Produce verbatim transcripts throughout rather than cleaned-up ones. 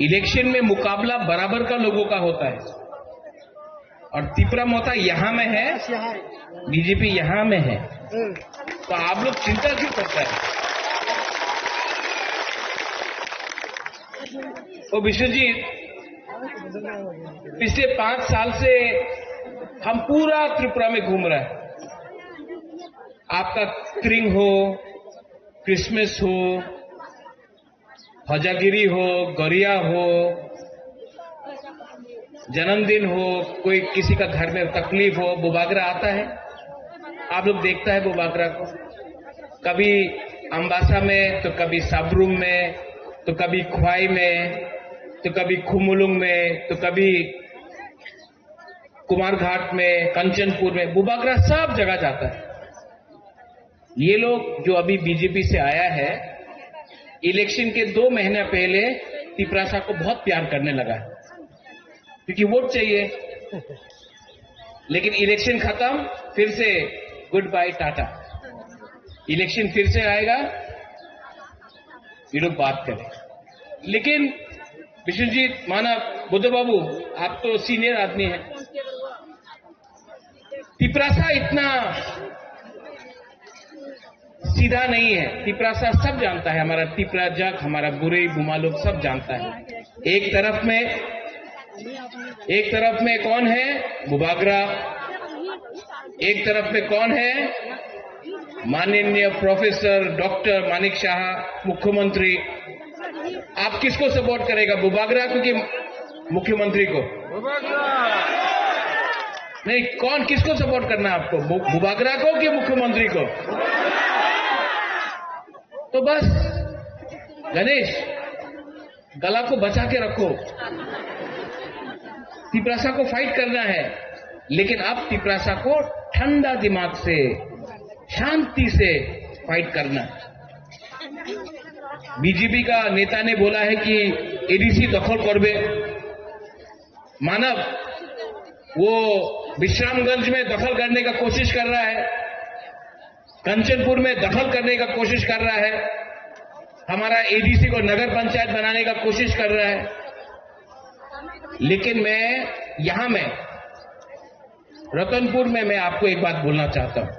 इलेक्शन में मुकाबला बराबर का लोगों का होता है, और तिपरा मोता यहाँ में है, बीजेपी यहाँ में है, तो आप लोग चिंता क्यों करता है? ओ विश्वजीत, पिछले पांच साल से हम पूरा त्रिपुरा में घूम रहे हैं। आपका क्रिंग हो, क्रिसमस हो, हजागिरी हो, गरिया हो, जन्मदिन हो, कोई किसी का घर में तकलीफ हो, बुबागरा आता है। आप लोग देखता है बुबागरा को, कभी अम्बासा में, तो कभी साब्रुम में, तो कभी ख्वाई में, तो कभी खुमुलुंग में, तो कभी कुमारघाट में, कंचनपुर में, बुबागरा सब जगह जाता है। ये लोग जो अभी बीजेपी से आया है, इलेक्शन के दो महीना पहले तिपरासा को बहुत प्यार करने लगा, क्योंकि वोट चाहिए। लेकिन इलेक्शन खत्म, फिर से गुड बाय टाटा। इलेक्शन फिर से आएगा, ये लोग बात करें। लेकिन विश्वजीत, मानव, बुद्ध बाबू, आप तो सीनियर आदमी हैं। तिपरासा इतना सीधा नहीं है। तिपरासा सब जानता है, हमारा तिपरा जग, हमारा बुरे बुमा लोग सब जानता है। एक तरफ में, एक तरफ में कौन है? बुबागरा। एक तरफ में कौन है? माननीय प्रोफेसर डॉक्टर मानिक साहा, मुख्यमंत्री। आप किसको सपोर्ट करेगा, बुबागरा को कि मुख्यमंत्री को? नहीं, कौन, किसको सपोर्ट करना है आपको, बु-, बुबागरा को कि मुख्यमंत्री को? तो बस गणेश, गला को बचा के रखो। तिपरासा को फाइट करना है, लेकिन आप तिपरासा को ठंडा दिमाग से, शांति से फाइट करना है। बीजेपी का नेता ने बोला है कि एडीसी दखल करबे। मानव, वो विश्रामगंज में दखल करने का कोशिश कर रहा है, कंचनपुर में दखल करने का कोशिश कर रहा है, हमारा एडीसी को नगर पंचायत बनाने का कोशिश कर रहा है। लेकिन मैं यहां में, रतनपुर में, मैं आपको एक बात बोलना चाहता हूं।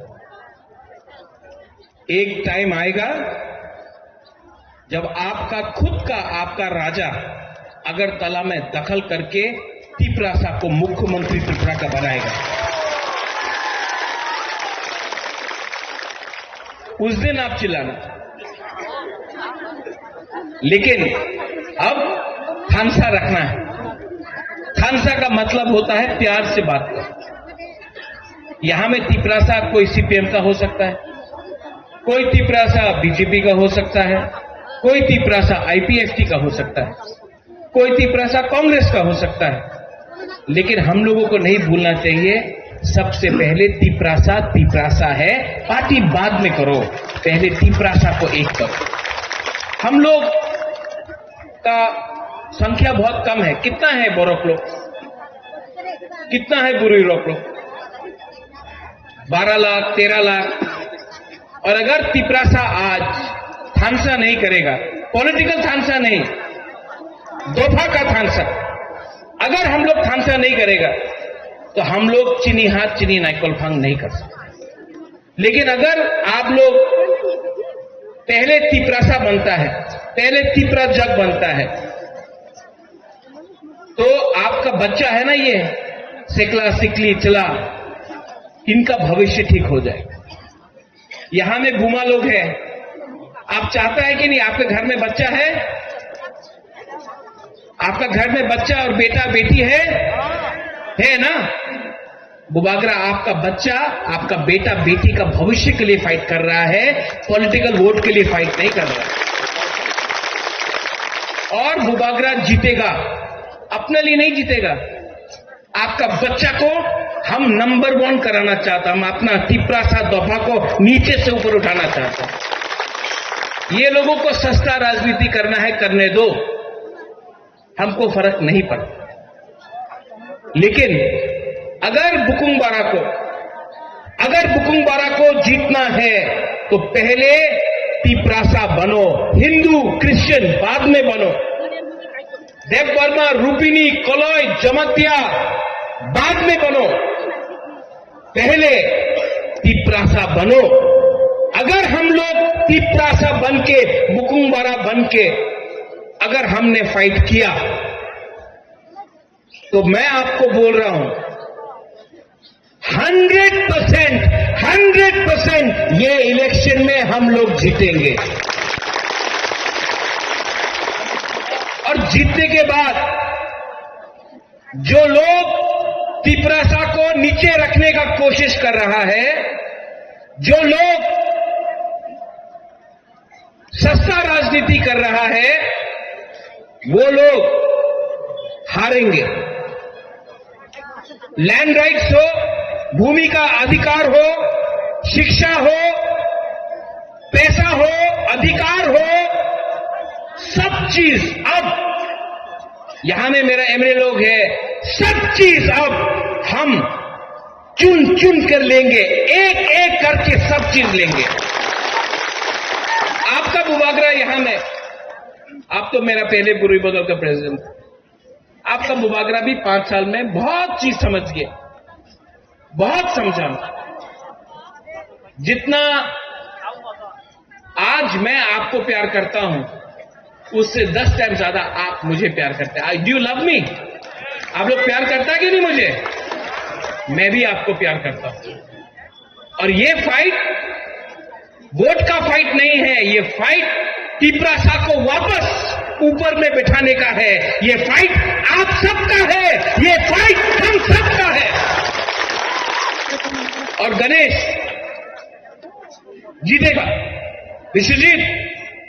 एक टाइम आएगा जब आपका खुद का, आपका राजा अगरतला में दखल करके तिपरासा को मुख्यमंत्री त्रिपुरा का बनाएगा। उस दिन आप चिल्लाना। लेकिन अब थानसा रखना है। थानसा का मतलब होता है प्यार से बात करना। यहां में तिपरासा कोई सीपीएम का हो सकता है, कोई तिपरासा बीजेपी का हो सकता है, कोई तिपरासा आईपीएफटी का हो सकता है, कोई तिपरासा कांग्रेस का हो सकता है, लेकिन हम लोगों को नहीं भूलना चाहिए, सबसे पहले तिपरासा तिपरासा है, पार्टी बाद में करो, पहले तिपरासा को एक करो। हम लोग का संख्या बहुत कम है। कितना है बोरक लोग, कितना है बुरी लोग? बारह लाख, तेरह लाख। और अगर तिपरासा आज थानसा नहीं करेगा, पॉलिटिकल थानसा नहीं, दोफा का थानसा, अगर हम लोग थानसा नहीं करेगा, तो हम लोग चीनी हाथ चीनी नाइकोल फांग नहीं कर सकते। लेकिन अगर आप लोग पहले तिपरासा बनता है, पहले तिपरा जग बनता है, तो आपका बच्चा है ना, ये सिकला सिकली चला, इनका भविष्य ठीक हो जाएगा। यहाँ में बुमा लोग हैं, आप चाहता है कि नहीं? आपके घर में बच्चा है, आपका घर में बच्चा और बेटा बेटी है, है ना? बुबागरा आपका बच्चा, आपका बेटा बेटी का भविष्य के लिए फाइट कर रहा है, पॉलिटिकल वोट के लिए फाइट नहीं कर रहा है। और बुबागरा जीतेगा, अपने लिए नहीं जीतेगा, आपका बच्चा को हम नंबर वन कराना चाहता, हम अपना तिपरासा दोफा को नीचे से ऊपर उठाना चाहता। ये लोगों को सस्ता राजनीति करना है, करने दो, हमको फर्क नहीं पड़ता। लेकिन अगर बुकुंग बारा को, अगर बुकुंग बारा को जीतना है, तो पहले तिपरासा बनो, हिंदू क्रिश्चियन बाद में बनो। देव वर्मा, रूपिनी, कलय, जमातिया बाद में बनो, पहले तिपरासा बनो। अगर हम लोग तिपरासा बन के, मुकुंगबारा बन के अगर हमने फाइट किया, तो मैं आपको बोल रहा हूं, हंड्रेड परसेंट, हंड्रेड परसेंट ये इलेक्शन में हम लोग जीतेंगे। और जीतने के बाद जो लोग तिपरासा को नीचे रखने का कोशिश कर रहा है, जो लोग सस्ता राजनीति कर रहा है, वो लोग हारेंगे। लैंड राइट्स हो, भूमि का अधिकार हो, शिक्षा हो, पैसा हो, अधिकार हो, सब चीज अब यहां में मेरा एमएलए लोग है, सब चीज अब हम चुन चुन कर लेंगे, एक एक करके सब चीज लेंगे। आपका बुबागरा यहां में, आप तो मेरा पहले बुरुई बदल का प्रेसिडेंट, आपका बुबागरा भी पांच साल में बहुत चीज समझ गए, बहुत समझा। जितना आज मैं आपको प्यार करता हूं, उससे दस टाइम ज्यादा आप मुझे प्यार करते हैं। I do love me? आप लोग प्यार करता है कि नहीं मुझे? मैं भी आपको प्यार करता हूं। और ये फाइट वोट का फाइट नहीं है, ये फाइट तिपरासा को वापस ऊपर में बैठाने का है। ये फाइट आप सबका है, ये फाइट हम सबका है। और गणेश जीतेगा। विश्वजीत,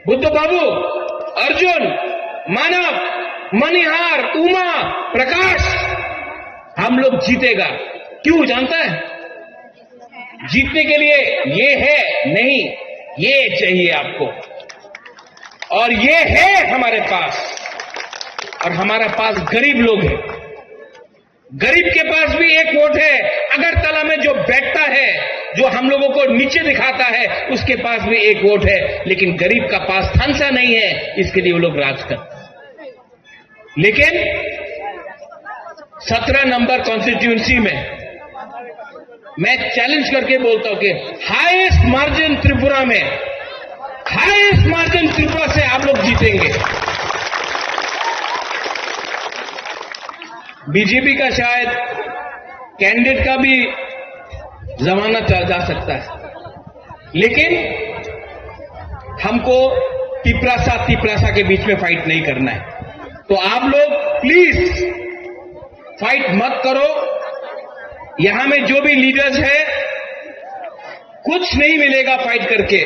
बुद्ध बाबू, अर्जुन, मानव, मनिहार, उमा, प्रकाश, हम लोग जीतेगा। क्यों जानता है? जीतने के लिए ये है नहीं, ये चाहिए आपको। और ये है हमारे पास। और हमारा पास गरीब लोग हैं। गरीब के पास भी एक वोट है। अगरतला में जो बैठता है, जो हम लोगों को नीचे दिखाता है, उसके पास भी एक वोट है। लेकिन गरीब का पास थानसा नहीं है, इसके लिए वो लोग राज करते हैं। लेकिन सत्रह नंबर कॉन्स्टिट्यूएंसी में मैं चैलेंज करके बोलता हूं कि हाईएस्ट मार्जिन त्रिपुरा में, हाईएस्ट मार्जिन त्रिपुरा से आप लोग जीतेंगे। बीजेपी का शायद कैंडिडेट का भी जमाना चला जा सकता है, लेकिन हमको तिपरासा तिपरासा के बीच में फाइट नहीं करना है। तो आप लोग प्लीज फाइट मत करो। यहां में जो भी लीडर्स है, कुछ नहीं मिलेगा फाइट करके।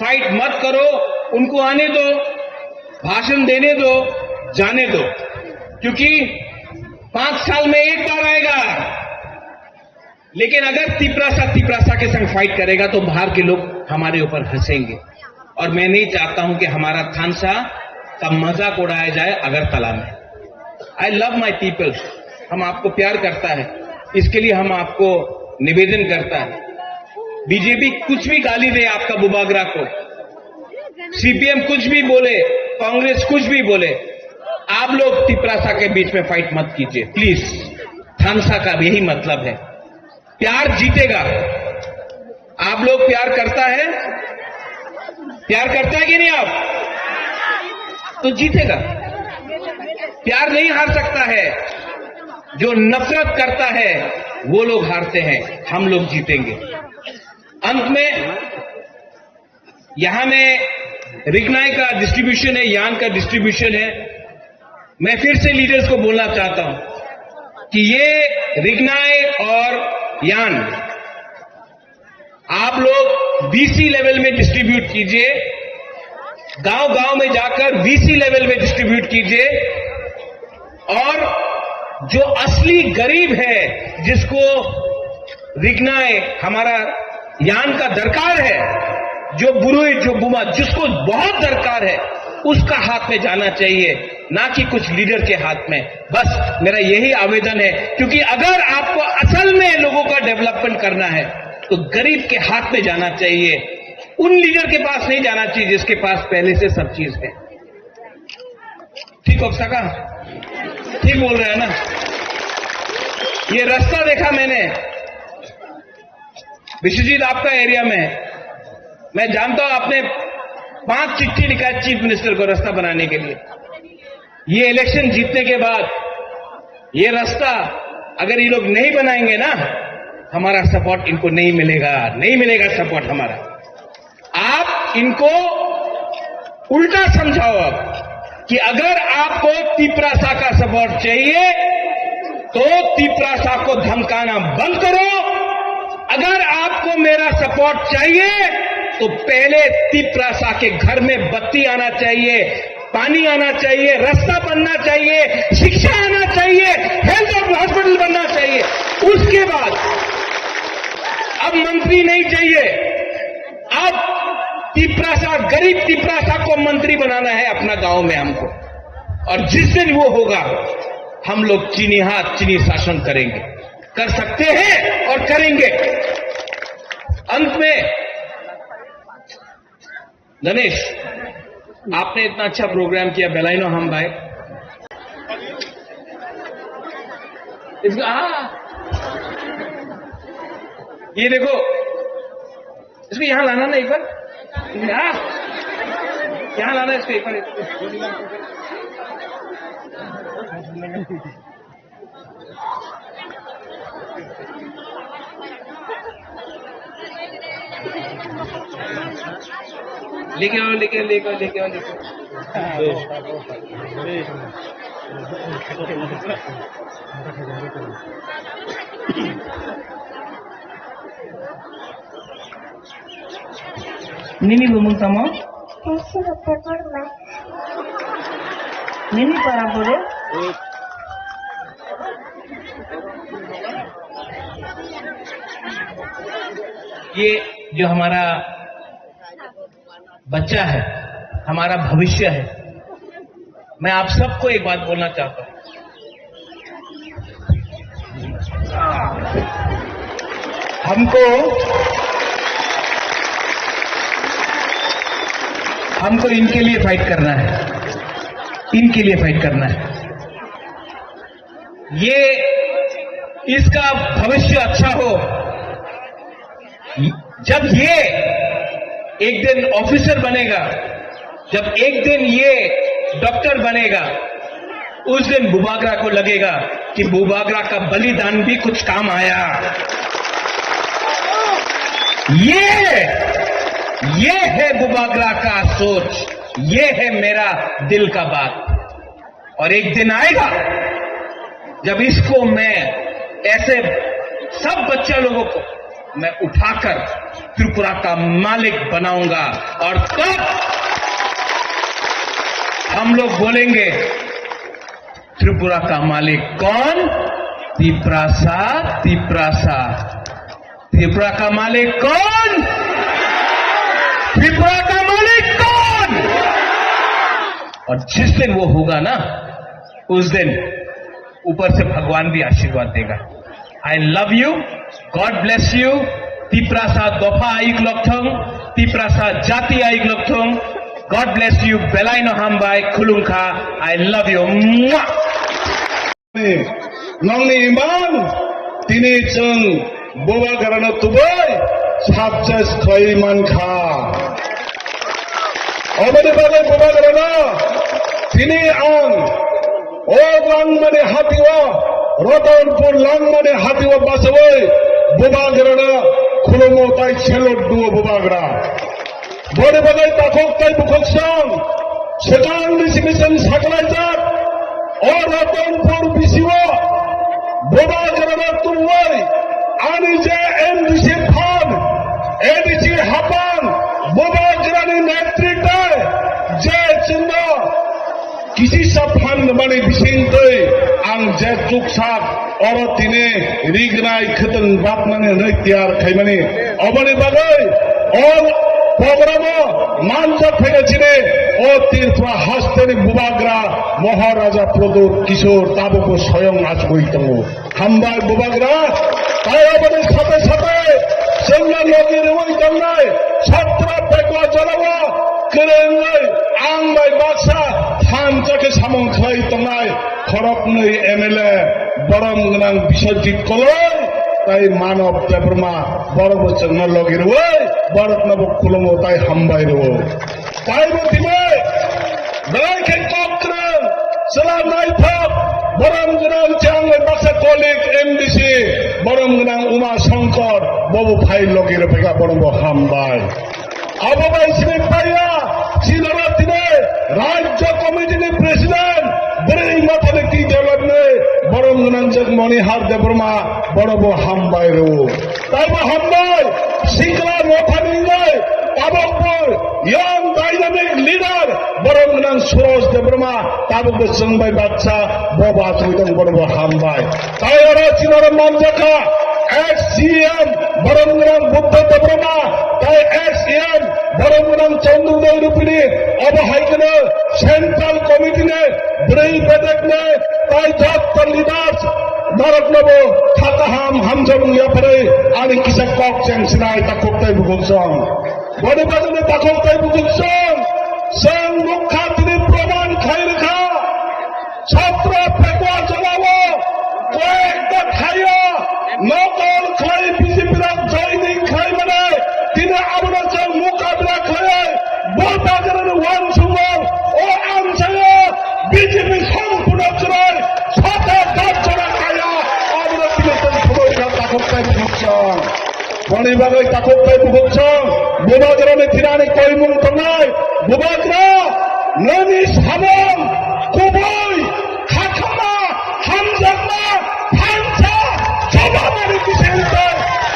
फाइट मत करो, उनको आने दो, भाषण देने दो, जाने दो, क्योंकि पांच साल में एक बार आएगा। लेकिन अगर तिपरासा तिपरासा के संग फाइट करेगा तो बाहर के लोग हमारे ऊपर हंसेंगे। और मैं नहीं चाहता हूं कि हमारा थानसा का मजाक उड़ाया जाए अगरतला में। आई लव माई पीपल, हम आपको प्यार करता है, इसके लिए हम आपको निवेदन करता है। बीजेपी कुछ भी गाली दे आपका बुबागरा को, सीपीएम कुछ भी बोले, कांग्रेस कुछ भी बोले, आप लोग तिपरासा के बीच में फाइट मत कीजिए प्लीज। थानसा का यही मतलब है, प्यार जीतेगा। आप लोग प्यार करता है, प्यार करता है कि नहीं आप? तो जीतेगा। प्यार नहीं हार सकता है, जो नफरत करता है वो लोग हारते हैं, हम लोग जीतेंगे। अंत में यहां में रिगनाई का डिस्ट्रीब्यूशन है, यान का डिस्ट्रीब्यूशन है। मैं फिर से लीडर्स को बोलना चाहता हूं कि ये रिगनाई और यान आप लोग वीसी लेवल में डिस्ट्रीब्यूट कीजिए, गांव गांव में जाकर वीसी लेवल में डिस्ट्रीब्यूट कीजिए। और जो असली गरीब है, जिसको रिगनाई हमारा यान का दरकार है, जो बुरुई, जो बुमा, जिसको बहुत दरकार है, उसका हाथ में जाना चाहिए, ना कि कुछ लीडर के हाथ में। बस मेरा यही आवेदन है, क्योंकि अगर आपको असल में लोगों का डेवलपमेंट करना है, तो गरीब के हाथ में जाना चाहिए, उन लीडर के पास नहीं जाना चाहिए जिसके पास पहले से सब चीज है। ठीक हो सका? ठीक बोल रहे हैं ना? ये रास्ता देखा मैंने, विश्वजीत, आपका एरिया में। मैं जानता हूं, आपने पांच चिट्ठी लिखा है चीफ मिनिस्टर को रास्ता बनाने के लिए। ये इलेक्शन जीतने के बाद ये रास्ता अगर ये लोग नहीं बनाएंगे ना, हमारा सपोर्ट इनको नहीं मिलेगा, नहीं मिलेगा सपोर्ट हमारा। आप इनको उल्टा समझाओ अब कि अगर आपको तिपरासा का सपोर्ट चाहिए तो तिपरासा को धमकाना बंद करो। अगर आपको मेरा सपोर्ट चाहिए तो पहले तिपरासा के घर में बत्ती आना चाहिए, पानी आना चाहिए, रास्ता बनना चाहिए, शिक्षा आना चाहिए, हेल्थ हॉस्पिटल बनना चाहिए। उसके बाद अब मंत्री नहीं चाहिए, अब तिपरासा, गरीब तिपरासा को मंत्री बनाना है अपना गांव में हमको। और जिस दिन वो होगा, हम लोग चीनी हाथ, चीनी शासन करेंगे, कर सकते हैं और करेंगे। अंत में गणेश, आपने इतना अच्छा प्रोग्राम किया, बेलाइनो हम भाई। इसको, हाँ, ये देखो, इसको यहाँ लाना ना एक बार, हाँ, यहाँ लाना इसको एक बार। लेके आओ, लेके, लेके आओ, लेके आओ, लेके आओ। Nini bumung tamo? Sini paper ma. Nini para boro? ये जो हमारा बच्चा है, हमारा भविष्य है, मैं आप सबको एक बात बोलना चाहता हूँ, हमको, हमको इनके लिए फाइट करना है, इनके लिए फाइट करना है। ये, इसका भविष्य अच्छा हो। जब ये एक दिन ऑफिसर बनेगा, जब एक दिन ये डॉक्टर बनेगा, उस दिन बुबागरा को लगेगा कि बुबागरा का बलिदान भी कुछ काम आया। ये, ये है बुबागरा का सोच, ये है मेरा दिल का बात। और एक दिन आएगा जब इसको मैं, ऐसे सब बच्चा लोगों को मैं उठाकर त्रिपुरा का मालिक बनाऊंगा, और तब हम लोग बोलेंगे, त्रिपुरा का मालिक कौन? तिपरासा, तिपरासा। त्रिपुरा का मालिक कौन? त्रिपुरा का मालिक कौन? और जिस दिन वो होगा ना, उस दिन ऊपर से भगवान भी आशीर्वाद देगा। I love you, God bless you। Tiprasa दोफा आयुक लक्षण, तिपरासा जाति आयुक लक्षण। God bless you। Belai no hambai, khulumkha। I love you। Mwah। Nongni imang tini chwng bubagrano tubui success khlaiwi mankha. Oboni bagwi bubagrano tini ang o Langmani hatio, Ratanpur Langmani hatio bachaui bubagrano khulumo tai salute duo bubagra. Boni bagwi takhuk tei bukhuksong swkangni simi chwng sakhlaijak. O Ratanpur bisio bubagrano tubui ani je M D C phan, A D C haphang, bubagrani netritwe je chwngno kisisa phan rwmani bisingtwi ang je chuksak oro tini rignai khwtwng batmani hwnwi tiyar khaimani. Oboni bagwi o programo manjak phaina chini o Tripura hasteni bubagra Maharaja Pradyot Kishore tabukbo soyong achugwi tongo. Hambai bubagra, tai oboni sate sate chwngno logi rwui tongnai chatra bekwa jorao kwrwngwi ang bai baksa thansa khe samung khlai tongnai khoroknwi M L A borom gwnang Biswajit Koloi tai Manob Debbarma, borokbo chwngno logi rwui boroknobo khulumo tai hambai rwo. Taibo tini belai khe kok kwrwng, chwla naithok, borom gwnang chang bai baksa colleague M D C, borom gwnang Uma Shankar, bobo phai logi rwphaikha, bonobo hambai. Abo bai sini paiya, sinoro tini Rajya Committee ni President, bwrwi mathani twi dolokni borom gwnang jak Monihar Debbarma, bonobo hambai rwo. Taibo hambai, sikla mothani nai, tabok bo young dynamic leader, borom gwnang Suraj Debbarma, tabok bo chwng bai baksa, bo ba chwng tong bono bo hambai. Tai oro chini oro manjakha, ex C M, borom gwnang Buddha Debbarma, tai ex E M, borom gwnang Chandrodaya Rupini, obo hai kheno Central Committee ni, bwrwi bedek ni, tai jotto leaders, Noroknobo kha kaham hamjakmung yapharwi ani kisa kok cheng sinai takhuk tai bukhuk song. Boni bagwino takhuk tai bukhuk song. Chwng nukha tini proman khai rwkha. Chhatra Pekwa jagao koyekta thaio nokol khlai B J P rok joining khlai mani tini abono chwng mukabla khlai bo bagrani uansukmung o amchaio B J P sompurno chwrai sata dot jora kaya, abono tini chwng khumui kha takhuk tai bukhuk song. Boni bagwi takhuk tai bukhuk song, bubagrani thinani koimung tongnai, bubagra nini samung kubui, khakhama, hamjakma, thansa, chobamani bisingtwi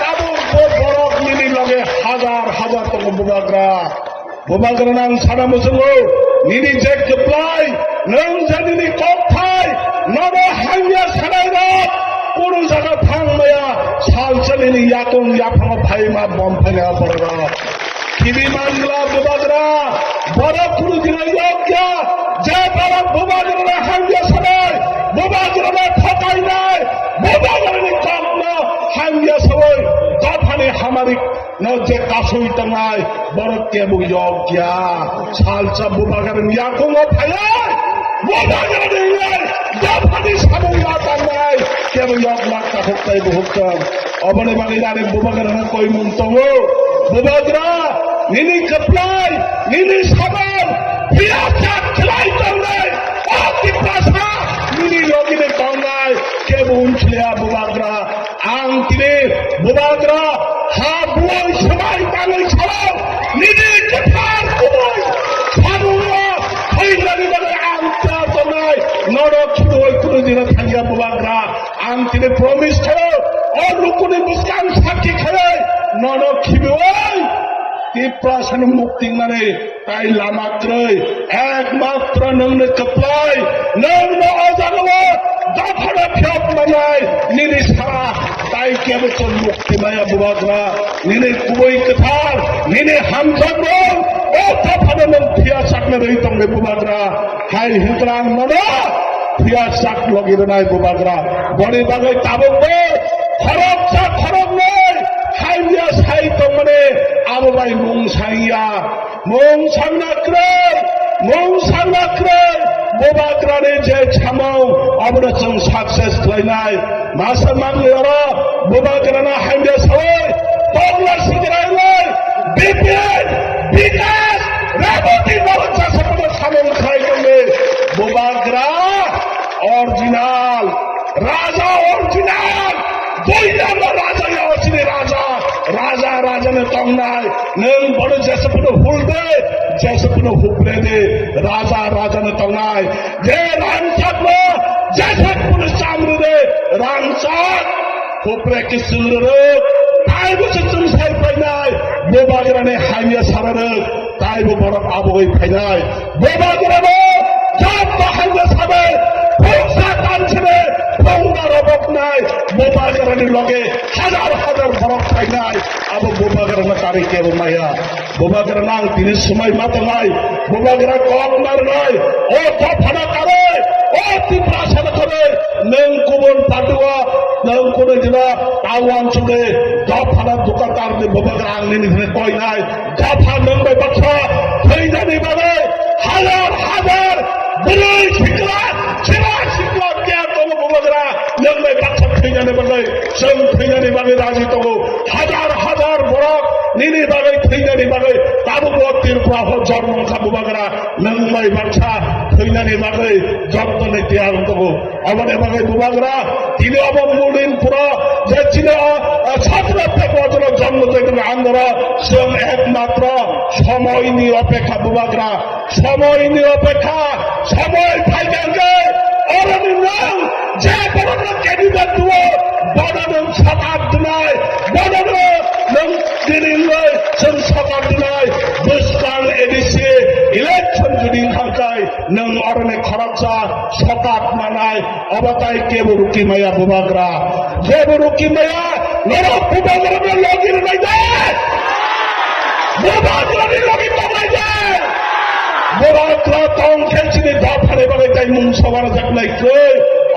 tabuk bo borok nini loge hajar hajar tongo bubagra. Bubagrano ang sana muchungo, nini je kwplai, nwng je nini kokthai, nono hamya sanai rok, kunu jaga thang maya, salsa nini yakung yaphango phaima bom phaina borok. Khibi mangla bubagra, borok kunu dina yokya, je borok bubagrano hamya sanai, bubagrano thokainai, bubagrani kokno hamya sawi, dophani hamari no je kasui tongnai, borok kebo yok ya. Salsa bubagrani yakungo phaiwi, bubagrani wngwi dophani samung ya tangnai, kebo yok lak takhuk tai bukhuk tong. Oboni bagwi ani bubagrano koimung tongo. Bubagra, nini kwplai, nini samung, phiya chak khlai tongnai, o Tiprasa, nini logini tongnai, kebo unsliya bubagra. Ang tini bubagra ha buai swbai tangwi sao, nini kwthar kubui samungo thwinani bagwi ang tiyar tongnai, nono khibiui kunu dino thangya bubagra. Ang tini promise khaio, o lukuni bwskang sakki khaio, nono khibiui Tiprasano mukti wngnani tai lama kwrwi, ekmatro nwngno kwplai, nwngno o jagao dophano phiyok manai, nini sara tai kebo chwng mukti maya bubagra, nini kubui kwthar, nini hamjakmung, o dophano nwng phiya sakna rwi tongnai bubagra, hai hinkhe ang nono phiya sak logi rwnai bubagra, boni bagwi tabukbo khoroksa khoroknwi hamya sai tongmani abo bai mung sangya. Mung sangna kwrwi, mung sangna kwrwi, bubagrani je samung, abono chwng success khlainai. Masa manglaro, bubagrano hamya sawi, tongla sigrailai, B P N, Bikas, Reboti norok jasa kono samung khlai tongni. Bubagra original, raja original, Doinama raja ya osini raja, raja raja ni tongnai, nwng bono jesa phano hul de, jesa phano hupre de, raja raja ni tongnai, je rangchak no, jesa phano chamru de, rangchak, hupre ki sungru ruk, tai bo se chung sai painai, bubagra ni hamya sara ruk, tai bo borok aboi phainai. Bubagrano jotto hamya sanai, phungsa tansini, phungba roboknai, bubagrani loge hajar hajar borok phainai, abo bubagrano karwi kebo maya. Bubagrano ang tini swmai ma tongnai, bubagra kok narnai, o dophano karwi, o Tiprasano karwi, nwng kubun party o, nwng kunu dino ta uansukni dophano dukatarni bubagra ang nini hwnwi koinai. Dopha nwng bai baksa thwinani bagwi hajar hajar Bwrwi sikla, sera sikla kya tongo bubagra, nwng bai baksa thwinani bagwi, chwng thwinani bagwi raji tongo. Hajar hajar borok nini bagwi thwinani bagwi tabukbo Tripura o jormo wngkha bubagra, nwng bai baksa thwinani bagwi jottoni tiyar tongo. Aboni bagwi bubagra tini obo Mudinpuro je chini o, o, satro te bojro jonmo tei andoro chwng ekmatro somoini opekha bubagra. Somoini opekha, somoi phaikha hwnkhe, oroni nwng je borokno candidate tuo, bono nwng sokat dinai, bono nwng nini wngwi chwng sokat dinai, bwskang A D C election jodi wngkha hwnkhe, nwng oroni khoroksa sokat manai, obo tai kebo rukimaya bubagra, jebo rukimaya, norok bubagrano logi rwnai de. Bubagrani logi tongnai de. Bubagra tong khe chini dophani bagwi tai mung sobar jaknai kwrwi.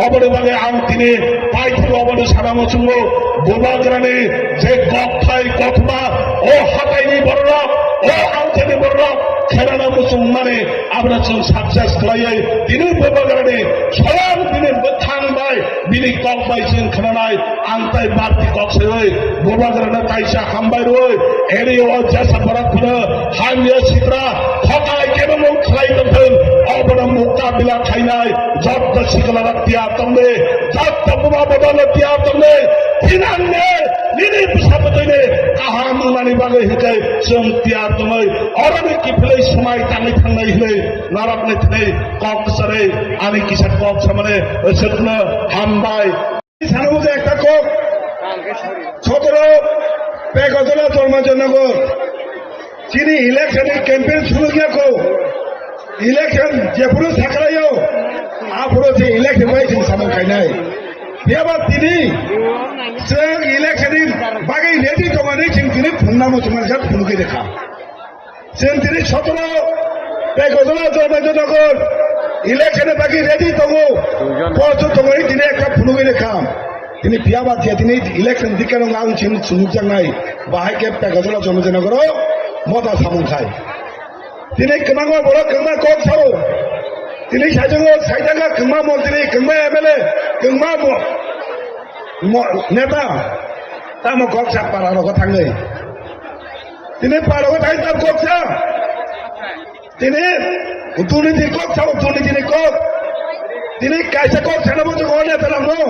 Oboni bagwi ang tini paithago obono sana muchungo. Bubagrani je kokthai kothoma, o hataini bororok, o angthani bororok khenana muchung mani abono chwng success khlaiwi tini bubagrani soyang tini bwthang bai bini kok bai chwng khnanai, ang tai barti kok saiwi bubagrano kaisa hambai rwi, eri o jesa borok phano hamya sitra thokai kebo mung khlai tongthwng, obono mukabila khainai jotto sikla rok tiyar tongdi, jotto buba bodol tiyar tongdi, thinangni nini bwsa bwtwini kaham wngnani bagwi hwnkhe chwng tiyar tongwi oroni kiphilwi swmai tangwi thangnai hwnwi norokni thwnwi kok kwcharwi ani kisa kok samani swkno hambai. Sana bujha ekta kok. Sotoro Pekojala Chormanjanagar. Chini election ni campaign suru ya ko. Election jepuru sakrayo. Apuro je election bai chini samung khainai. Phiya ba tini chwng election ni bagwi ready tongmani chwng tini phungnamo chwng jat phunugwi rekha. Chwng tini sotoro Pekojala Chormanjanagar election ni bagwi ready tongo. Duijon. Posto tongo tini ekta phunugwi rekha. Tini phiya ba je tini election dikano ang chwng chwngjaknai. Bahai khe Pekojala Chormanjanagar o mota samung khai. Tini kwbangma borok kwbangma kok sao. Tini saichungo saitanga kwbangma montri, kwbangma M L A, kwbangma mo-, mo-, neta. Tamo kok sa para rogo thangwi. Tini para rogo thangwi tam kok sa. Tini durniti kok sao, durniti ni kok. Tini kaisa kok sana bo to gone talang mo.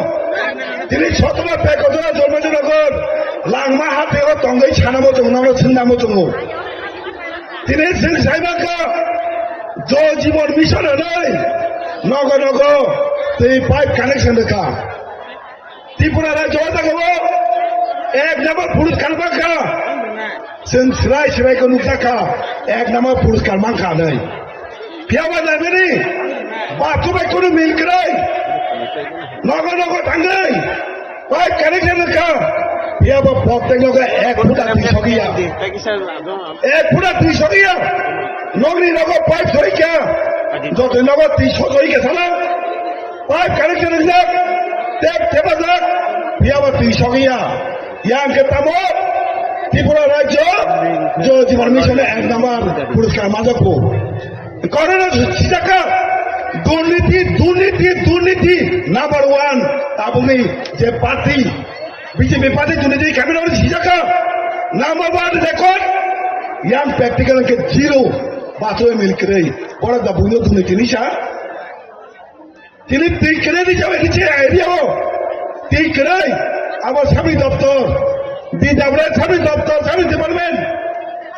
Tini sotoma Pekojala Chormanjanagar langma hate o tongwi sana bo to nang singna mo to. Tini sing saibaka Jal Jeevan Mission hanai nogo nogo tei pipe connection rwkha. Tripura rajyo o jaga o ek number purus karma kha. Chwng srai srai khe nukjak kha, ek number purus karma kha hanai. Phiya ba naimani bathroom bai kunu mil kwrwi. Nogo nogo thangwi pipe connection rwkha. Phiya ba protek nogo ek phuta twi sogwi ya. Ek phuta twi sogwi ya. Nogni nogo pipe sogwi kha. Jotoi nogo twi sogwi kha sana. Pipe connection rijak, tap thepajak, phiya ba twi sogwi ya. Yang khe tamo Tripura rajyo Jal Jeevan Mission ek number puraskar manjak kho. Corona sijak kha, durniti, durniti, durniti number one. Tabukni je party, B J P party durniti kami rok sijak kha, number one record. Yang practical ke zero, bathroom mil kwrwi. Borok da buino durniti ni sa. Tini twi kwrwi ni jaga kiche area o. Twi kwrwi abo sub doptor, D W sub doptor, sub department.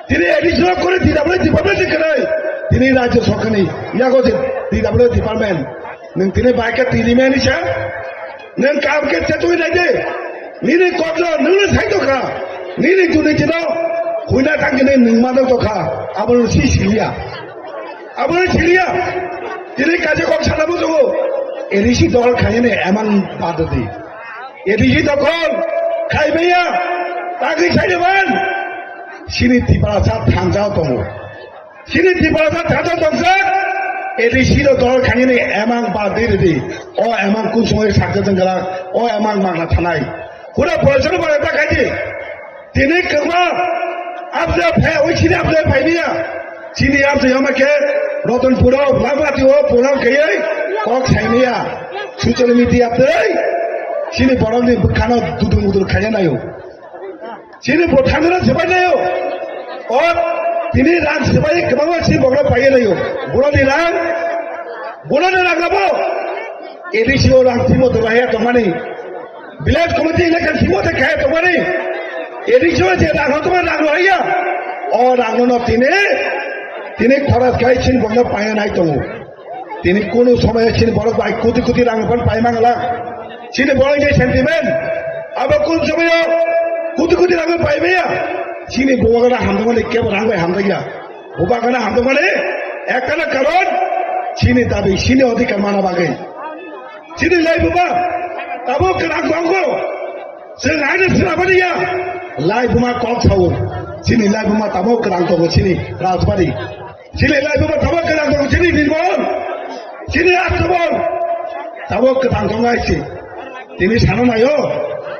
Tini additional kore D W department se kwrwi. Tini rajyo sorkar ni yago je D W department. Nwng tini bai khe twi rimani sa. Nwng kam khe chetwi nai de. Nini kok no nwng no sai tokha. Nini durniti no huina thang khe nwng ma tokha. Abo no si siliya. Abo no siliya. Tini kaisa kok sana bo tongo. A D C dokhol khainani emang badodi. A D C dokhol khaimaya. Tagwi khaide man. Chini Tiprasa thansa tongo. Chini Tiprasa thansa tongsa. A D C dokhol khainani emang badodi. O emang kusungwi sakjak jenggalak. O emang magna thanai. Kura poisa no bagwi ta khaidi. Tini kwbangma abjak phai, oi chini abjak phai niya. Chini abjak yama khe Rotonpuro, Lamati o program khaiwi kok saimaya. Social media tei chini borokni bwkhano dudung dudung khaina naio. Chini bo thangna sebai naio. O tini rang sebai kwbangma chini borok paiya naio. Borokni rang, borokni rang abo. A D C o rang timo to bahaya tongmani. Village committee election simo te kaya tongmani. A D C o je rang tongmani rang rohaya. O rang no tini, tini khoras kai chini borok paiya nai tongo. Tini kunu somoyo chini borok bai koti koti rang phan pai mangala. Chini borok ni sentiment. Abo kun somoyo koti koti rang pai maya. Chini bubagra hamdamani kebo rang bai hamdaya. Bubagra hamdamani ekkana karon chini dabi, chini odhikar mana bagwi. Chini lai buba tabo kwrang tongo. Chwng aina swnamani ya. Lai buma kok sao. Chini lai buma tamo kwrang tongo chini Rajbari. Chini lai buma tamo kwrang tongo chini Birbol. Chini Astrabol. Tamo kwrang tongo aisi. Tini sana nayo.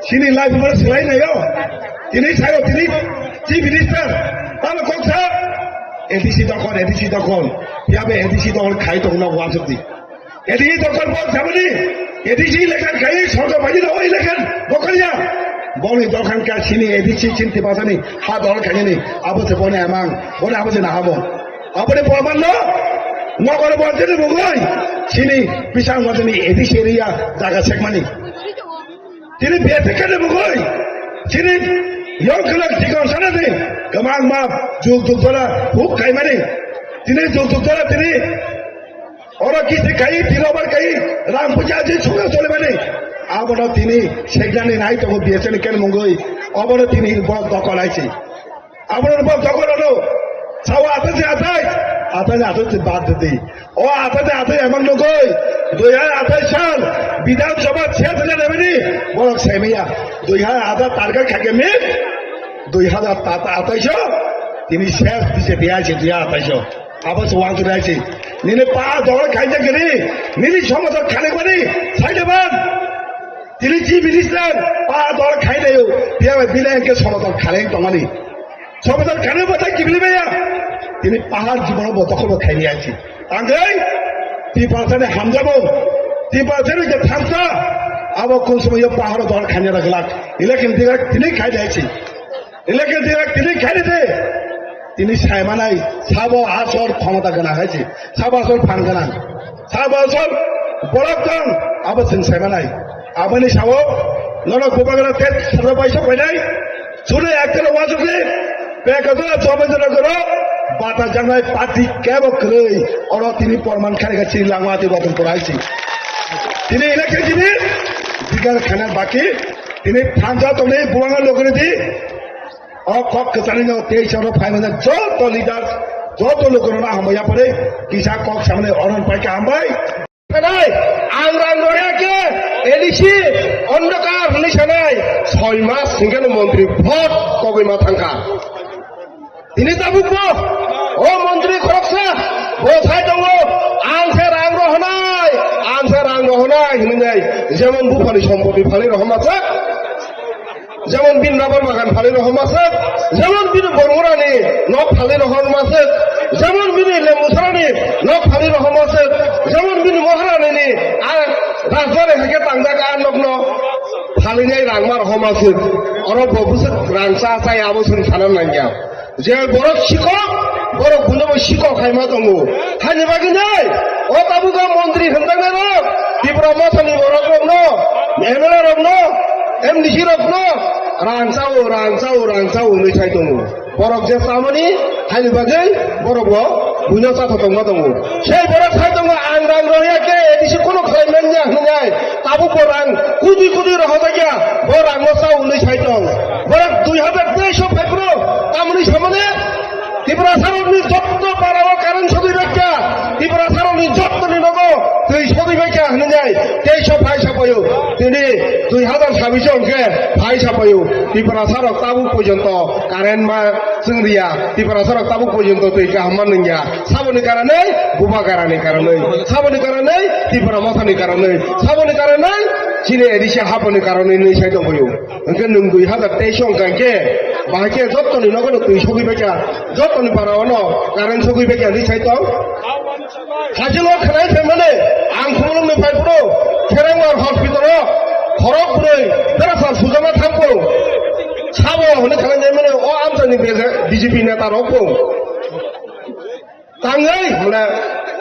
Chini lai buma swlai nayo. Tini sayo tini Chief Minister. Tamo kok sa. A D C dokon, A D C dokon. Yabe A D C dokon khai tongo na wasuk di. A D C dokol bok jabani, A D C elekan kai sorkar bagi na o elekan dokol ya. Boni dokan ka chini A D C chinti basani ha dol kani ni abo se boni amang, boni abo se na habo. Aboni porman no, nokor bo jeni bugoi, chini pisang bo jeni A D C area jaga sekmani. Tini B F K ni bugoi, chini yong kelak chikon sana de, kamang ma juk juk dola huk kaimani. Tini juk juk dola tini Oro kisi kai, tino bar kai, rang puja je chunga chole bani. Abono tini segnani nai tongo B S N ken mungoi. Obono tini bo dokol aisi. Abono bo dokol ono. Sawa atai atai, atai atai bad di. O atai atai emang nogoi. Dui hajar atai sal Bidhan Sabha ches jana bani. Borok semia. Dui hajar atai target khake mit. Dui hajar atai so. Tini ses bise dia aisi dui hajar atai so. Abo se wang tunai si. Nini pa dol khaijak gini. Nini somoso khalik bani. Saijaban. Tini chief minister pa dol khainayo. Biya bai bilai ke somoso khalik tongani. Somoso khalik batai kibli baya. Tini pahar jibon bo dokol bo khaini aisi. Anggai. Tiprasa ni hamjabo. Tiprasa ni je thamsa. Abo kun somoyo pahar dol khaina da glak. Election diga tini khaijai si. Election diga tini khaini de. Tini saimanai sabo asol khomota gwnang hai se, sabo asol phan gwnang, sabo asol borok tong, abo chwng saimanai. Aboni sao norok bubagra tet sarba paisa painai, sune ektal wajukle, pekadora chobajana goro, bata jangnai party kebo kwrwi, oro tini porman kharika chini langma twi botom korai si. Tini election tini, digar khana baki, tini thanja tongni buanga logri di, O kok kwcharino tei chwngno phaimani joto leaders, joto lukurokno hambai yapharwi kisa kok samani oron paikha hambai. Nai, ang rang roya khe, A D C, Andhakar hwnwi sanai, soi mas hwnkhe no montri bhot kogwi ma thangkha. Tini tabukbo, o montri khoroksa, bo sai tongo, ang se rang rohonai, ang se rang rohonai hwnwi nai, jemon buphani sompoti phalwi rohorma sak. Jemon bini rubber bagan phalwi rohorma se, jemon bini bormorani nok phalwi rohorma se, jemon bini lembu sarani nok phalwi rohorma se, jemon bini moharanini a rajbari haikhe tangjak a nokno phalwinai rangma rohorma se. Oro bo bwswk rang cha chaya abo chwng sana nangya. Je borok sikok, borok buino bo sikok hai ma tongo. Hani bagwi nai, o tabuk o montri hwnjaknai rok, Tipra Mothani borok rokno, M L A rokno, M D C rokno, rang chao, rang chao, rang chao hwnwi sai tongo. Borok je chamani, hani bagwi borok bo buino chatha tongma tongo. Sei borok sai tongo, ang rang roya khe, A D C kono khlai manya hwnwi nai. Tabuk bo rang kudi kudi rohorjakya, bo rangno cha hwnwi sai tong. Borok dui hajar teis o phai phuru tamoni samani Tiprasarokni jotto para o current sogwi baikha, Tiprasarokni jottoni nogo twi sogwi baikha hwnwi nai teis o phai sapaio. Tini dui hajar sabis o hwnkhe phai sapaio. Tiprasarok tabuk porjonto current ma chwng riya, Tiprasarok tabuk porjonto twi kaham ma nungya. Saboni karanwi, bubagrani karanwi. Saboni karanwi, Tipra Mothani karanwi. Saboni karanwi, chini A D C haponi karanwi hinwi sai tongphio. Hwnkhe nwng dui hajar teis o hwnkha khe, Bahai khe jottoni nogo no twi sogwi baikha, jottoni para o no current sogwi baikha hinwi sai tong. Hachilo khwnai phaimani ang Khumulwngni phai phuru Kherengwar hospital o khorok bwrwi bera sal sujama thangkung. Sabo hwnwi khwnai naimani o amchaini B J P neta rok bo. Tangwi mane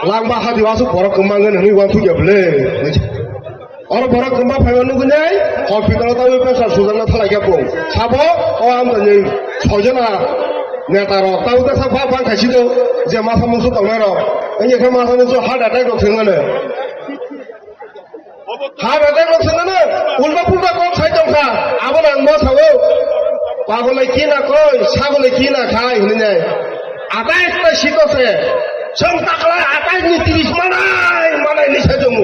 langba hadi wasuk borok kwmangwi hinwi uansukya bwle. Oro borok kwma phaima nugwi nai hospital o tangwi pressure sujakna thalai khe bo. Sabo o amchaini soijana neta rok tangwi khe sak bak bang khaisi do je masa musu tongnai rok. Wngya khe masa musu heart attack rok thwngmani. Heart attack rok thwngmani ulta pulta kok sai tongkha. Abono ang ma sao. Pagolai kina koi, sagolai kina khai hinwi nai. Atais ta sito se. Chwng taklai atais ni tiris manai, manai ni sajung.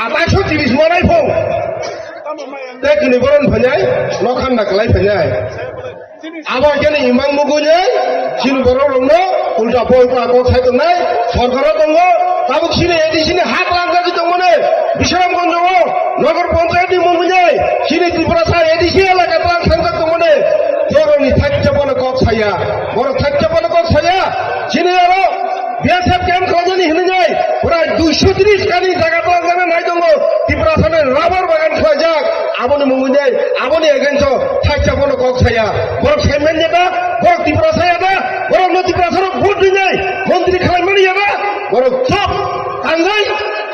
Atais o tiris manai phung. Te kini boron phainai, nokhanda kalai phainai. Abo khe ni imang muguni, chini borok rokno ulta polta kok sai tongnai, sorkar o tongo, tabuk chini A D C ni ha twlang jagwi tongmani, Bisramganj o, Nagar Panchayat ni mungwi nai, chini Tiprasa A D C elaka twlang sangjak tongmani, borok ni thakcha bono kok saya, borok thakcha bono kok saya, chini aro B S F camp khlaijani hinwi nai, prai duiso tris kani jaga twlang jana nai tongo, Tiprasa ni rubber bagan khlaijak, aboni mungwi nai, aboni against o thakcha bono kok saya. Borok saiman ya da, borok Tiprasa ya da, borok no Tiprasa rok vote rinai, montri khalai mani ya da, borok chop, tangai,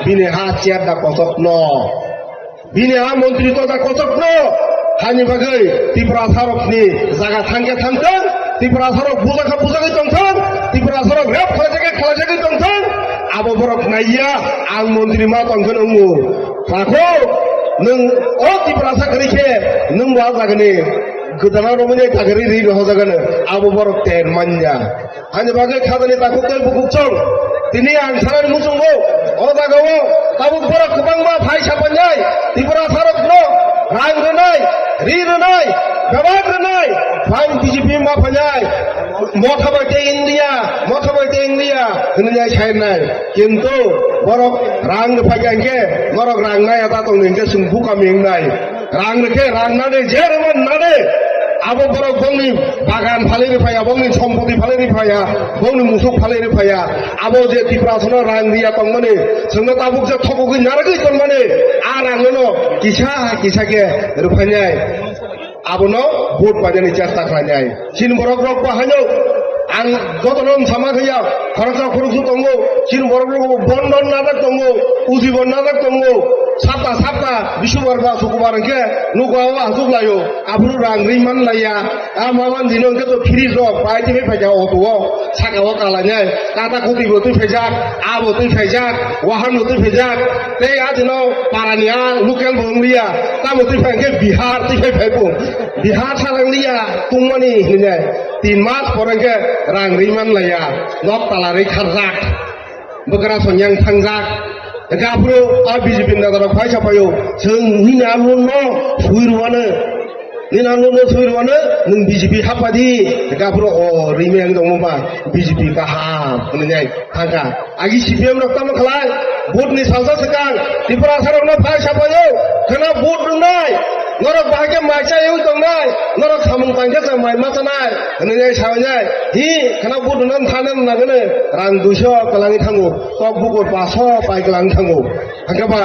bini ha chair da kosok no. Bini ha montri to da kosok no. Hani bagwi Tiprasa rok ni jaga thangke thangthang, Tiprasa rok bujaka bujagwi tongthang, Tiprasa rok rep khlaijagwi khlaijagwi tongthang, abo borok naiya, ang montri ma tongkhe nungo. Takho, nwng o Tiprasa kwrwi khe, nwng bo a jagani gwdana romwi nai kagari ri rohorjagano, abo borok ter manya. Ani bagwi khadani takhuk tei bukhuk chwng. Tini ang sanani muchungo, o jagao tabuk borok kwbangma phai sapanjai, Tiprasa rokno rang rwnai, ri rwnai, bebak rwnai, phai B J P ma phainai, motha bai tei India, motha bai tei India, hwnwi nai sainai. Kintu borok rang rwphai kha hinkhe, norok rang nai ata tongdi hinkhe chwng bukam wngnai. Rang rwkhe rang nani, je rwman nani. Abo borok bongni bagan phalwi rwphaiya, bongni sompoti phalwi rwphaiya, bongni musuk phalwi rwphaiya. Abo je Tiprasano rang riya tongmani, chwngno tabuk je thokogwi narwgwi tongmani, a rangno kisa kisa khe rwphainai. Abono vote painani chesta khlainai. Chini borok rok bo haino ang jotono wng sama khe ya, khoroksa khoroksa tongo, chini borok rok bo bondon najak tongo, ujibo najak tongo, sapta sapta, bisubar ba sukubar hwnkhe nugo o asuk laio, aphuru rang ri man laiya, a maman dino hwnkhe to fridge rok pai tini phaikha auto o, saka o kalainai, kata kuti bo twi phaijak, abo twi phaijak, wahan bo twi phaijak, tei a dino parani a local bo wng liya, tamo twi phai hwnkhe Bihar twi phai phai bo. Bihar salang liya tungmani hinwi tin mas pore khe rang ri man laiya, nok tala ri kharjak, bwkra sonyang thangjak. Hwnkhe aphuru a B J P ni neta rok phai sapaio, chwng nini a loan no sui rwano, nini a loan no sui rwano, nwng B J P hapadi. Hwnkhe aphuru o ri meng tongma ba B J P kaham hwnwi nai thangkha. Agi C P M rok tamo khlai, vote ni salsa swkang, Tiprasa rokno phai sapaio, khwna vote rwnai, norok bahai khe mai chaywi tongnai, norok samung tangkhe chwng mai ma chanai, hwnwi nai sawi nai, hi, khwna vote rwna thani nangani, rang duiso kwlangwi thango, kok bukur paso pai kwlangwi thango, hwnkhe ba,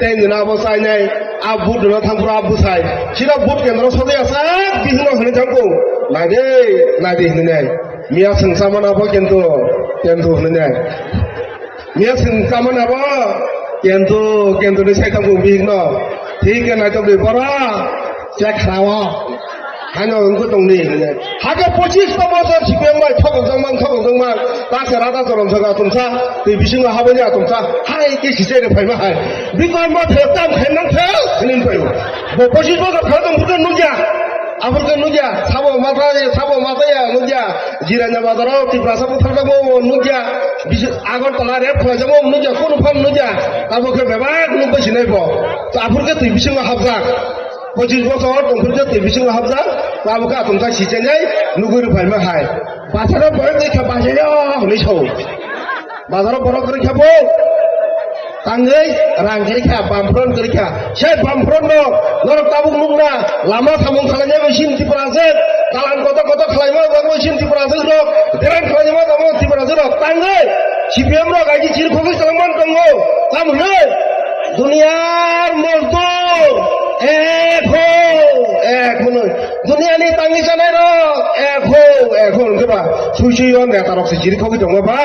tei nini abo chainai, a vote rwna thangphuru a bwsai, sida vote kendro sodi asa, bihino hwnwi thangkung, naidi, naidi hwnwi nai. Miya chwng chamani abo kento, kento hwnwi nai. Miya chwng chamani abo kento, kento ni sai tongkung bihik no. Thik khe naitok ni bora, chek khrao. Haino wngkhe tongni hwnwi nai. Hakhe pochis ta bosor C P M bai thokjak man, thokjak man. Ta se rada chorom saga tumsa, tei bisingo habani atumsa. Hai khe sichai rw phaima hai. Bikor ma phel tam khainang phel, hwnwi phai. Bo pochis bosor kha tong buto nukya. Aphuru khe nukya, sabo mataya, sabo mataya nukya. Jiranya bazaro Tiprasa butharjakma nukya. Bisi Agartala rep khlaijamo nukya, kunu phano nukya. Abo khe bebak nukbai sinai bo. Aphuru khe twi bisingo hapjak. Pochis bosor tongphuru khe twi bisingo hapjak. Abo khe atomsa sichenai nugwi rwphaima hai. Bazaro boyok twi kha bajaio hwnwi sao. Bazaro borok kwrwi kha bo. Tangwi rang kwrwi kha, bamphron kwrwi kha. Se bamphron no norok tabuk nukna lama samung khlainai bai sini Tipraswk, kalan kotor kotor khlaima bai sini Tipraswk rok, derang khlaima bai Tipraswk rok. Tangwi C P M rok aji chiri khogwi salang man tongo. Tam hwnwi duniyar mozdur ek ho, ek hwnwi. Duniyani tangwi chanai rok ek ho, ek ho hwnkhe ba sui sui o neta rok se chiri khogwi tongo ba.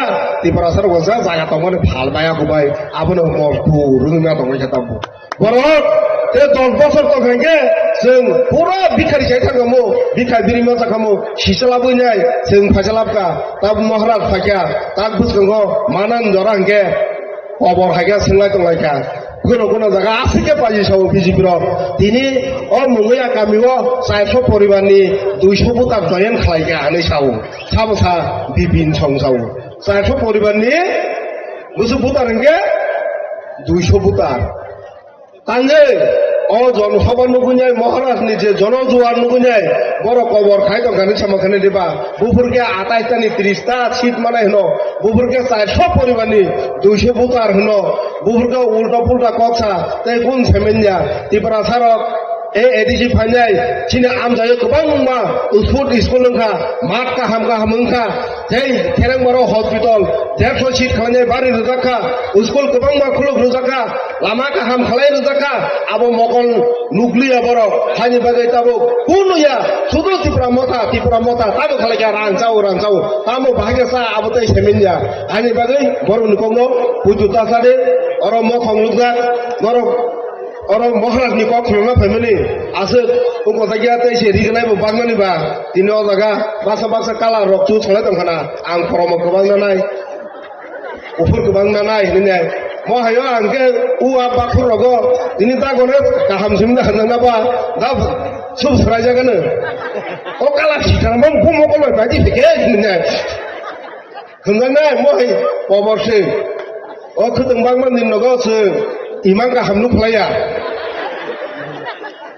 Tiprasa rok sa jaga tongmani phal maya kubai. Abono mol purung na tongwi khe tabuk. Borok te dos bosor tong khe chwng pura bikhari sai thangkhamu, bikhari biri ma chakhamu, sichalabwi nai chwng phaisalabkha. Tab Maharaj phaikha, tak bwskango manan jora hwnkhe kobor haikha, swngwlai tonglaikha. Kuno kuno jaga aswk khe paji sao B J P rok. Tini o Mungya kami o chairso poribar ni duiso butar join khlaikha hinwi sao. Sabo sa Bipin Song sao. Chairso poribar ni bwswk butar hwnkhe duiso butar. Tangwi o Jon Sabha nugwi nai, Maharaj ni je Jono Juar nugwi nai, borok kobor khai tong kha hinwi sama khe nai diba? Buphur khe atais ta ni tris ta seat manai hwno, buphur khe chairso poribar ni duiso butar hwno, buphur khe ulta pulta kok sa, tei kun semen ya, Tiprasa rok, A D C phainai, chini amchaio kwbangma sport school wngkha, math kaham kaham wngkha, tei Kherengmaro hospital, derso seat khlainai bari rwjak kha, school kwbangma khuluk rwjak kha, lama kaham khlai rwjak kha, abo mokol nukliya borok, haini bagwi tabuk kunu ya, sudu Tipra Motha, Tipra Motha, tabuk khlai kha rang chao, rang chao, tamo bahai khe sa abo tei semin ya, haini bagwi borokni kokno puitu ta sa de, oro mokhong nukjak, norok Oro Maharaj ni kok khulumna phaimani aswk wngkha jakya tei se rignai bo bakmani ba tini o jaga baksa baksa colour rok chu salai tongkhana ang khoromo kwbang nanai kuphur kwbang nanai hinwi nai mo hayo ang khe u a bakhur rogo tini dagono kaham simi da hanjak na ba da sub srai jagano o colour sikang bang bumo koloi bai di phike hinwi nai. Hwnjaknai mohai kobor se. O khwtwng bangma ni nogo se imang kaham nuk khlaiya.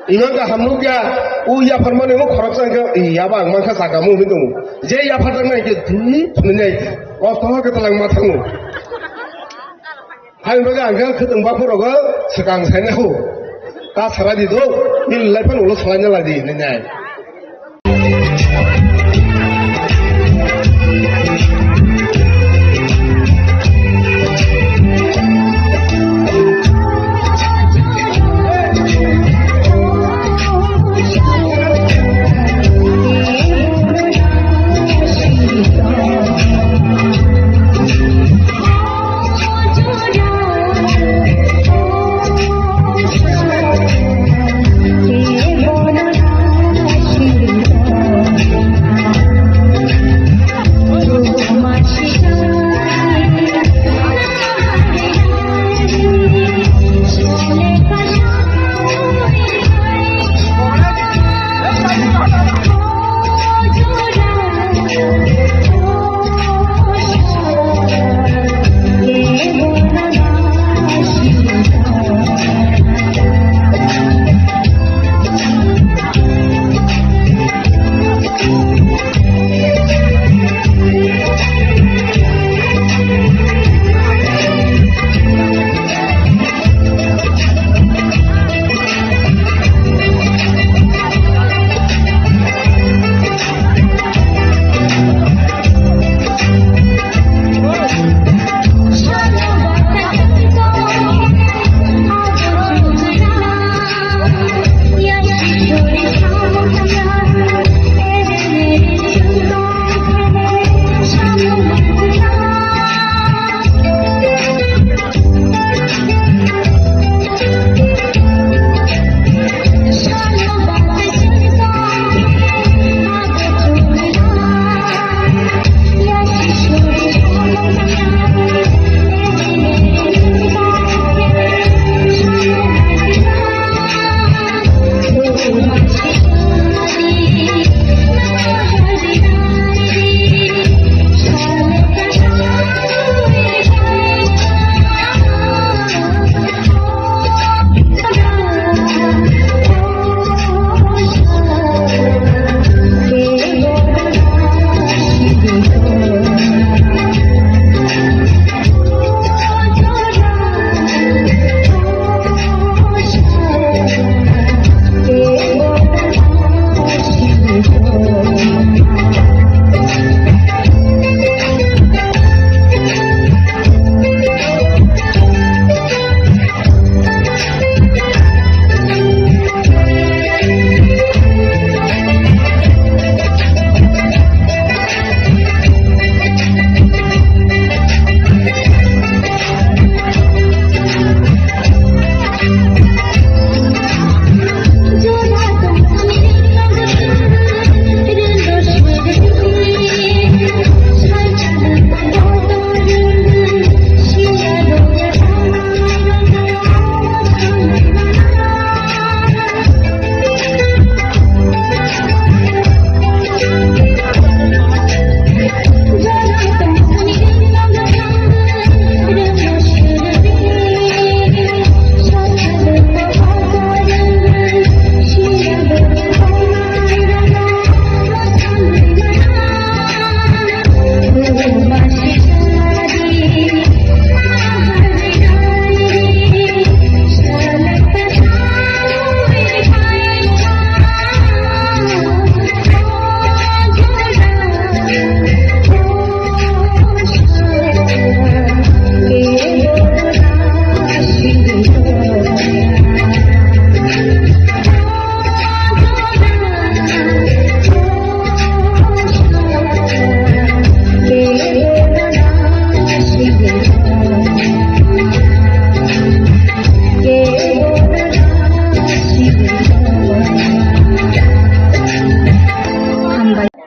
Imang kaham nuk ya, u yapharmani mo khoroksa hwnkhe, "Ih, yaba ang mankha saka," mung hwnwi tongo. Je yapharjaknai hwnkhe, "Dui," hwnwi nai, kosto khe twlang ma thango. Haini bagwi ang khe khwtwng bakhuk rogo swkang saina hu. Ta salai di do, bini life phano ulo salaina lai di, hinwi nai.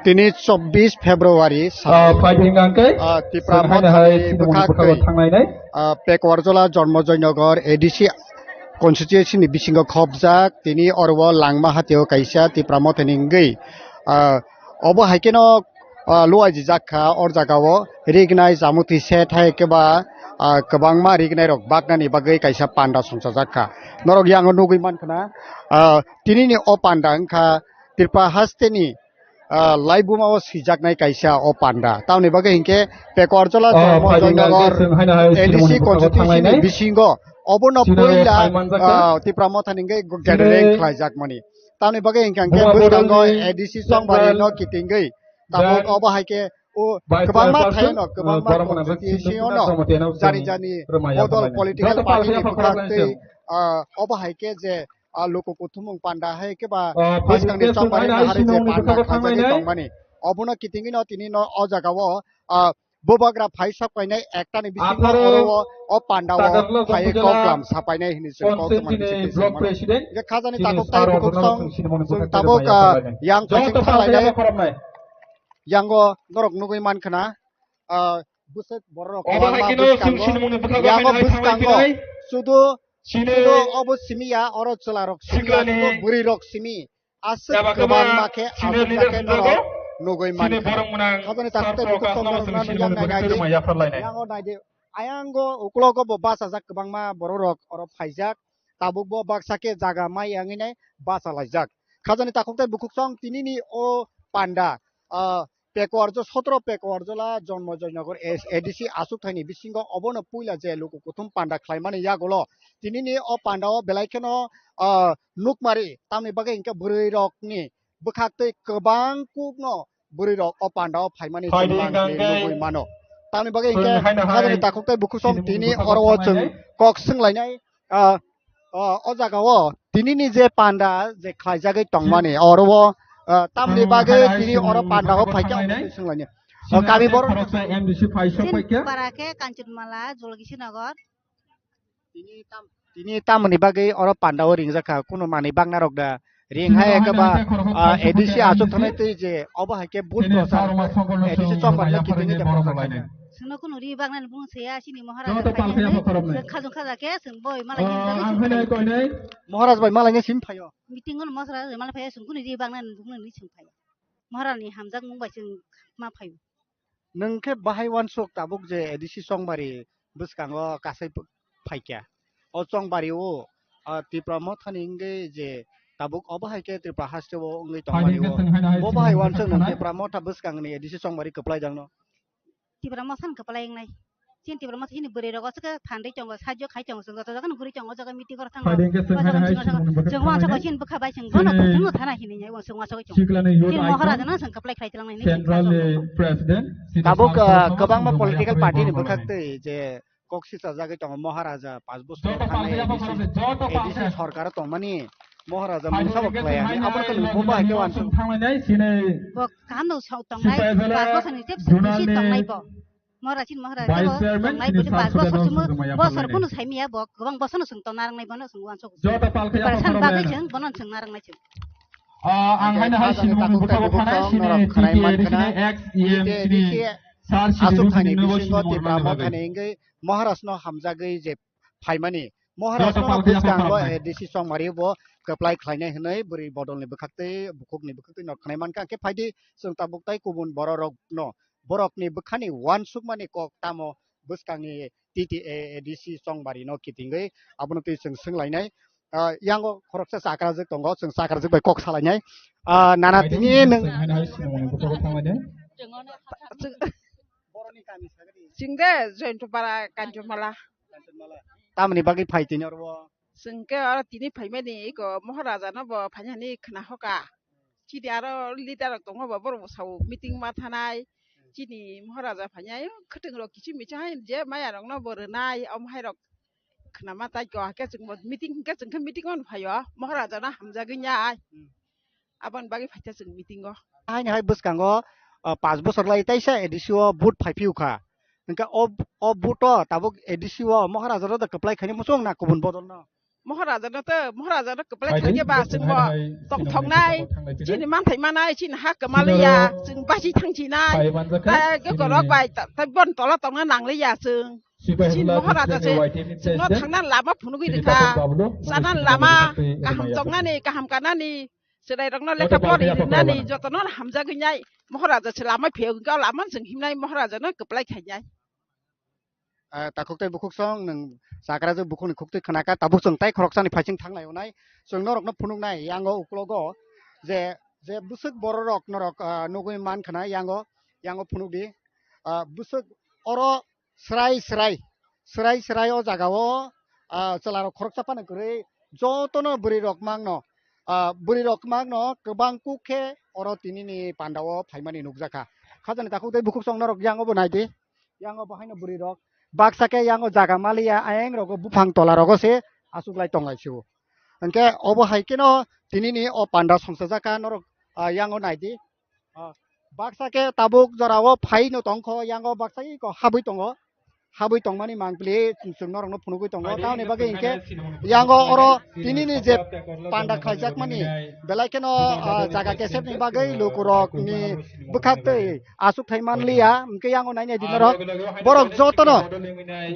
Tini chobbish February, ah, sal, phaidi hwnkha khe, ah, Tipra chwng haino hai Mothani sinimung bwkhak bwkhago twi, thangnainai. Ah, Pekuarjola Jonmojoynagar A D C constituency ni bisingo khopjak, tini oro o Langma hatio kaisa Tipra Mothani wngwi, ah, obo hai kheno, ah, luaijijak kha, o jaga o rignai, jamutwi se thai khe ba, ah, kwbangma rignai rok baknani bagwi kaisa panda songchajak kha. Norok yang o nugwi mankha na, ah, tini ni o panda wngkha Tripura haste ni, ah, laibuma o swijaknai kaisa o panda. Tamoni bagwi hinkhe Pekuarjola, oh, Jonmojoynagar A D C constituency ni bisingo obono puila, ah, Tipra Mothani wngwi gathering khlaijakmani. Tamoni bagwi hinkhe bwskango A D C Chongbari no kitingwi tabuk obo hai khe o kwbangma thaino, kwbangma constituency o no jani jani bodol political party ni bwkhak twi, ah, obo hai khe je ah, luku kuthumung panda hai khe ba bwskangni chongmani nahari je panda khlaijagwi tongmani, obono kitingwino tini no o jaga o, ah, bubagra phai sok painai ekta ni bisingo oro o, o panda o phai kok lam sapainai hinwi chwng kok tongmani je khajani takhuk tai bukhuk song chwng tabuk, ah, yang phaising thanglainai. Yango norok nugwi mankha na, ah, bwswk borok kwbangma bwskango, yango bwskango sudu, sudu obo simi ya, oro chwla rok simi ya, sudu bwrwi rok simi. Aswk kwbangma khe aswk khe norok nugwi mankha. Habani takhuk tai bukhuk song norok nugwi yang nai nai di. Yango nai di. Ayango uklogo bo bachajak kwbangma borok rok oro phaijak. Tabuk bo baksa khe jaga mai yangwi nai bachalaijak. Khajani takhuk tai bukhuk song tini ni o panda, ah, Pekuarjo-, sotro Pekuarjola Jonmojoynagar A D C achuk thaini bisingo obono puila je luku kuthum panda khlaimani yagulo tinini o panda o belai kheno, ah, nukmari, tamni bagwi hinkhe bwrwi rokni bwkhak twi kwbang kukno bwrwi rok o panda o phaimani chwng nugwi mano. Tamni bagwi hinkhe hajani takhuk tai bukhuk song tini oro o chwng kok swnglainai, ah, O, o jaga o tini ni je panda je khlaijagwi tongmani, oro o, ah, tamni bagwi tini oro panda o phaikha, omo twi swnglaini. O kami borok khoroksa M D C phaisok phaikha. Para khe Kanchanmala, Jolkishinagar. Tini tam, tini tamoni bagwi oro panda o ringjakha, kunu manwi bakna rok da. Ring hai khe ba, ah, A D C achuk thanai twi je obo hai khe but prochar A D C chongmani kitingwi de prochar khainai. Chwngno kunu ri baknani bung se ya, chini Maharaj bai khajung khaja khe chwng boi malai ni bagwi chwng khainai. Maharaj bai malai ni sim phaio. Meeting o Maharaj bai malai phaio, chwng kunu ri baknani bung ni chwng phaio. Maharaj ni hamjak mung bai chwng ma phaio. Nwng khe bahai uansuk tabuk je A D C chongbari bwskango kasai ph-, phaikha. O chongbari o, ah, Tipra Mothani wngwi je tabuk obo hai khe Tripura haste o wngwi tongmani o. Bo bahai uansuk nwng Tipra Motha bwskangni A D C chongbari kwplai jakno. Tipra Mothani kwplai wngnai. Chini Tipra Motha chini bwrwi rok o chwkhe phandwi tongo, sajyo khai tongo, chwng joto jaga no guri tongo, o jaga meeting o thang. Chwng uansuk chini bwkha bai chwng bono thang thana hinwi uansuk uansuk chwng. Chini Maharaja no chwng kwplai khlai twlang nai hinwi chwng. Tabuk, ah, kwbangma political party ni bwkhak twi je kok sisa jagwi tongo Maharaja, panch bosor thangnai A D C, A D C sorkar tongmani Maharaja mungsa bo khlai ani, abo khe nwng bo bahai khe uansuk. Bo kaham no tongnai, panch bosor ni tei bisi tongnai bo. Maharaja chini Maharaja bo tongnai bo panch bosor chwng bosor kunu saimiya bo, kwbang bosor no chwng tong narwknai bono chwng uansuk. Preparation bagwi chwng bono chwng narwknai chwng. Ah, ang haino hai sinimung ni bwkha bwkha nai sini T T A D C ni ex E M sini sir sini aswk thani bisingo Tipra Mothani wngwi Maharaj no hamjagwi je phaimani. Maharaj no bwskango A D C chongmari bo kwplai khlainai hwnwi bwrwi bodol ni bwkhak twi bukhuk ni bwkhak twi nok khnai mankha, hwnkhe phaidi chwng tabuk tai kubun borok rok no borok ni bwkhani uansukmani kok tamo bwskangni T T A A D C chongbari no kitingwi abono twi chwng swnglainai. Ah, yango khoroksa chakrajwk tongo, chwng chakrajwk bai kok salainai. Ah, nana tini nwng. Chwng de Joyantapara Kanchanmala. Tamoni bagwi phai tini oro? Chwng khe oro tini phaimani eko Maharaja no bo phainani khna hoka. Chini aro leader rok tongo bo, borok bo sao meeting ma thanai. Chini Maharaja phainai, khwtwng rok kiching michang hai je maya rok no bo rwnai, omo hai rok khna ma tai ko, hakhe chwng bo meeting hinkhe chwng khe meeting o no phaio, Maharaja no hamjagwi nai. Hmm. Aboni bagwi phaikha chwng meeting o. Haini hai bwskango, ah, panch bosor lai taisa A D C o vote phai phiu kha. Hinkhe o, o vote o tabuk A D C o Maharaja no da kwplai khaini muchung na kubun bodol no? Moharaja no to, Moharaja no kwplai thangkhe ba chwng bo tongthoknai, chini manthai manai, chini ha kwmaliya, chwng basi thangsinai, ta gokorok bai, ta bon tola tongna nangliya chwng. Chini Moharaja se chwngno thangna lama phunugwi rikha, chana lama kaham tongnani, kaham kanani, chwrairokno lekha pori rinani jotono hamjagwi nai, Moharaja se lama phiyok hwnkhe o lama chwng himnai, Moharaja no kwplai khainai. Ah, takhuk tei bukhuk song nwng chakra je bukhukni khuktwi khnakha, tabuk chwng tai khoroksani phaising thanglai onai, chwng norokno phunuknai yango uklogo je, je bwswk bororok norok, ah, nugwi man khna yango, yango phunukdi. Ah, bwswk oro srai srai, srai srai o jagao, ah, chwlarok khoroksa phano kwrwi jotono bwrwirok mangno, ah, bwrwirok mangno kwbang kuk khe oro tinini pandao phaimani nukjakha. Khajani takhuk tei bukhuk song norok yango bo naidi. Yango bo haino bwrwi rok baksa khe yango jaga maliya, ayang rogo buphang tola rogo se aswk lai tong lai sio. Hwnkhe obo hai kheno tinini o panda songchajak kha norok, ah, yango naidi. Ah, baksa khe tabuk jorao phai no tong kho, yango baksa iko habwi tongo. Habwi tongmani mangpili chwng norokno phunugwi tongo. Tamoni bagwi hinkhe yango oro tinini je panda khlaijakmani belai kheno, ah, jaga kesepni bagwi lukurokni bwkhaktwi aswk thai manliya, hwnkhe yango nainai di norok. Borok jotono,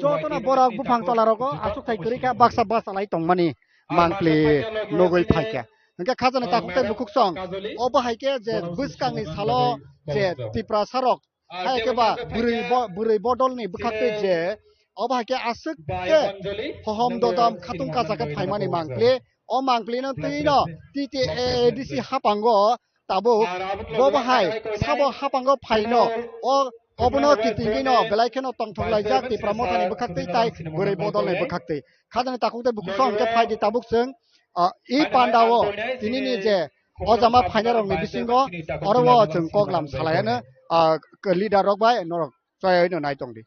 jotono borok buphang tola rogo aswk thai kwrwi kha, baksa baksa lai tongmani mangpili nugwi phaikha. Hwnkhe khajani takhuk tei bukhuk song obo hai khe je bwskangni salo je Tiprasa rok hai khe ba bwrwi bo-, bwrwi bodolni bwkhaktwi je obo hai khe aswk khe hohom dodom khatung kachak khe phaimani mangpili. O mangpili no twi no T T A A D C hapango tabuk bo bahai sabo hapango phaino o obono kitingwi no belai kheno tongthok laijak Tipra Mothani bwkhaktwi tai bwrwi bodolni bwkhaktwi. Khajani takhuk tei bukhuk song hwnkhe phaidi tabuk chwng, ah, i pandao tinini je o jama phainairokni bisingo oro o chwng koklam salaiano, ah, leader rok bai norok chayoi no nai tongdi.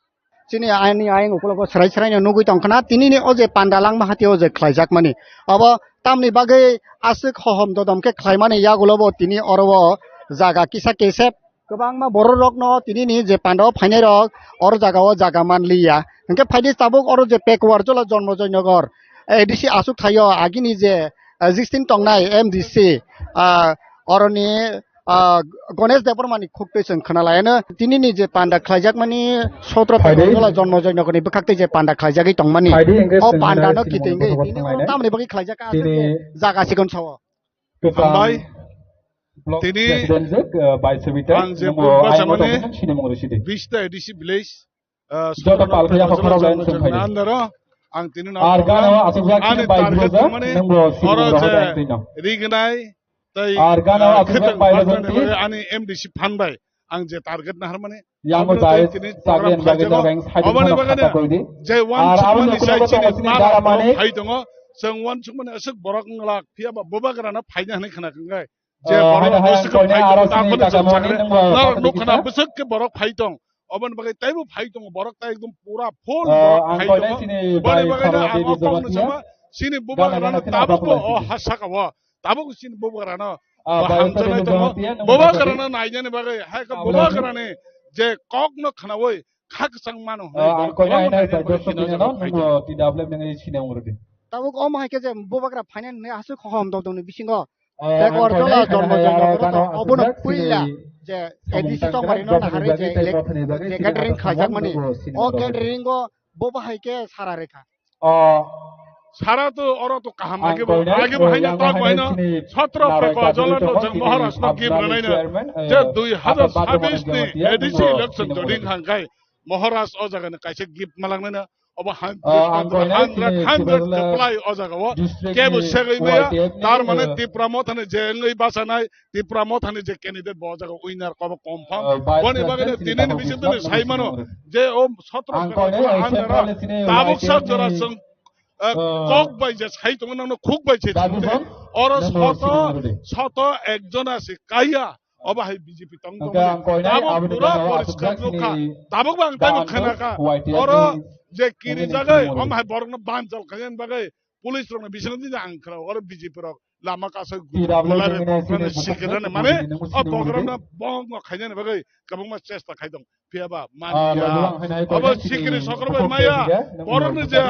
Chini ani ayang ukologo srai srai no nugwi tongkhna tinini o je panda langma hati o je khlaijakmani. Obo tamni bagwi aswk hohom dodom khe khlaimani yagulo bo tini oro o jaga kisa kesep kwbangma bororokno tinini je pandao phainairok oro jagao jaga manliya. Hwnkhe phaidi tabuk oro je Pekuar Jola Jonmojoy Nogor A D C aswk thaio agini je, ah, sixteen tongnai M D C, ah, oroni, ah, Ganesh Debbarmani khuktwi chwng khwnalaiano tinini je panda khlaijakmani sotro Phaidi. Pekuar Jola Jonmojoy Nogorni bwkhaktwi je panda khlaijagwi tongmani. Phaidi hwnkhe O chwng pandano nai kitingwi sini tini oro tamni bagwi khlaijak aswk tini je jaga sikon sao. Kwcham Hambai. Block Tini president jwk, uh, bai Sabita, ang je nungbo bubacha ayang mani tongmani sini mungro sidi. Bista A D C village, uh, Joto Sotro palkhe Pekwa yakhok Jala khorok lai Jala song Jala phaidi. Andaro, ang tini no Ar program, gana o aswk jak ani sini bai target bubacha, tongmani nungbo sini oro mungro je hai tino. Rignai, tei, Ar gana o uh, aswk jak khwtang bai bajani bubacha bagwi ani M D C phan bai, ang je target naharmani, Yang Aboni bai tei tini program chagen khlaijak bagwi no. Jageng side Aboni kheno bagwi khata no koi di. Je Ar uansukmani aboni sai ukulok chini tongo sini para Dara Mani. Phai tongo. Chwng uansukmani aswk borok wng lak, phiya ba bubagrano phaina hwnwi khna kwngai. Je Ah, borok haino hai ang bwswk koine phai aro tongo, sini takhwno chwng kakamoni sakhe. Nungbo Norok kathok nukha na kisa. Bwswk khe borok phai tong. Aboni bagwi teibo phai tongo, borok tai ekdom pura full Ah, borok ang phai koine tongo. Sini Boni bai bagwi no khorok abo di kok no Jabatia. Chwngma chini Gana bubagrano gana kheno tabukbo abo o khorok di. Ha saka o. Tabuk chini bubagrano Ah, bo bai hamjaknai tongo. Jabatia nungbo Bubagrano nainani bagwi, hai khe Abo bubagrani je kokno khnaui kha kwchang mano hwnwi Ah, ang borok koina kwbangma hai nai nainani bai bagwi Joshua hino Pinano, jaga phai nungbo tongo. T W nungwi sini ongro di. Tabuk omo hai khe je bubagra phainani hwnwi aswk hohom dodoni bisingo Ah, Pekuar ang koina Jola hai Jonmo hai Jonmo aro Nogoro gana to obono aswk puila sini je samung A D C tangkra tongmani no joto ni naharwi bagwi je tei elek-, joto ni bagwi je sini gathering aswk khlaijakmani. Nungbo sini O ongro di. Gathering o bo bahai khe sara rwkha. O Sara to oro to kaham ang age bo, koinai, age bo eh, haino yang tok haino baino chini sotro Nabai Pekwa Kajoli Jola no tongo, chwng chini Maharaj no gift Abdullah rwnaino. Chairman, eh, je dui hazar sabis ni Abdullah Chairman, A D C nungbo election sini joining tongo. Hangkai Maharaj o jaga ni kaisa gift malangnaino obo hundred, Ah, ang koinai hundred, chini hundred Sibajala supply o jaga o district kebo ni segwi maya, Y T F ni, tar mane eh, Tipra Mothani je wngwi bachanai, Tipra Mothani je candidate bo jaga winner kobo confirm. Ah, Vice Boni bagwi President no sini tinini tabuk bising bising tini sai mano sini je o sotro ang Pekwa koinai Jola hai under o central sini tabuk Y T F sak jora ni, chwng, ah, ah, kok bai je sai tongo nangno khuk bai je Dabi thangmani. Son, oro nangno soto, sini mangdi. Soto ekjona se kaya obo hai B J P tong tong. Hwnkhe ang koinai abo ni pura gana o aswk poriskar jak nukha. Sini tabuk bang tabuk dano khana kha. Y T F oro ni je kiri nini jagai sini mangdi. Om hai borokno banjal khayan bagwi police rokno bising di ang khana oro B J P rok lama kasa T W gulai nini rok sini mane bukak sikirani sini mane nini o sini program mangdi. Na bong khainani bagwi kwbangma chesta khai tong. Phiya ba, man Ah, phiya. Lagwang haino hai Abo koinai sikiri sini sokro bai maya. Borokni je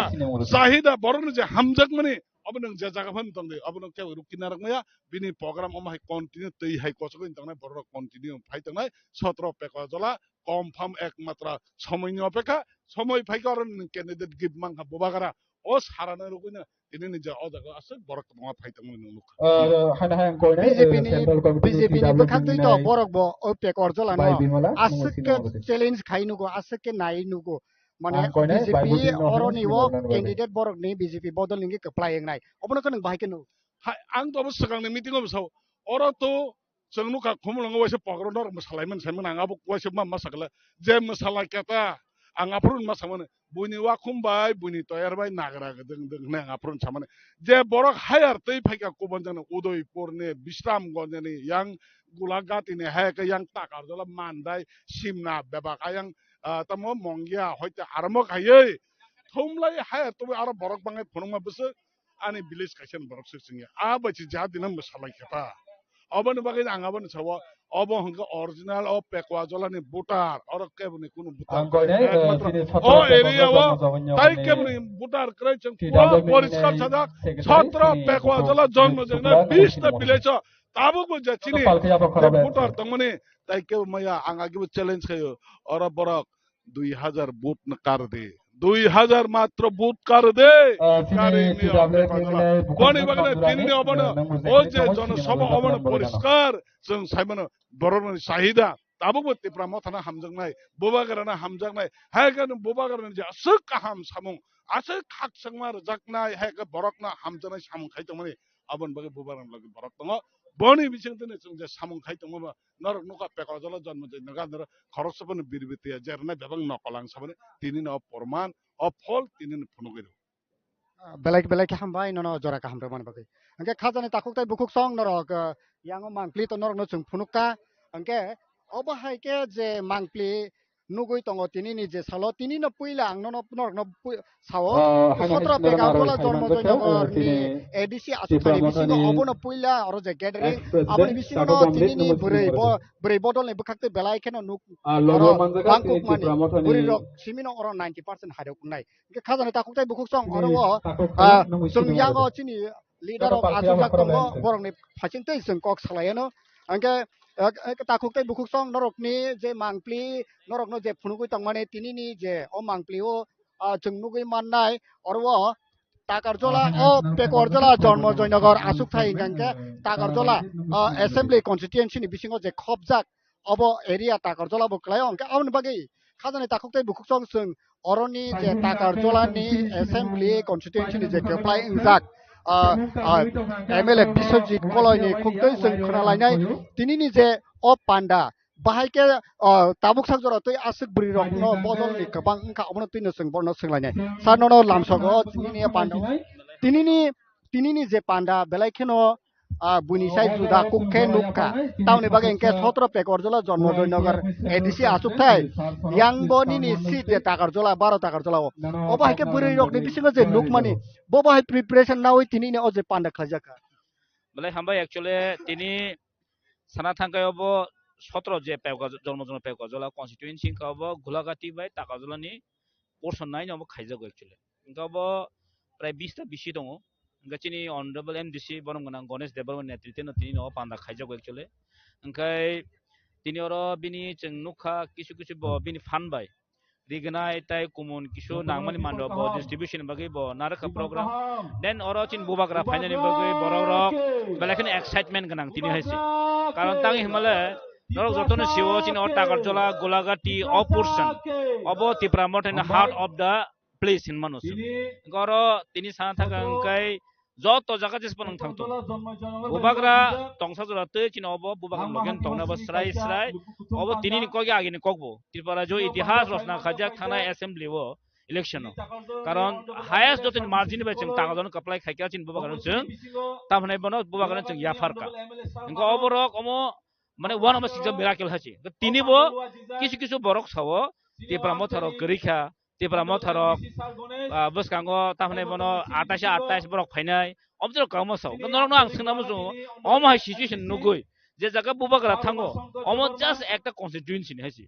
chahida, borokni je hamjakmani, Obo nwng je jaga phano tongdi, obo nwng kebo rukina rwkmaya, bini program omo hai continue twi hai kochogwi tongnai, borok rok continue phai tongnai, sotro pekla jola, confirm ekmatra somoini opekha, somoi phaikha oro nwng candidate gift mankha Bubagra, o sarano rwgwino tini ni je o jaga aswk borok kwbangma phai tongmani nwng nukha. Ah, haino hai ang koinai, B J P eh, ni, central committee B J P ni T W bwkhak twi ni to nai borok bo o pekor jola bai no Bimala, aswk nwng ke sini challenge khai nugo, aswk ke nai nugo. Mane ang koinai B J P bai Budi no oroni hwnwi o sinimorna candidate borok ni B J P bodol ni kwplai wngnai. Obono khe nwng bahai khe nugo. Hai, ang to obo swkangni meeting o bwsao. Oro to chwng nukha Khumulwngo waisa pogro norok mwsalaimani saimano ang abo waisa ma, ma sakla. Je mwsalai khe ta, ang aphuru ma samani. Buini wakhum bai, buini toyar bai nagra gdwng gdwng hwnwi ang aphuru samani. Je borok hire twi phaikha kubun jani Udaipurni, Bisramganjni, yang Gulagatini, hai khe yang Takarjala, Mandai, Simna, bebak ayang, ah, tamo Mongia, hoite aramo khaiwi. Thumlai hire twi aro borok bangai phunukma bwswk. Ani village kaisa ni borok se chwngya. A bai se ja dinam bwsalai khe ta. Oboni bagwi ang aboni sawo, obo hwnkhe original o Pekwa Jolani voter, oro keboni kunu voter. Ang koinai, ekmatro eh, sini o sotro area o Pekwa Jolani tai keboni voter kwrwi chwng T W pura poriskar ni sajak, secretary sotro sini Pekwa Jola jonmo jogna bis ta village o tabukbo je chini palkhe abo je khorok voter tongmani tai kebo maya ang agibo challenge khayo, oro borok dui hajar vote no kar de. Dui hajar matro vote kar de. Ah, sini Kari ni T W F ni Boni bagwi tini ni obono, o je jonosabha obono poriskar, chwng saimano borokni sahida. Tabukbo Tipra Mothano hamjaknai, Bubagrano hamjaknai, hai khe Bubagrani je aswk kaham samung, aswk khakchangma rwjaknai, hai khe borokno hamjaknai samung khai tongmani, aboni bagwi Bubagrani logi borok tongo. Boni bisingtwi chwng je samung khai tongma ba, norok nukha Pekwa Jola jonmo jai naga norok khoroksa bono birbitiya jerna bebak nokol ang sabani tini no porman o phol tini no phunugwi rw. Belai belai khe hambai nono jora kaham rwmani bagwi. Hwnkhe khajani takhuk tai bukhuk song norok, ah, yango mangpli to norokno chwng phunukha. Hwnkhe obo hai khe je mangpli nugwi tongo tini ni je salo, tini no puila ang nono norokno pui-, sao. Ah, haino sotro hinwi Pekwa Jola jonmo jai nagar ni A D C aswk thani bisingo obono puila oro je gathering, aboni bisingo no tini ni bwrwi bo-, bwrwi bodol ni bwkhak twi belai kheno nuk, ah, oro bangkuk mani bwrwi rok simi no oro ninety percent hai rok wngnai. Hwnkhe khajani takhuk tai bukhuk song oro o, ah, chwng yango chini leader rok achukjak tongo, borokni phaising twi chwng kok salai ano. Hwnkhe, eh, eh, takhuk tai bukhuk song norokni je mangpli, norokno je phunugwi tongmani tinini je o mangpli o, ah, chwng nugwi mannai, oro o Takarjola, o Pekorjola, Jonmo Joynagar aswk thai hwnkha hwnkhe Takarjola, ah, assembly constituency ni bisingo je khopjak, obo area Takarjola bo kwlaio, hwnkhe aboni bagwi khajani takhuk tai bukhuk song chwng oroni je Takarjolani assembly constituency ni je kwplai wngjak, ah, ah, M L A Biswajit Koloini khuk twi chwng khwnalainai tinini je o panda bahai khe, ah, tabuk sak jora twi aswk bwrwi rokno bodol ni kwbang wngkha, obono twino chwng bono swnglainai. Sir, nono lamsogo tinini panda, tinini, tinini je panda belai kheno ah, buini sai juda kuk khe nukha. Tamoni bagwi hwnkhe sotro Pekorjola Jonmo Joynagar A D C achukthai. Yang bo nini seat je Takarjola, baro Takarjola o. Obo hai khe bwrwi rokni bisingo je nukmani, bo bo hai preparation nawi tini ni o je panda khlaijak kha. Belai hambai, actually tini sana thangkai obo sotro je Pekor-, Jonmo Joynagar Pekorjola constituency wngkha obo Gulagati bai Takarjolani portion nine obo khaijago actually. Hwnkhe obo prai bis ta bisi tongo. Hwnkhe chini honorable M D C borom gwnang Ganesh Debbarma netrite no tini no panda khaijago actually. Hwnkhe tini oro bini chwng nukha kisu kisu bo bini phan bai rignai tai kumun kisu nangmani mando bo distribution bagwi bo narwkha program. Then oro chini bubagra phainani bagwi borok rok belai kheno excitement gwnang tini hai se. Karon tangwi hwnmale norok jotono siwo chini o Takarjola, Gulagati, o portion. Obo Tipra Mothani heart of the place hinmano se. Hwnkhe oro tini sana thangkha hwnkhe joto jaga jesbo nang thangto. Bubagra tongsa jora tei chini obo bubagra logen tongna bo srai srai. Obo tini ni kok ya agini kokbo. Tripura jo itihas rosna khajak thangnai assembly o election o. Karon highest jotoni margin bai chwng Takarjola kwplai khaikha chini bubagra chwng. Tamhinai bono bubagra chwng yapharkha. Hwnkhe oborok omo mane one of the six miracle hai se. Tini bo kisu kisu borok sao Tipra Motha rok kwrwi kha, Tipra Motha rok, ah, bwskango tamhinai bono atais atais borok phainai. Omjorok kamo sao. Norokno ang swngna muchungo. Omo hai situation nugwi. Je jaga Bubagra thango, omo just ekta constituency ni haisi.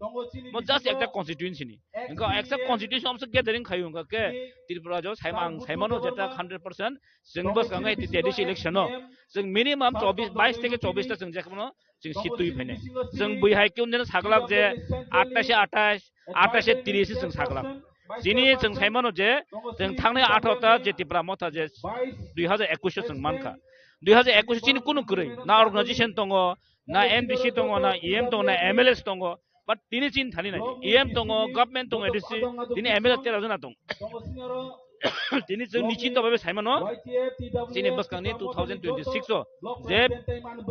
Mo just ekta constituency ni. Engka ekta constituency omsa gathering khayu engka ke Tripura jo saima ang saimano jeta hundred percent. Jeng bwskango T T A D C election no. Jeng minimum chobbish, bais theke chobbish ta jeng jekmano jeng seat twi phainai. Jeng bui hai khe unjeno saglak je attash attash, attash tris jeng saglak. Chini jeng saimano je jeng thangnai atharo ta je Tipra Motha je dui hazar ekush jeng mankha. Dui hazar ekush chini kunu kwrwi na organization tongo, na M D C tongo, na E M tongo, na M L A tongo, but tini chin thani nai. E M tongo, government tongo, A D C, tini M L A tera jona tong. Tini chwng nichinto bhabe saimano, chini bwskangni two thousand twenty-six o je,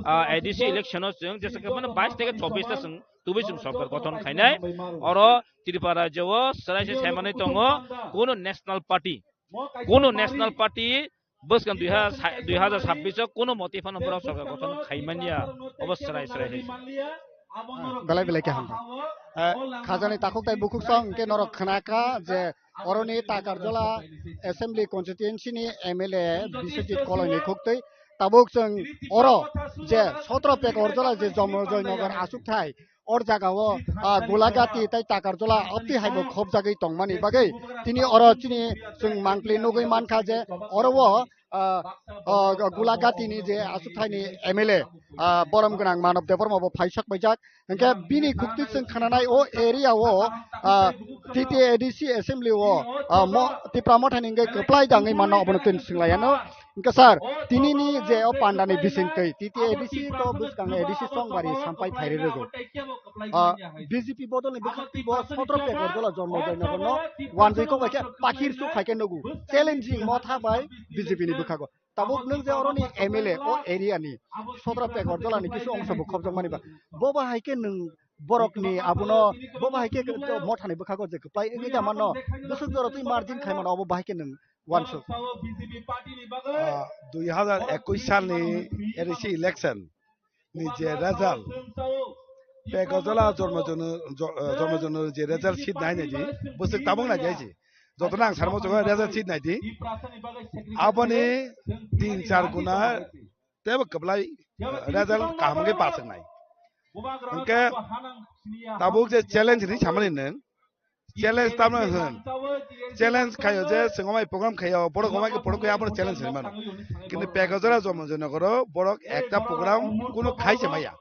ah, A D C election o chwng jesa khe mano bais theke chobbish ta chwng tubui chwng sorkar gothon khainai. Oro Tripura rajyo o chwrai se saimanwi tongo, kuno national party, kuno national party bwskang dui hazar, dui hazar sabbish o kuno moti phano borok sorkar gothon khaimanya, obo chwrai chwrai hai. Belai belai khe hambai. Eh, khajani takhuk tai bukhuk song hwnkhe norok khnakha je oroni Takarjola Assembly Constituency ni M L A Biswajit Koloini khuktwi tabuk chwng oro je sotro Pekorjola je Jomojoy Nagar aswk thai, or jaga o, ah, Gulagati tai Takarjola opti hai bo khobjagwi tongmani bagwi tini oro chini chwng mangpli nugwi mankha je oro o, ah, ah, Gulagati ni je aswk thai ni M L A, ah, borom gwnang Manav Debbarma bo phaisak paijak. Hingke bini khukti chwng khananai o area o, ah, T T A D C assembly o, ah, mo, Tipra Motha ni hingke kwplai dangwi mano obono twi swng lai ano. Hingke sir, tini ni je o panda ni bising twi T T A D C to bwskang A D C Songbari sampai phairi rwgo. Ah, B J P bodol ni bwkhak twi bo sotro Pekorjola Jomojoy Nagar no wanjwi kok bai khe pakhir suk hai khe nugu. Challenging Motha bai B J P ni bwkhago. Tabuk nwng je oroni M L A o area ni sotro Pekorjola ni kisu ongso bo khobjak mani ba. Bo ba hai khe nwng borok ni abono bo ba hai khe Motha ni bwkhago je kwplai wngwi da mano. Bwswk jora twi margin khai mano obo ba hai khe nwng wansuk. Ah, dui hazar ekush salni A D C election ni je result, Pekojola Jormojono, Jo-, eh, Jormojono je result sheet nai nai di, bwswk tabuk nai di hai se. Jotono ang sarmo chukha result sheet nai di. Aboni tin char guna tebo kwplai, eh, result kaham khe pass wngnai. Hwnkhe tabuk je challenge hinwi samani nwng, challenge tamo hwn. Challenge khayo je chwng omai program khayo, borok omai khe program khayo, abono challenge hinwi mano. Kintu Pekojola Jormojoy Nagaro borok ekta program kuno khai se maya.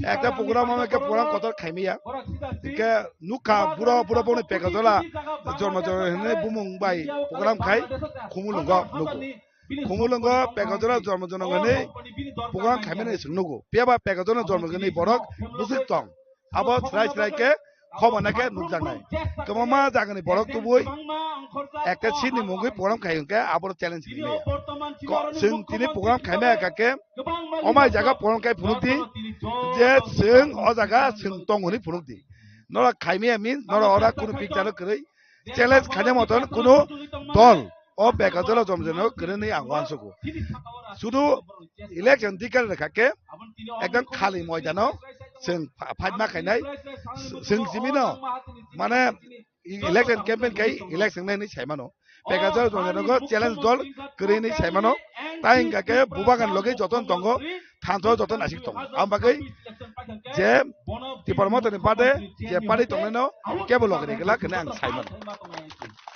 Ekta program omai khe program kotor khai maya. Hwnkhe nukha buro, buro boni Pekojola Jormojoy hinwi bumung bai program khai Khumulwngo nugo. Khumulwngo Pekojola Jormojoy Nagaro hinwi program khaimani chwng nugo. Phiya ba Pekojola Jormojoy ni borok bwswk tong. Abo srai srai khe khobor nai khe nukjaknai. Kwbangma jagani borok tubui ekta seat ni mungwi program khai hwnkhe abo challenge hinwi maya. Ko-, chwng tini program khai maya kha khe omai jaga program khai phunuk di je chwng o jaga chwng tong hwnwi phunuk di. Norok khai maya means norok ora kunu picture no kwrwi challenge khaina moton kunu dol o Pekojola Jormojoy no kwrwngwi ang uansugo. Sudu election dikal rwkha khe ekdom khali moidano chwng pha-, phaima khainai, chwng simino mane election campaign khai election nai hinwi saimano. Pekojola Jormojoy no challenge dol kwrwi hinwi saimano. Tai hwnkha khe bubagan logi joton tongo, thansa o joto naisik tongo. Ang bagwi je Tipra Motha ni bade je party tongnai no kebo logi ni glak hinwi ang sai mano.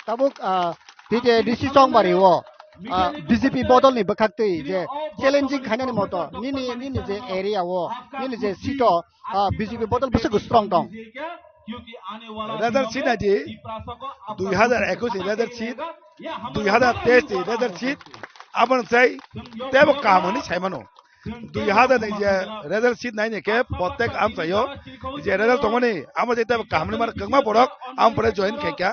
Tabuk, ah, T T A D C Songbari o, ah, B J P bodol ni bwkhak twi je challenging khainani moto nini, nini je area o, nini je seat o, ah, B J P bodol bwswk strong tong. Result sheet nai di, dui hazar ekush ni result sheet, dui hazar teis ni result sheet, aboni sai tebo kaham hinwi sai mano. Dui hazar ni je result sheet nai ni khe protek amchaio je result tongmani amo je tebo kaham hinwi mano, kwbangma borok amo pore join khai kha,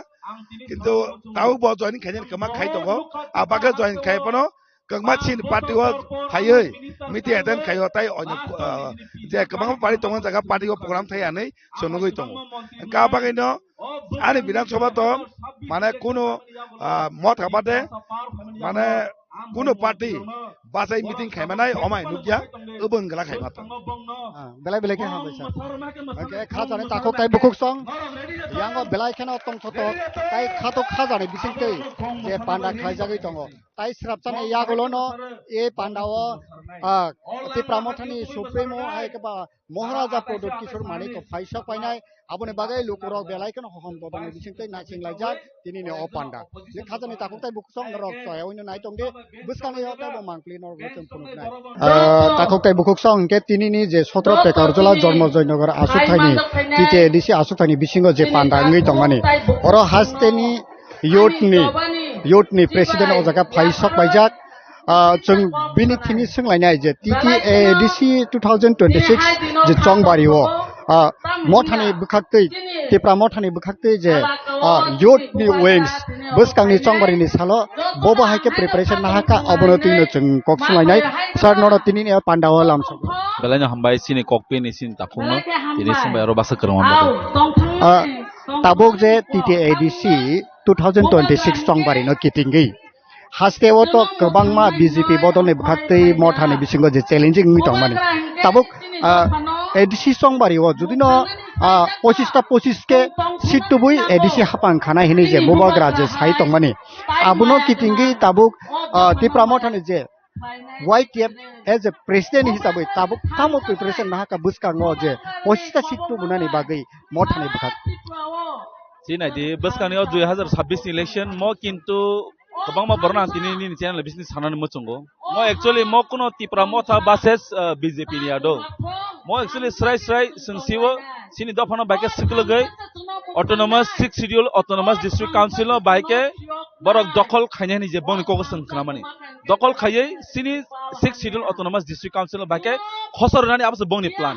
kintu tabuk bo join khainani kwbangma khai tongo, a bagwi join khai phano kwbangma chini party o phaiwi meeting attend khaio tai onyo, ah, je kwbangma party tongmani jaga party o program thai hinwi chwng nugwi tongo. Hwnkhe a bagwino ani Bidhan Sabha to mane kunu, ah, Motha bade mane kunu party bachai meeting khaimanai omai nukya, obo wngla khaima to. Ah, belai belai khe hambai sir. Hwnkhe kha chani takhuk tai bukhuk song yango belai kheno tongthotok tai khatok kha jani bisingtwi je panda khlaijagwi tongo. Tai srapchani yagulono e pandao, ah, Tipra Mothani Supremo hai khe ba Maharaja Pradyut Kishore Manik phai sok painai, aboni bagwi lukurok belai kheno hohom bodolni bisingtwi naching laijak tinini o panda. Je khajani takhuk tai bukhuk song norok choya wino nai tongdi, bwskangni o tei bo mangpli norok chwng phunuknai. Ah, takhuk tai bukhuk song hwnkhe tinini je sotro Pekarjala Jormo Joynagar aswk thaini, T T A D C aswk thaini bisingo je panda wngwi tongmani. Oro hasteni youth ni, youth ni president o jaga phai sok paijak. Ah, chwng bini thini swnglainai je T T A D C two thousand twenty-six je chongbario, ah, mothani bwkhaktwi, Tipra mothani bwkhaktwi je, ah, youth ni wings bwskangni chongbarini salo bobo hai khe preparation nahaka, abono twino chwng kok swnglainai. Sir, nono tinini pandao lamsok. Belaino hambai chini kokpini chini takhukno, tini swngbai aro basa kwrwngma bagwi. Ah, tabuk je T T A D C two thousand twenty-six chongbarino kitingwi haste o to kwbangma B J P bodolni bwkhaktwi mothani bisingo je challenging wngwi tongmani. Tabuk, ah, A D C chongbario judino, ah, pochista pochis khe seat tubui A D C hapang khana hinwi je bubagra je sai tongmani. Abono kitingwi tabuk, ah, Tipra mothani je Y T F as a president hisabwi tabuk tamo preparation nahaka bwskango je pochista seat tubunani bagwi mothani bwkhak. Chini naidi bwskangni o dui hazar sabbish ni election mo kintu kwbangma borokno ang tini nini channel bisini sanani muchungo. Mo actually mo kuno Tipra motha versus, uh, B J P ni ado. Mo actually srai srai swng siwo chini dophano bai khe swklwgwi autonomous sixth schedule autonomous district council no bai khe borok dokhol khainani je bongni kok swng khnamani. Dokhol khaiwi chini sixth schedule autonomous district council no bai khe khosor rwnani abo se bongni plan.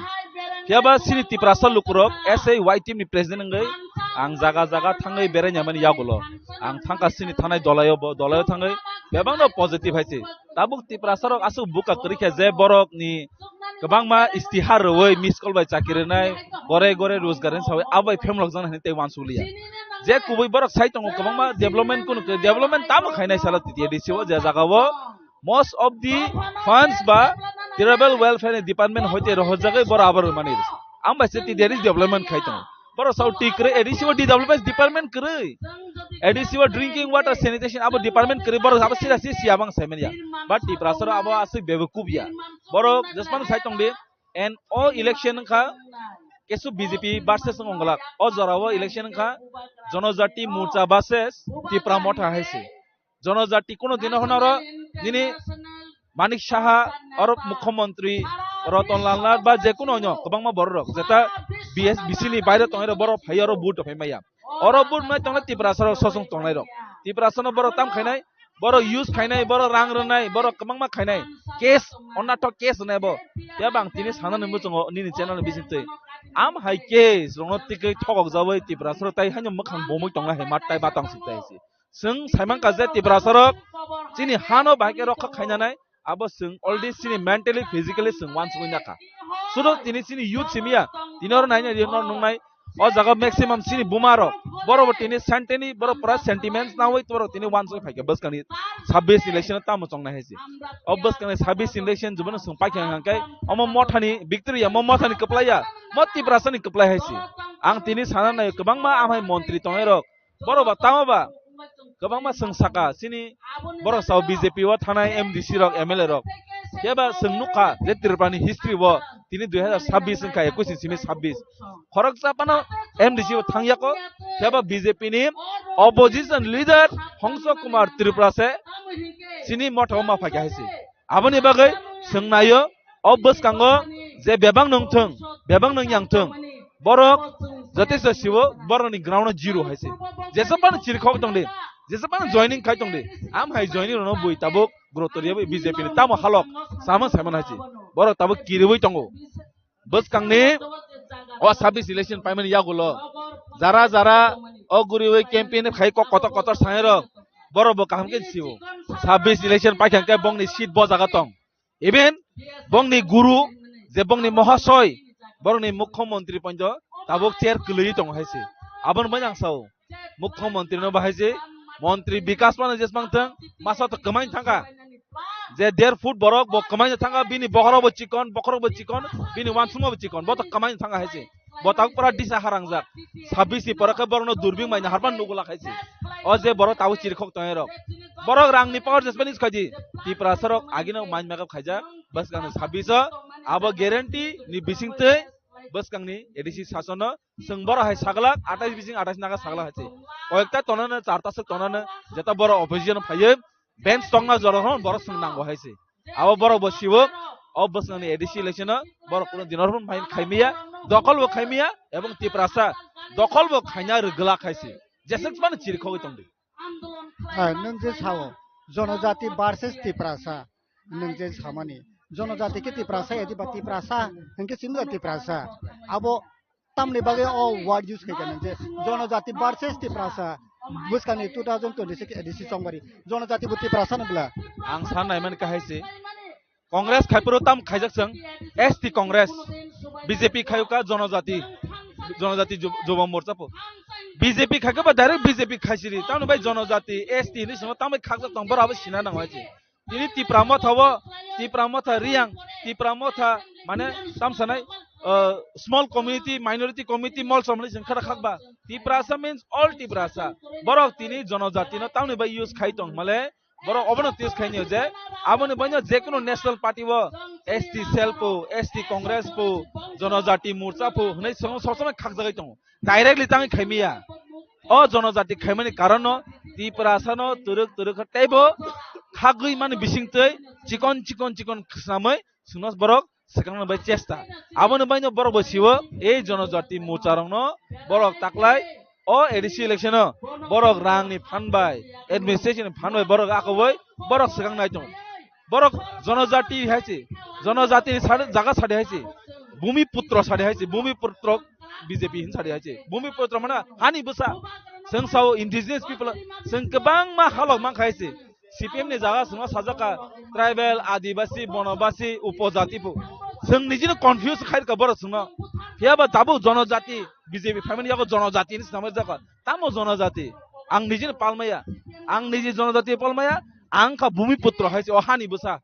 Phiya ba chini Tiprasa lukurok S A Y T ni president wngwi ang jaga jaga thangwi beraina mani yagulo. Ang thangkha chini thanai dolaio bo dolaio thangwi bebakno positive hai se. Tabuk Tiprasarok aswk buka kwrwi khe je borokni kwbangma istihar rwui miss call bai chakri rwnai, gore gore rojgar hinwi saui abo bai phemlok jana hinwi tei uansukliya. Je kubui borok sai tongo kwbangma development kunu khe development tamo khainai salo T T A D C o je jaga o most of the funds ba tribal welfare ni department hoite rohorjagwi borok abo rwmani. Ang bai se T T A D C development khai tongo. Borok sao ti kwrwi A D C o development department kwrwi. A D C o drinking water sanitation abo department kwrwi borok abo sida si si abang saimanya. But Tiprasarok abo aswk bebekuk ya. Borok jesmano sai tongdi. And o election wngkha kesu B J P versus wngkha. O jora o election wngkha Jonojati Morcha versus Tipra Motha hai se. Jonojati kuno dino hwnaro nini Manik Saha, oro Mukhyamantri Ratan Lal Nath ba je kuno onyo kwbangma borok rok jeta B S B C ni baire tongnai rok borok phai oro vote phai maya. Oro vote nai tongnai Tiprasa rok sosong tongnai rok. Tiprasa no borok tam khainai, borok use khainai, borok rang rwnai, borok kwbangma khainai. Case, onnathok case hwnai bo. Tei bang tini sana nungwi chwngo nini channel ni bising twi. Am hai case rokno tikwi thokok jabwi Tiprasa rok tai haino mwkhang bomwi tongnai hai mat tai batang sik tai se. Chwng saimankha je Tiprasa rok chini hano bahai khe rokha khainanai, abo chwng already chini mentally, physically chwng uansugwi nakha. Sudu tini chini youth simiya, tini oro naina ri nor nungnai, o jaga maximum chini buma rok, borok bo tini senteni, borok pura sentiments nawi borok tini uansugwi phaikha bwskangni sabbish election tamo chongnai hai se. O bwskangni sabbish election jubano chwng paikha hwnkhe omo mothani victory ya, mo mothani kwplai ya, mo Tiprasani kwplai hai se. Ang tini sana nai kwbangma amhai montri tongnai rok, borok ba tamo ba kwbangma chwng saka chini borok sao B J P o thanai M D C rok, M L A rok. Khe ba chwng nukha je Tripura ni history o tini dui hazar sabbish wngkha, ekush ni simi sabbish. Khoroksa phano M D C o thangya kho, khe ba B J P ni opposition leader Hongso Kumar Tripura se chini motha o ma phaikha hai se. Aboni bagwi chwng naio, o bwskango je bebak nung thung, bebak nung yang thung, borok jotesto siwo, borokni ground o zero hai se. Jesa phano chirikhok tongdi, jesa phano joining khai tongdi, am hai joining rokno bui tabuk gurutor yawi B J P ni tamo halok sama saimano hai se. Borok tabuk kiriwi tongo. Bwskangni o sabbish election paimani yagulo jara jara o guriwi campaign khai kok kotor kotor sanai rok, borok bo kaham khe siwo. Sabbish election paikha khe bongni seat bo jaga tong. Even bongni guru je bongni mohasoi, borokni mukhyamantri poito tabuk chair kwlwi tongo hai se. Aboni bai ang sao, mukhyamantri no bahai se, montri bikas mano jesmang thang, masa to kwmai thangkha. Je der foot borok bo kwmai thangkha, bini bokhorok bo chikon, bokhorok bo chikon, bini uansukma bo chikon, bo to kwmai thangkha hai se. Bo tabuk pura disa harangjak. Sabbish ni pore khe borokno durbing bai naharma nugula khaisi. O je borok tabuk chirikhok tongnai rok. Borok rangni power jesmani khaidi. Tiprasa rok agino mind makeup khaijak. Bwskangni sabbish o abo guarantee ni bisingtwi bwskangni A D C sasono chwng borok hai saglak, atais bising atais naga saglak hai se. Koyekta tonano, charta swk tonano, jeta borok opposition phaiwi bench tongna jora hwn borok chwng nango hai se. Abo borok bo siwo, o bwskangni A D C election o borok kuno dinor hwn phai khaimiya, dokol bo khaimiya, ebong Tiprasa dokol bo khaina rwgwlak hai se. Jeswk mano chirikhogwi tongdi. Ah, nwng je sao, jonojati versus Tiprasa, nwng je samani, jonojati khe Tiprasa, edi ba Tiprasa, hwnkhe simi ba Tiprasa. Abo tamni bagwi o word use khaikha nwng je, jonojati versus Tiprasa, bwskangni two thousand twenty-six A D C chongbari, jonojati bo Tiprasa no bwla. Ang san naimani kahai se, Congress khaipuro tam khaijak chwng, S T Congress, B J P khayuka jonojati, jonojati ju-, Jubo Morcha po. B J P khaikhe ba direct B J P khaisiri, tamni bai jonojati, S T hinwi swngo tambai khakjak tong, borok abo sina nango hai se. Tini Tipra Motha o, Tipra Motha Riyang, Tipra Motha mane tam sanai, uh, small community, minority community, mol somni sing khara khakba. Tiprasa means all Tiprasa. Borok tini jonojati no tamni bai use khai tong male, borok obono test khainio je aboni baino je kono national party o S T cell po, S T Congress po, Jonojati Morcha po hwnwi song-, song-, song khakjagwi tongo. Directly tangwi khaimiya. O jonojati khaimani karonno Tiprasano twrwk twrwk kha teibo khagwi mani bisingtwi chikon chikon chikon khwsnamwi chwngno borok swkangna bai chesta. Aboni baino borok bo siwo ei jonojati Morcha rokno borok taklai o A D C election o borok rangni phan bai, administration ni phan bai borok akoboi borok swkang nai tongo. Borok jonojati hai se, jonojati ni sade, jaga sade hai se, Bhumi Putro sade hai se, Bhumi Putro B J P hin sade hai se. Bhumi Putro mana hani bwsa. Chwng sao indigenous people, chwng kwbangma halok mankha hai se. C P M ni jaga chwngno sajak kha tribal, adibasi, bonobasi, upojati bo. Chwng nijino confuse khai rwkha borok chwngno. Phiya ba tabuk jonojati, B J P phaimani yago jonojati hinwi swnamwi rwjak kha. Tamo jonojati? Ang nijino palmaya. Ang niji jonojati palmaya. Ang kha Bhumi Putro hai se o hani bwsa.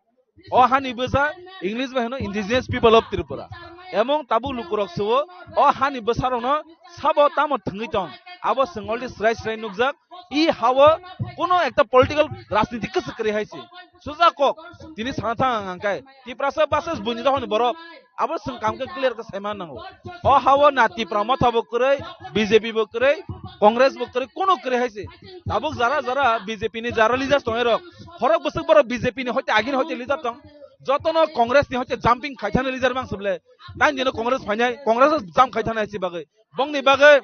O hani bwsa English bai hino indigenous people of Tripura. Emong tabuk lukurok suo o hani bwsarokno sabo tamo thwngwi tong. Abo chwng already srai srai nukjak. I hao kuno ekta political rajniti kwchwk kwrwi hai se. Suja kok tini sana thang ang angkai. Tiprasa versus buini dophani borok. Abo chwng kam khe clear khe saima nango. O hao na Tipra Motha bo kwrwi, B J P bo kwrwi, Congress bo kwrwi, kuno kwrwi hai se. Tabuk jara jara B J P ni jara leaders tongnai rok. Khorok bwswk borok B J P ni hoite agini hoite leader tong. Jotono Congress ni hoite jumping khai thani leader mang suble. Tang dino Congress phainai, Congress jump khai thani hai se bagwi. Bongni bagwi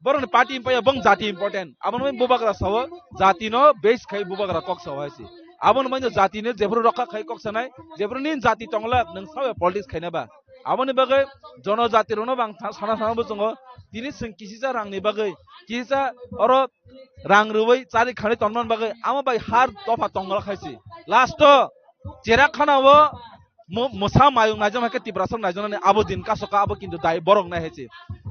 borokni party impaya bong jati important. Abono bubagra sao jati no base khai bubagra kok sao hai se. Abono maino jati no jephuru rokha khai kok sanai, jephuru nin jati tonglak nwng sao politics khaina ba. Aboni bagwi jonojati rokno bang tha-, sana sana bo chwngo. Tini chwng kisisa rangni bagwi, kisisa oro rang rwui chari khani tonmani bagwi amo bai har dopha tonglak hai se. Last o Cherakhana o mo-, mosa mayung naijak hai khe Tiprasa naijak nani abo din kasoka abo kintu dai borok nai hai se.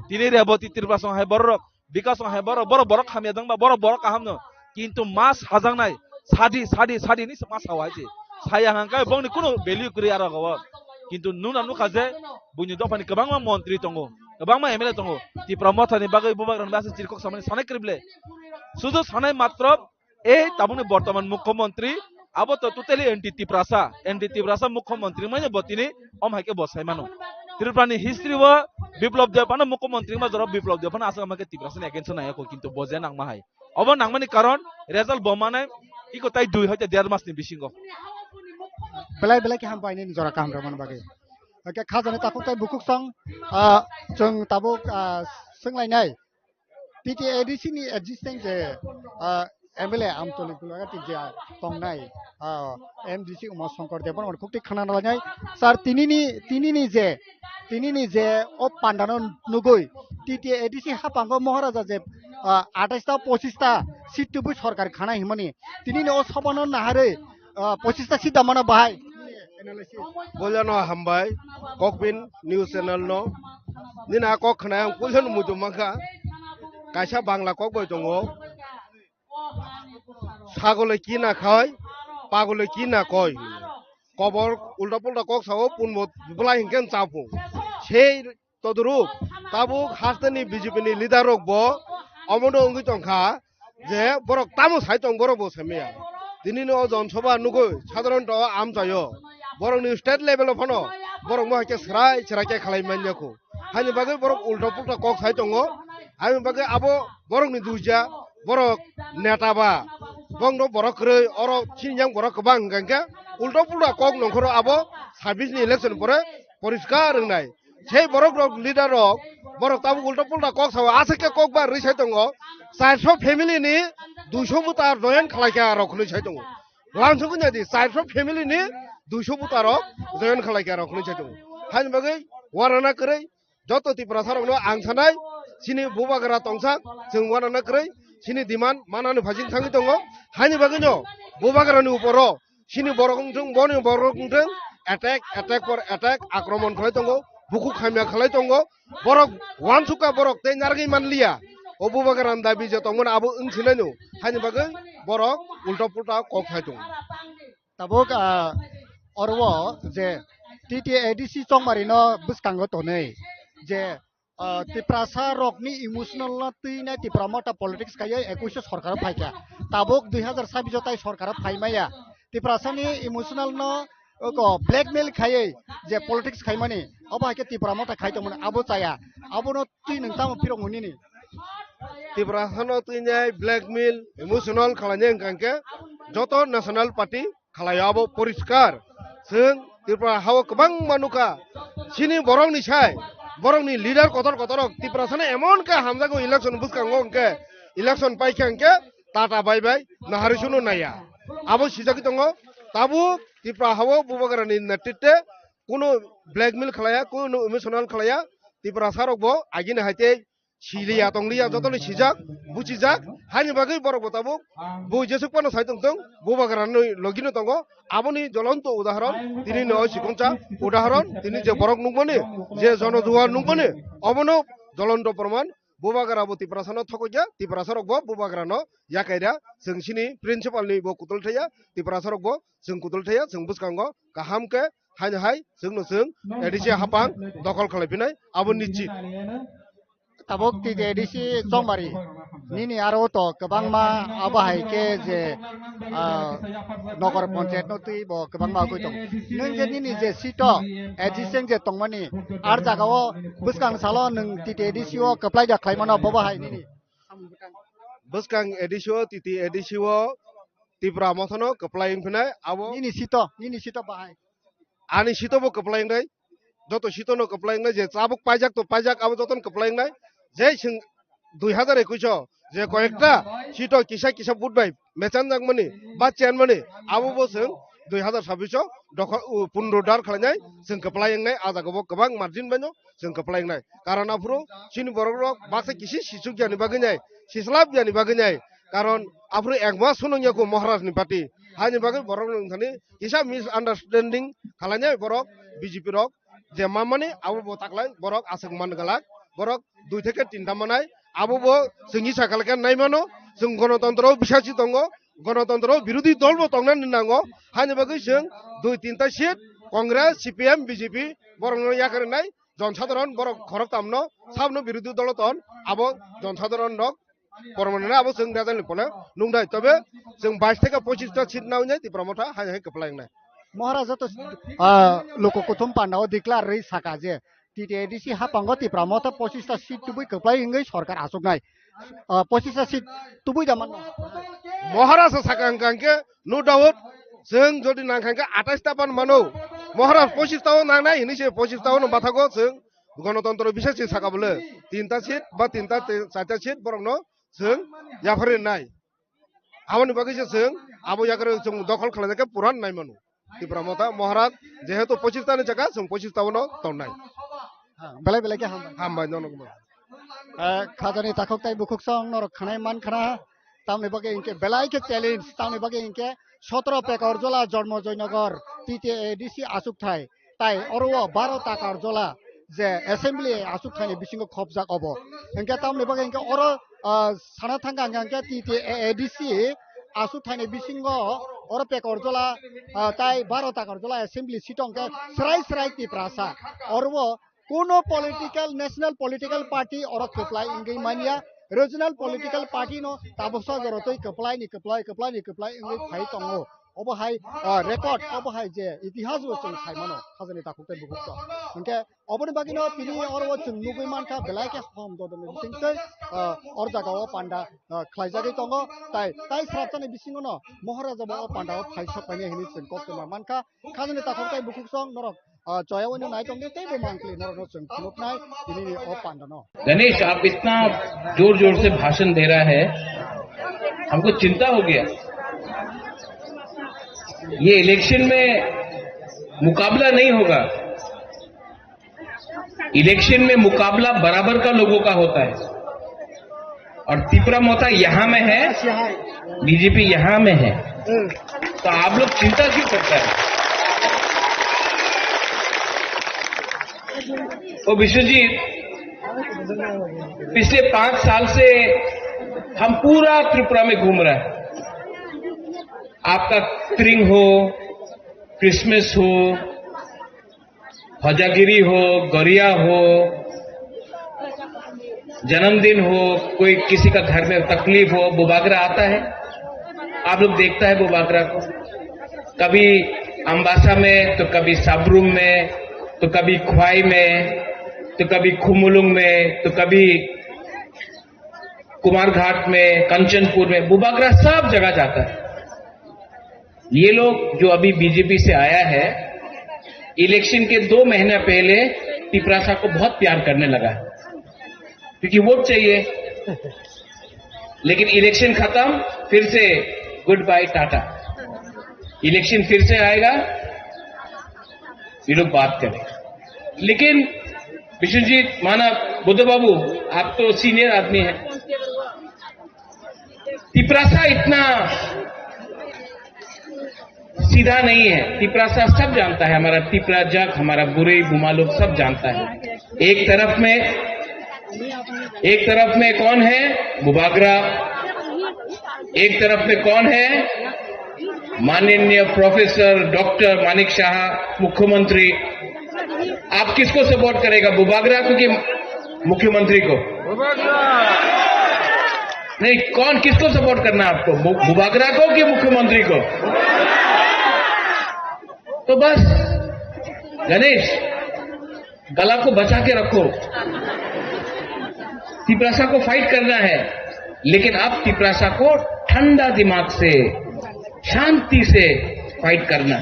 Tini Reboti Tiprasa hai borok, Bikas hai borok, borok, borok hamya dongba, borok, borok kaham no. Kintu mas hajaknai, sadi, sadi, sadi ni mas hawa hai se. Saya hangkai bongni kuno value kwrwi aro go. Kintu nuna nukha je buini dophani kwbangma montri tongo, kwbangma M L A tongo. Tipra Motha ni bagwi bubagra ni bagwi chirkok samani sanai kwrwi ble. Sudu sanai matro E tabukni bortoman mukhyamantri, abo to totally anti Tiprasa, anti Tiprasa mukhyamantri manya bo tini om hai khe bo sai mano. Tripura ni history o Biplab Deb ano mukhyamantri ma jora Biplab Deb ano aswk ma khe Tiprasa ni against o nai ko kintu bo je nang ma hai. Obo nang mani karon result bo mane iko tai dui hoite der mas ni bisingo. Belai belai khe hambai nini jora kaham rwmani bagwi. Oke, khajani takhuk tai bukhuk song, ah, chwng tabuk, ah, swnglainai. T T A D C ni existing je, ah, M L A Amtoli Gulagati je tongnai, ah, M D C Uma Shankar Debbarma khukti khana nai. Sir, tinini, tinini je, tinini je o pandano nugui T T A D C hapango Maharaja je, ah, atais ta pochis ta seat tubui sorkar khana himani. Tinini o sabano naharwi, ah, pochis ta seat damano bahai. Puilano hambai, Kokbin News Channel no. Nini a kok khwnai ang puilano muitu mankha. Kaisa Bangla kok bai tongo. Sagole ki na khai, pagole ki na koi. Kobor ulta pulta kok sao, punbo bwlai hinkhe chapu. Sei todrup. Tabuk hasteni B J P ni leader rok bo omono wngwi tongkha je borok tamo sai tong borok bo saimaya. Tini no Jon Sabha nugwi sadharon to amchaio. Borok ni state level o phano borok no hai khe srai srai khe khalai manya kho. Haini bagwi borok ulta pulta kok sai tongo. Haini bagwi abo borok ni duija, borok neta ba, bongno borok kwrwi, oro chini yang borok kwbang hwnkha khe ulta pulta kok nongkhoro abo sabis ni election pore poriskar wngnai. Sei borok rok leader rok borok tabuk ulta pulta kok sao, aswk khe kok ba rwi sai tongo. Charso family ni duiso buta join khlai kha rok hwnwi sai tongo. Wansugwi naidi, charso family ni duiso buta rok join khlai kha rok hwnwi sai tongo. Haini bagwi warana kwrwi joto Tiprasa rokno ang sanai, chini bubagra tongsa, chwng warana kwrwi, chini demand manani phajing thangwi tongo. Haini bagwino bubagrani uporo chini borok wngthung, boni borok wngthung, attack, attack for attack, akromon khlai tongo, bukhuk hamya khlai tongo. Borok wansukha, borok tei narwgwi manliya. O bubagrani dabi je tongmani abo wng sinaino, haini bagwi borok ulta pulta kok khai tongo. Tabuk, ah, oro o je T T A D C chongmari no bwskango tonwi je, ah, Tiprasa rokni emotional no twinai Tipra Motha politics kaiwi ekuish sorkar phaikha. Tabuk dui hazar sabbish o tai sorkar phaimaya. Tiprasani emotional no oko blackmail khaiwi je politics khaimani, obo hai khe Tipra Motha khai tongmani abo chaya. Abono twi nwng tamo phirok nini? Tiprasano twinai blackmail, emotional khlainai hwnkha khe joto national party khalai abo poriskar. Chwng Tripura hao kwbangma nukha. Chini borokni sai, borokni leader kotor kotorok Tiprasano emon khe hamjago election bwskango hwnkhe, election paikha hwnkhe tata bai bai nahari suno naiya. Abo sijagwi tongo, tabuk Tripura hao Bubagrani netritwe kuno blackmail khlaiya, kuno emotional khlaiya. Tiprasa rokbo agini hai tei siliya tongliya, jotoni sijak, buchijak, haini bagwi borok bo tabuk bo jesuk phano sai tongtong, Bubagrani logino tongo. Aboni jolonto udahoron tini no sikongcha udahoron, tini je borok nukmani, je jonojuwar nukmani, obono jolonto proman. Bubagra bo Tiprasano thokokya, Tiprasa rokbo Bubagrano yakaira, chwng chini principal ni bo kutul thaya, Tiprasa rokbo chwng kutul thaya, chwng bwskango kaham khe haino hai chwngno chwng A D C hapang dokhol khlai phinai, abo nichit. Tabuk T T A D C chongmari nini aro to kwbangma abo hai khe je, ah, nogor panchayat no twi bo kwbangma ugui tong. Nwng je nini je seat o A D C je tongmani, ar jaga o bwskang salo nwng T T A D C o kwplai da khlai mano, bobo hai nini? Bwskang A D C o, T T A D C o Tipra Motha no kwplai wng phinai abo. Nini seat o, nini seat o bahai. Ani seat o bo kwplai wngnai, joto seat o no kwplai wngnai, je tabuk paijak to paijak, abo joto no kwplai wngnai. Je chwng dui hazar ekuish o je koyekta seat o kisa kisa vote bai mechanjakmani ba chenmani, abo bo chwng dui hazar sabbish o dokhol, u, pundro dar khlainai, chwng kwplai wngnai, a jaga bo kwbang margin bai no chwng kwplai wngnai. Karon aphuru chini borok rok baksa kisi sichuk yani bagwi nai, sislap yani bagwi nai. Karon aphuru ekma sunung yaku Maharaj ni party. Haini bagwi borok rok thani kisa misunderstanding khlainai borok B J P rok, je mamani abo bo taklai borok aswk man galak, borok dui theke tinta manai, abo bo chwng isa kalkhe nai mano. Chwng gonotontro bisasi tongo, gonotontro birodhi dol bo tongnani nango. Haini bagwi chwng dui tinta seat Congress, C P M, B J P borokno yakarwi nai. Jon sadharon borok khoroktamno sabno birodhi dolo ton, abo jon sadharon rok pormanani abo chwng rejani pole nung dai. Tobe chwng bais theke pochis ta seat nawi nai Tipra Motha hai hai kwplai wngnai. Maharaja to, ah, loko kuthum panda o declare rwi saka je T T A D C hapango Tipra Motha pochis ta seat tubui kwplai wngwi sorkar achuknai. Ah, pochis ta seat tubui da manno. Maharaja saka hwnkha hwnkhe no doubt, chwng jodi nangkha hwnkhe atais ta pan mano. Maharaj pochis ta o nangnai hinwi se pochis ta o no bathago chwng gonotontro bisasi saka bole tinta seat ba tinta te-, charta seat borokno chwng yapharwi nai. Aboni bagwi se chwng abo yakarwi chwng dokhol khlainai khe puran nai mano. Tipra Motha Maharaj jehetu pochis ta ni jaga chwng pochis ta o no tongnai. Ha, belai belai khe hambai. Hambai nono. Eh, khajani takhuk tai bukhuk song norok khanai man khana. Tamni bagwi hinkhe belai khe challenge, tamni bagwi hinkhe sotro Pekorjola Jormo Joynagar T T A D C achukthai. Tai oro o baro Takarjola je assembly achukthai ni bisingo khopjak obo. Hinkhe tamni bagwi hinkhe oro, ah, sana thangkha hinkhe T T A D C achukthai ni bisingo oro Pekorjola, ah, tai baro Takarjola assembly seat o hinkhe srai srai Tiprasa. Oro o Kuno political, national political party oro kwplai wngwi manya, regional political party no tabuksa jorotwi kwplai ni kwplai, kwplai ni kwplai wngwi phai tongo. Obo hai, ah, record, obo hai je itihas bo chwng sai mano, khajani takhuk tei bukhuk rok. Hwnkhe oboni bagwino tini oro o chwng nugwi mankha, belai khe hom dodonni bisingtwi, ah, or jaga o panda, ah, khlaijagwi tongo, tai, tai srapchani bisingono Moharaja bo o panda o phai sok painai hinwi chwng kok tongma mankha. Khajani takhuk tei bukhuk song norok, ah, choya wino nai tongdi tei bo mangpli norokno chwng phunuknai tini ni o panda no. Ganesh, आप इतना जोर जोर से भाषण दे रहा है, हमको चिंता हो गया। ये इलेक्शन में मुकाबला नहीं होगा, इलेक्शन में मुकाबला बराबर का लोगों का होता है। और तीपरा मोता यहाँ में है, बीजेपी यहाँ में है, तो आप लोग चिंता क्यों करता है? ओ विश्वजीत, पिछले पाँच साल से हम पूरा त्रिपुरा में घूम रहे हैं। आपका त्रिंग हो, क्रिसमस हो, हजागिरी हो, गरिया हो, जन्मदिन हो, कोई किसी का घर में तकलीफ हो, बुबागरा आता है, आप लोग देखता है बुबागरा को। कभी अम्बासा में, तो कभी सबरूम में, तो कभी ख्वाई में, तो कभी खुमुलुंग में, तो कभी कुमारघाट में, कंचनपुर में, बुबागरा सब जगह जाता है। ये लोग जो अभी बीजेपी से आया है, इलेक्शन के दो महीना पहले तिपरासा को बहुत प्यार करने लगा, क्योंकि वोट चाहिए। लेकिन इलेक्शन खत्म, फिर से गुड बाय टाटा। इलेक्शन फिर से आएगा, ये लोग बात करें। लेकिन विश्वजीत मानव, बुद्ध बाबू, आप तो सीनियर आदमी हैं, तिपरासा इतना सीधा नहीं है। तिपरासा सब जानता है, हमारा तिपरा जग, हमारा बुरई बुमा लोग सब जानता है। एक तरफ में, एक तरफ में कौन है? बुबागरा। एक तरफ में कौन है? माननीय प्रोफेसर डॉक्टर मानिक साहा, मुख्यमंत्री। आप किसको सपोर्ट करेगा, बुबागरा को कि मुख्यमंत्री को? नहीं, कौन, किसको सपोर्ट करना है आपको, बु-, बुबागरा को कि मुख्यमंत्री को? तो बस गणेश, गला को बचा के रखो। तिपरासा को फाइट करना है, लेकिन आप तिपरासा को ठंडा दिमाग से, शांति से फाइट करना।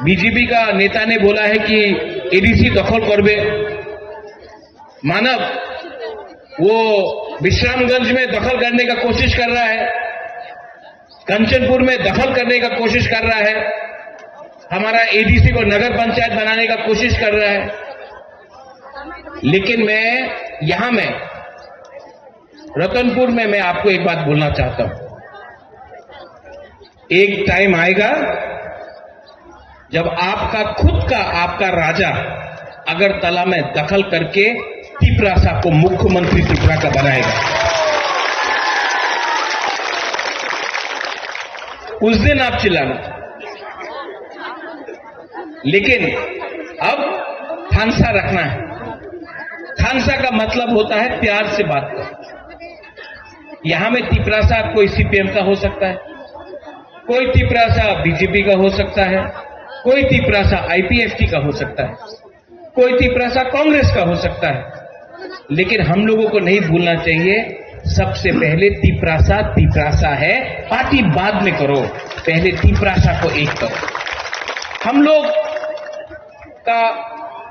बीजेपी का नेता ने बोला है कि एडीसी दखल करबे। मानव, वो विश्रामगंज में दखल करने का कोशिश कर रहा है, कंचनपुर में दखल करने का कोशिश कर रहा है, हमारा एडीसी को नगर पंचायत बनाने का कोशिश कर रहा है। लेकिन मैं यहाँ में, रतनपुर में, मैं आपको एक बात बोलना चाहता हूँ। एक टाइम आएगा जब आपका खुद का, आपका राजा अगरतला में दखल करके तिपरासा को मुख्यमंत्री त्रिपुरा का बनाएगा, उस दिन आप चिल्लाना। लेकिन अब थानसा रखना है। थानसा का मतलब होता है प्यार से बात करना। यहाँ में तिपरासा कोई सीपीएम का हो सकता है, कोई तिपरासा बीजेपी का हो सकता है, कोई तिपरासा आईपीएफटी का हो सकता है, कोई तिपरासा कांग्रेस का हो सकता है, लेकिन हम लोगों को नहीं भूलना चाहिए, सबसे पहले तिपरासा तिपरासा है। पार्टी बाद में करो, पहले तिपरासा को एक करो। हम लोग का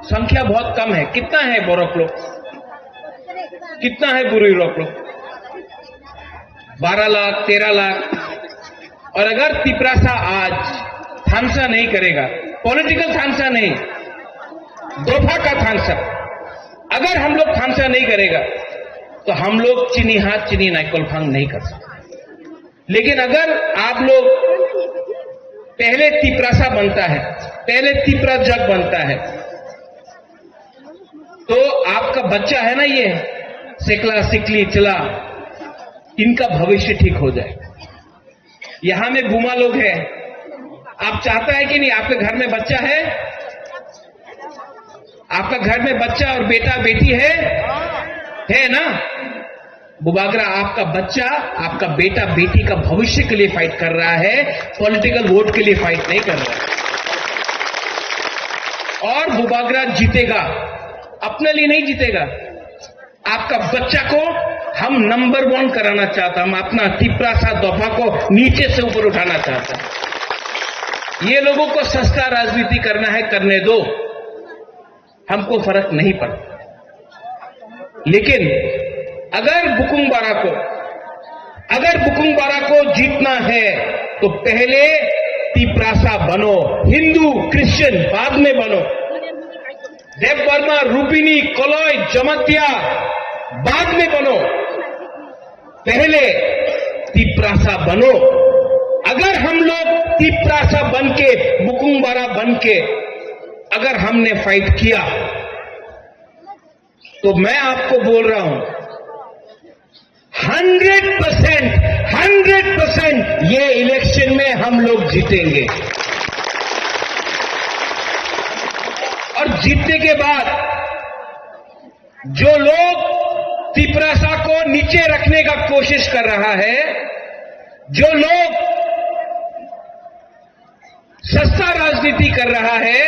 संख्या बहुत कम है। कितना है बोरक लोग, कितना है बुरुई लोग? बारह लाख, तेरह लाख। और अगर तिपरासा आज थानसा नहीं करेगा, पॉलिटिकल थानसा नहीं, दोफा का थानसा, अगर हम लोग थानसा नहीं करेगा, तो हम लोग चीनी हाथ चीनी नाइकोल फांग नहीं कर सकते। लेकिन अगर आप लोग पहले तिपरासा बनता है, पहले तिपरा जग बनता है, तो आपका बच्चा है ना, ये सिकला, सिकली, चला, इनका भविष्य ठीक हो जाए। यहाँ में बुमा लोग हैं, आप चाहता है कि नहीं, आपके घर में बच्चा है, आपका घर में बच्चा और बेटा बेटी है, है ना? बुबागरा, आपका बच्चा, आपका बेटा बेटी का भविष्य के लिए फाइट कर रहा है, पॉलिटिकल वोट के लिए फाइट नहीं कर रहा है। और बुबागरा जीतेगा, अपने लिए नहीं जीतेगा। आपका बच्चा को हम नंबर वन कराना चाहता, हम अपना तिपरासा दोफा को नीचे से ऊपर उठाना चाहता। ये लोगों को सस्ता राजनीति करना है, करने दो, हमको फर्क नहीं पड़ता। लेकिन अगर बुकुंग बारा को, अगर बुकुंग बारा को जीतना है तो पहले तिपरासा बनो, हिंदू क्रिश्चियन बाद में बनो। देव वर्मा, रूपिनी, कलय, जमातिया बाद में बनो, पहले तिपरासा बनो। अगर हम लोग तिपरासा बन के, बुकुंग बारा बन के अगर हमने फाइट किया तो मैं आपको बोल रहा हूं, हंड्रेड परसेंट, हंड्रेड परसेंट ये इलेक्शन में हम लोग जीतेंगे। और जीतने के बाद जो लोग तिपरासा को नीचे रखने का कोशिश कर रहा है, जो लोग सस्ता राजनीति कर रहा है,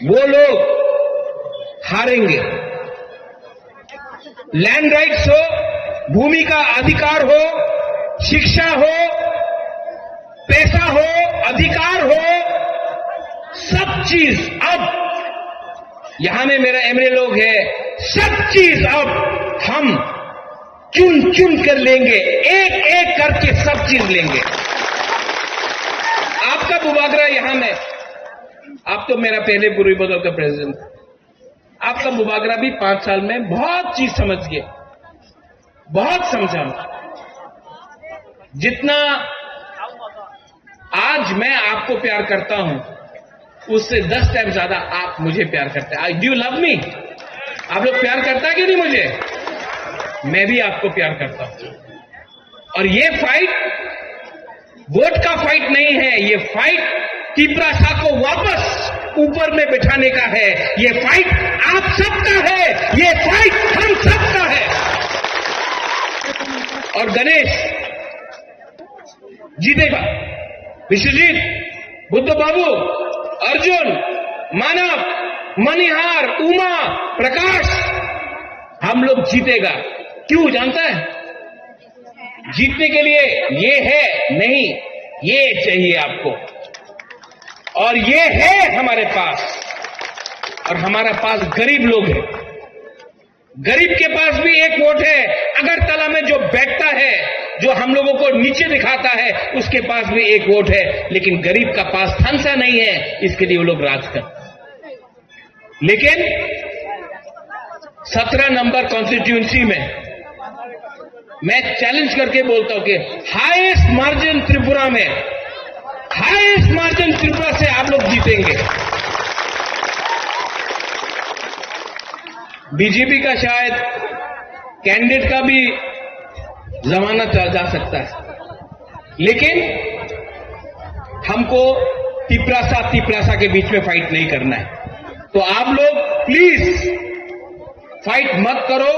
वो लोग हारेंगे। लैंड राइट्स हो, भूमि का अधिकार हो, शिक्षा हो, पैसा हो, अधिकार हो, सब चीज अब यहाँ में मेरा एमएलए लोग है, सब चीज अब हम चुन चुन कर लेंगे, एक एक करके सब चीज लेंगे। आपका बुबागरा यहाँ में, आप तो मेरा पहले बुरी बदल का प्रेसिडेंट, आपका बुबागरा भी पांच साल में बहुत चीज समझ गए, बहुत समझा। जितना आज मैं आपको प्यार करता हूं, उससे दस टाइम ज्यादा आप मुझे प्यार करते हैं। Do you love me? आप लोग प्यार करता है कि नहीं मुझे? मैं भी आपको प्यार करता हूं। और ये फाइट वोट का फाइट नहीं है, ये फाइट तिपरासा को वापस ऊपर में बिठाने का है। ये फाइट आप सबका है, ये फाइट हम सबका है। और गणेश जीतेगा, विश्वजीत, बुद्ध बाबू, अर्जुन, मानव, मणिहार, उमा, प्रकाश, हम लोग जीतेगा। क्यों जानता है? जीतने के लिए ये है नहीं, ये चाहिए आपको। और ये है हमारे पास, और हमारा पास गरीब लोग हैं। गरीब के पास भी एक वोट है। अगरतला में जो बैठता है, जो हम लोगों को नीचे दिखाता है, उसके पास भी एक वोट है। लेकिन गरीब का पास थानसा नहीं है, इसके लिए वो लोग राज करते हैं। लेकिन सत्रह नंबर कॉन्स्टिट्यूएंसी में मैं चैलेंज करके बोलता हूं कि हाईएस्ट मार्जिन त्रिपुरा में, हाईएस्ट मार्जिन त्रिपुरा से आप लोग जीतेंगे। बीजेपी का शायद कैंडिडेट का भी जमाना चला जा सकता है, लेकिन हमको तिपरासा तिपरासा के बीच में फाइट नहीं करना है। तो आप लोग प्लीज फाइट मत करो।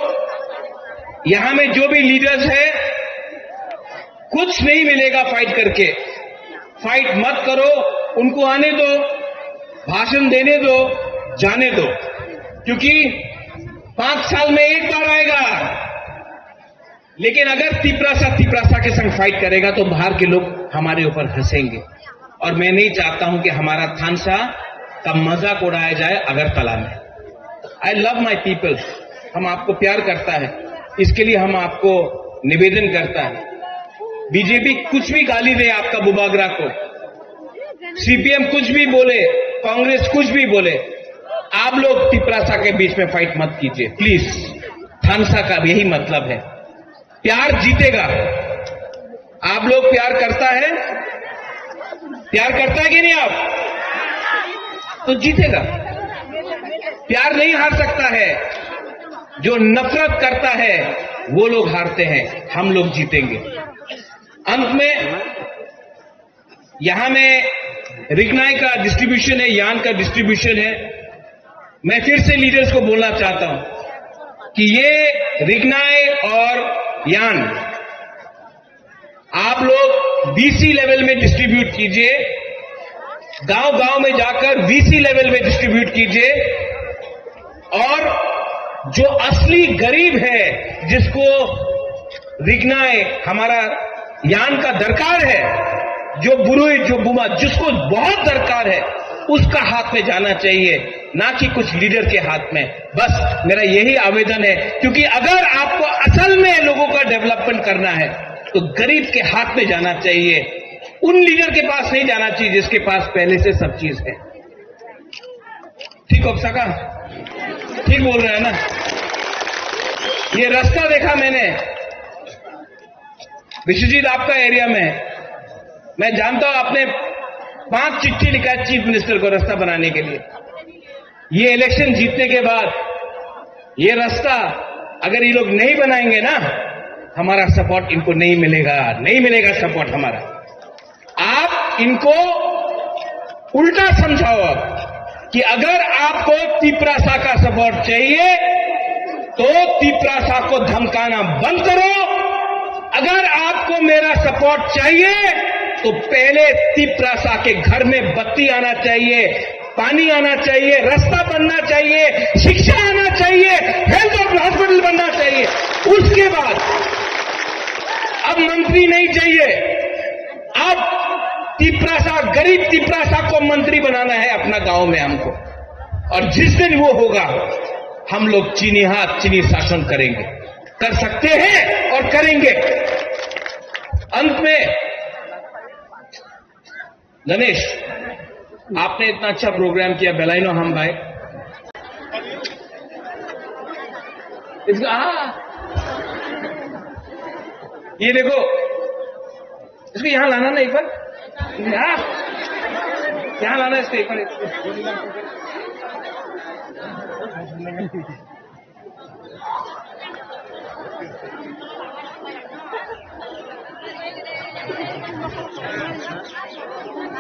यहां में जो भी लीडर्स है, कुछ नहीं मिलेगा फाइट करके। फाइट मत करो, उनको आने दो, भाषण देने दो, जाने दो, क्योंकि पांच साल में एक बार आएगा। लेकिन अगर तिपरासा तिपरासा के संग फाइट करेगा तो बाहर के लोग हमारे ऊपर हंसेंगे। और मैं नहीं चाहता हूं कि हमारा थानसा का मजाक उड़ाया जाए अगरतला में। I love my people, हम आपको प्यार करता है, इसके लिए हम आपको निवेदन करता है। बीजेपी कुछ भी गाली दे आपका बुबागरा को, सीपीएम कुछ भी बोले, कांग्रेस कुछ भी बोले, आप लोग तिपरासा के बीच में फाइट मत कीजिए प्लीज। थानसा का यही मतलब है, प्यार जीतेगा। आप लोग प्यार करता है, प्यार करता है कि नहीं आप, तो जीतेगा। प्यार नहीं हार सकता है, जो नफरत करता है वो लोग हारते हैं, हम लोग जीतेंगे। अंत में यहां में रिगनाई का डिस्ट्रीब्यूशन है, यान का डिस्ट्रीब्यूशन है। मैं फिर से लीडर्स को बोलना चाहता हूं कि ये रिगनाय और यान आप लोग बीसी लेवल में डिस्ट्रीब्यूट कीजिए, गांव गांव में जाकर वीसी लेवल में डिस्ट्रीब्यूट कीजिए, और जो असली गरीब है, जिसको रिगनाय हमारा यान का दरकार है, जो बुरुई, जो बुमा, जिसको बहुत दरकार है, उसका हाथ में जाना चाहिए, ना कि कुछ लीडर के हाथ में। बस मेरा यही आवेदन है, क्योंकि अगर आपको असल में लोगों का डेवलपमेंट करना है, तो गरीब के हाथ में जाना चाहिए, उन लीडर के पास नहीं जाना चाहिए जिसके पास पहले से सब चीज है। ठीक हो सका? ठीक बोल रहे हैं ना? ये रास्ता देखा मैंने, विश्वजीत, आपका एरिया में, मैं जानता हूं, आपने पांच चिट्ठी लिखा है चीफ मिनिस्टर को रास्ता बनाने के लिए। ये इलेक्शन जीतने के बाद ये रास्ता अगर ये लोग नहीं बनाएंगे ना, हमारा सपोर्ट इनको नहीं मिलेगा, नहीं मिलेगा सपोर्ट हमारा। आप इनको उल्टा समझाओ अब कि अगर आपको तिपरासा का सपोर्ट चाहिए तो तिपरासा को धमकाना बंद करो। अगर आपको मेरा सपोर्ट चाहिए तो पहले तिपरासा के घर में बत्ती आना चाहिए, पानी आना चाहिए, रास्ता बनना चाहिए, शिक्षा आना चाहिए, हेल्थ और हॉस्पिटल बनना चाहिए। उसके बाद अब मंत्री नहीं चाहिए, अब तिपरासा, गरीब तिपरासा को मंत्री बनाना है अपना गांव में हमको। और जिस दिन वो होगा, हम लोग चीनी हाथ, चीनी शासन करेंगे, कर सकते हैं और करेंगे। अंत में गणेश, आपने इतना अच्छा प्रोग्राम किया, बेलाइनो हम भाई। इसका, हाँ, ये देखो, इसको यहाँ लाना ना एक बार। हाँ, यहाँ लाना इसको एक बार।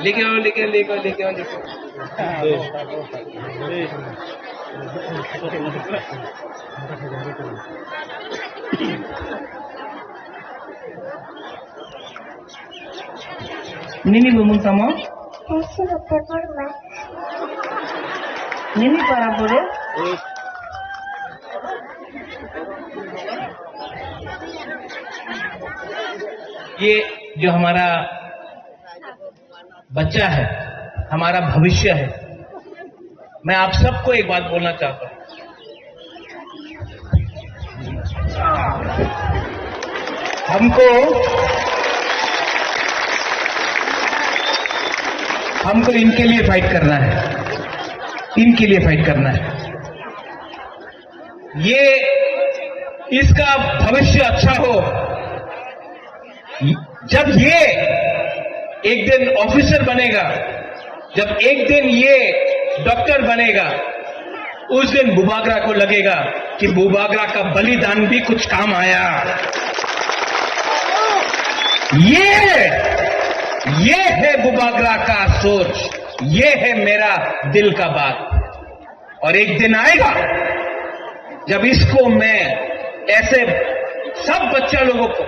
लेके आओ, लेके, लेके आओ, लेके आओ, लेके आओ। Nini bumung tamo? Nini para boro? ये जो हमारा बच्चा है, हमारा भविष्य है, मैं आप सबको एक बात बोलना चाहता हूँ, हमको, हमको इनके लिए फाइट करना है, इनके लिए फाइट करना है। ये, इसका भविष्य अच्छा हो। जब ये एक दिन ऑफिसर बनेगा, जब एक दिन ये डॉक्टर बनेगा, उस दिन बुबागरा को लगेगा कि बुबागरा का बलिदान भी कुछ काम आया। ये, ये है बुबागरा का सोच, ये है मेरा दिल का बात। और एक दिन आएगा जब इसको मैं, ऐसे सब बच्चा लोगों को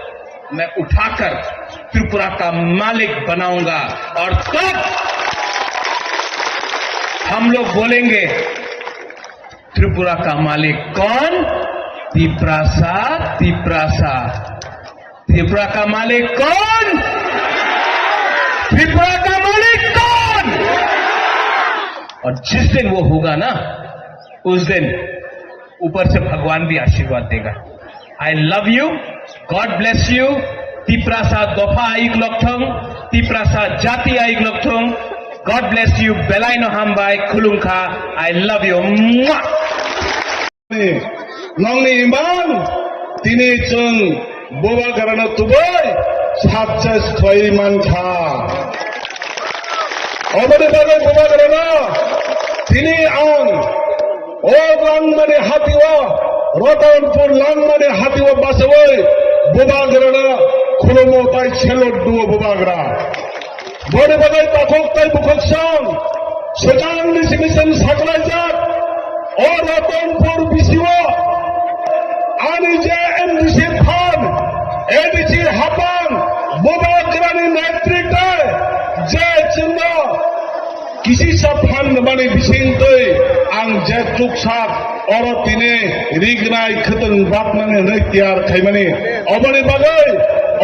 मैं उठाकर त्रिपुरा का मालिक बनाऊंगा और तब हम लोग बोलेंगे, त्रिपुरा का मालिक कौन? तिपरासा, तिपरासा। त्रिपुरा का मालिक कौन? त्रिपुरा का मालिक कौन? और जिस दिन वो होगा ना, उस दिन ऊपर से भगवान भी आशीर्वाद देगा। I love you, God bless you। Tiprasa dopha aik lokthong, Tiprasa jati aik lokthong। God bless you, belai no hambai, khulumkha, I love you। Mwah! Nongni imang tini chwng bubagrano tubui success khlaiwi mankha. Oboni bagwi bubagrano tini ang o langmani hatio, Ratanpur langmani hatio bachawi bubagrano khulumo tai salute duo bubagra. Boni bagwi takhuk tai bukhuksong swkangni simi chwng saklaijak. O Ratanpur bisingo ani je M D C phan, A D C hapang, Bubagrani netritwe je chwngno kisisa phan rwmani bisingtwi ang je chuksak oro tini rignai khwtwng baknani hwnwi tiyar khaimani. Oboni bagwi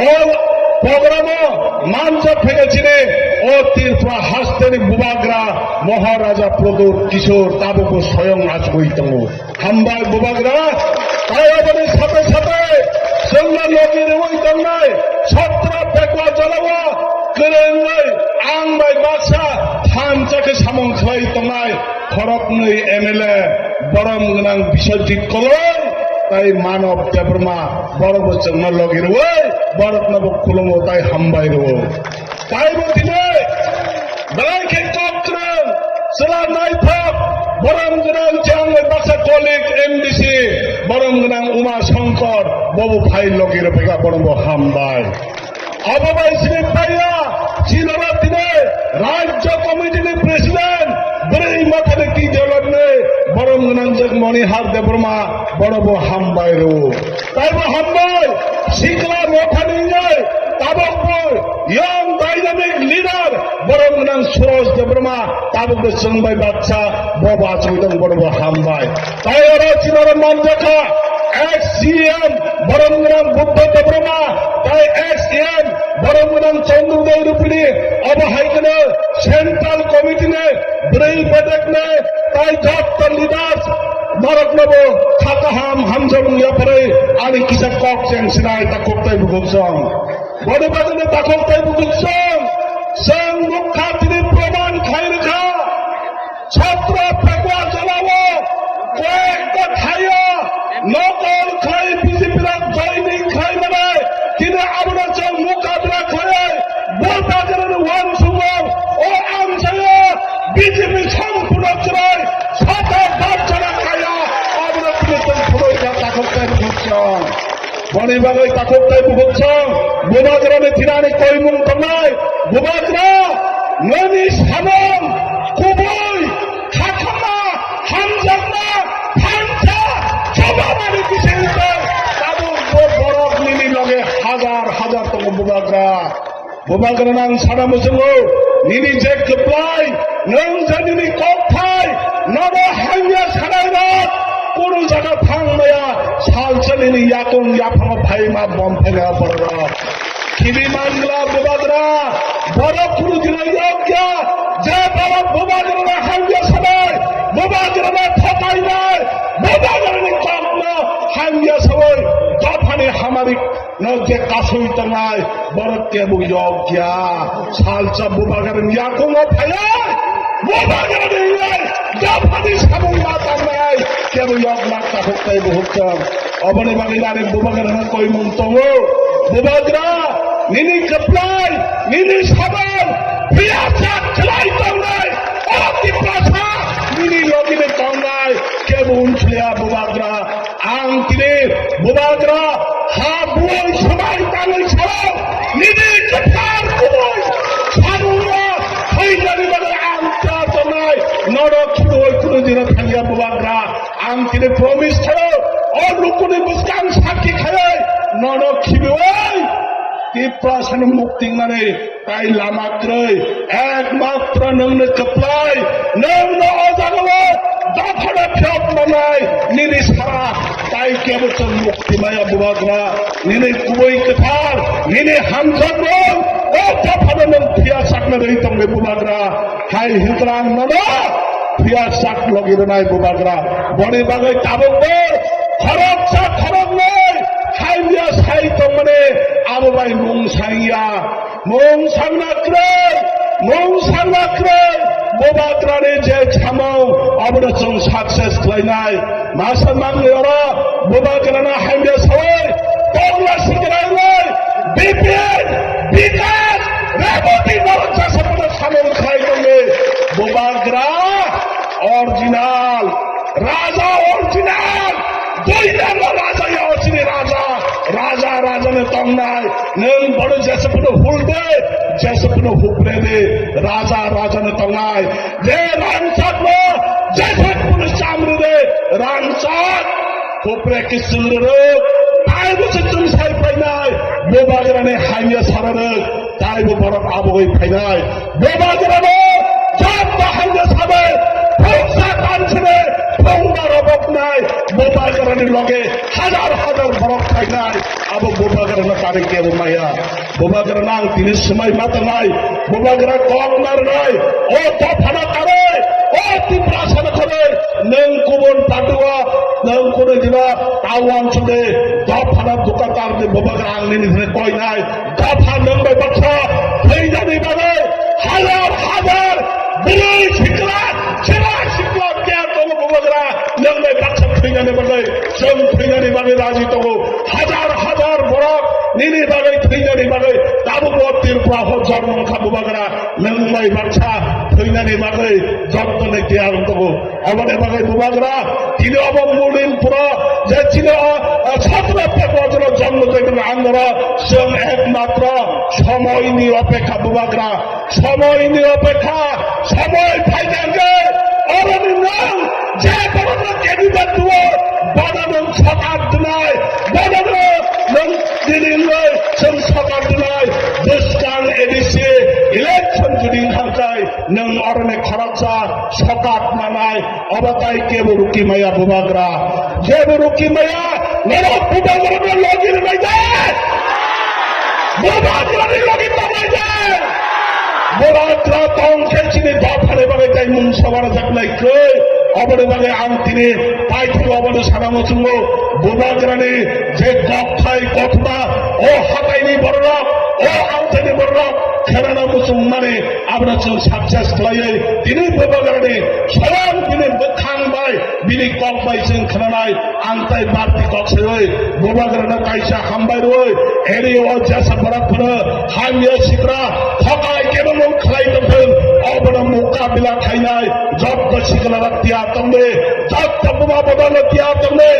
o programo manjak phaikha chini o Tripura hasteni Bubagra Maharaja Pradyut Kishore tabukbo soyong achugwi tongo. Hambai Bubagra, tai aboni sathai sathai chwngno logi rwui tongnai Chatra Pekwa jorao kwrwngwi ang bai baksa thansa khe samung khlai tongnai khoroknwi M L A borom gwnang Biswajit Koloi tai Manob Debbarma borokbo chwngno logi rwui boroknobo khulumgo tai hambai rwo. Taibo tini belai khe kok kwrwng, chwla naithok, borom gwnang chang bai baksa colleague M D C, borom gwnang Uma Shankar, bobo phai logi rwphaikha, bonobo hambai. Abo bai simi paiya, chini oro tini Rajya Committee ni President, bwrwi mathani twi development, borom gwnang jak Monihar Debbarma, bonobo hambai rwo. Taibo hambai, sikla mothani wngnai, tabukbo young dynamic leader, borom gwnang Suraj Debbarma, tabukbo chwng bai baksa, bo bachwi tong, bonobo hambai. Tai oro chini oro manjakha, ex C M, borom gwnang Buddha Debbarma, tai ex M, borom gwnang Chandra Dai Rupini, obo hai kheno Central Committee ni, bwrwi bedek ni, tai jotto leaders, Noroknobo kha kaham hamjakmung yapharwi ani kisa kok cheng sinai takhuk tai bukhuk song. Boni bagwino takhuk tai bukhuk song. Chwng nukha tini proman khai rwkha. Chatra Pekwa jorao koyekta thaio nokol khai B J P rok joining khai mane tini abono chwng mukabla khai Bubagrani uansukmung o amchaio B J P samphuru chwrai sata barjana kaya, abono tini chwng phunukya takhuk tai bukhuk song. Boni bagwi takhuk tai bukhuk song, Bubagrani thinani koimung tongnai, Bubagra, nini samung kubui, khakhama, hamjakma, thansa, chubamani bisingtwi tabuk bo borok nini loge hajar hajar tongo Bubagra. Bubagrano ang sana muchungo, nini je kwplai, nwng je nini kokthai, nono hamya sanairok, kunu jaga thang maya, salsa nini yakung yaphango phaima bom phaima borok. Khibi mangla Bubagra, borok kunu dino yokya, je borok Bubagrano hamya sanai, Bubagrano thokainai, Bubagrani kokno hamya sawi, dophani hamari no je kasui tongnai, borok kebo yokya. Salsa Bubagrani yakungo phaiya. Bubagrani yai, dophani samung ma tangnai, kebo yok ma takhuk tai bukhuk tong. Oboni bagwi nani Bubagrano koimung tongo. Bubagra, nini kwplai, nini sabai, phiya sak khlai tongnai. O Tiprasa, nini logini tongnai, kebo unsliya Bubagra. Ang tini Bubagra ha buai swbai tangwi sao, nini kwthar kubui samungno thwinani bagwi ang cha tongnai, nono khibiui kunu dino thangya Bubagra. Ang tini promise khaio, o lukuni bwskang sakki khaiwi nono khibiui Tiprasano mukti wngnani tai lama kwrwi, ekmatro nwngno kwplai, nwngno o jagao dophano phiyok manai, nini sara tai kebo chwng mukti maya Bubagra, nini kubui kwthar, nini hamjakmung, o dophano nwng phiya sakna rwi tongdi Bubagra, hai hinkhe ang nono phiya sak logi rwnai Bubagra, boni bagwi tabukbo khoroksa khoroknwi hamya sai tongmani abo bai mung sangya. Mung sangna kwrwi, mung sangna kwrwi, Bubagrani je samung, abono chwng success khlainai. Masa mangni oro Bubagrano hamya sawi, tongla sikrai rwi, B P N, Bikas, Reboti norok jasakno samung khlai tongdi. Bubagra original. Raja original, dui number raja ya o chini raja, raja, raja ni tongnai, nwng bono jesa phano hulde, jesa phano huprede, raja, raja ni tongnai, je rangchakno, jesa phano chamri Rangchak, kopre kisil rwrwk, taibo se chwng sai phainai, Bubagrani hamya sararwk, taibo borok abogwi phainai. Bubagrano jab bahai de sabe, phungsa kansine, phungba roboknai, Bubagrani loge hajar hajar borok phainai, abo Bubagrano kari kebo maya. Bubagrano ang tini swmai ma tangnai, Bubagra kok narnai, o dophano karwi, o Tiprasano karwi, nwng kubun party-o, nwng kunu jila tawang sude, dophano dukatar de Bubagra ang nini hwnwi koinai. Dopha nwng bai baksa thwinani bagwi hajar hajar bwrwi sikla, chwla sikla tiyar tongo Bubagra nwng bai baksa thwinani bagwi, chwng thwinani bagwi raji tongo. Hajar hajar borok nini bagwi thwinani bagwi tabukbo Tripura o jormo wngkha Bubagra nwng bai baksa thwinani bagwi jottoni tiyar tongo. Aboni bagwi Bubagra, tini obo Mulinpuro, je chini o, o, sotro te bojro jonmo tei andoro, chwng ekmatro somoini opekha Bubagra, somoini opekha, somoi phaijak je, oroni nwng je borokno candidate tuo, bono nwng sokat dwnai, bono nwng tini nwng chwng sokat dwnai, bwskang A D C election judi wngkha khe, nwng oroni khoroksa sokat manai, obo tai kebo rukimaya Bubagra. Jebo rukimaya, norok Bubagrano logi rwmai de. Bubagrani logi tongmai de. Bubagra tong khe chini dophani bagwi tai mung sabar jaknai khe. Oboni bagwi ang tini paithak obono sana muchungo. Bubagrani je kokthai kothoma, o hataini bororok, o amthaini bororok, khenana muchung mani, Abono chwng success khlaiwi tini Bubagrani swrang bini bwkhang bai, bini kok bai chwng khnanai, ang tai barti kok saiwi Bubagrano kaisa hambai rwui, area o jesa borok phano hamya sitra thokai kebo mung khlai tongthwng, obono mukabila khainai jotto sikla tiyar tongdi, jotto buma bodol tiyar tongdi,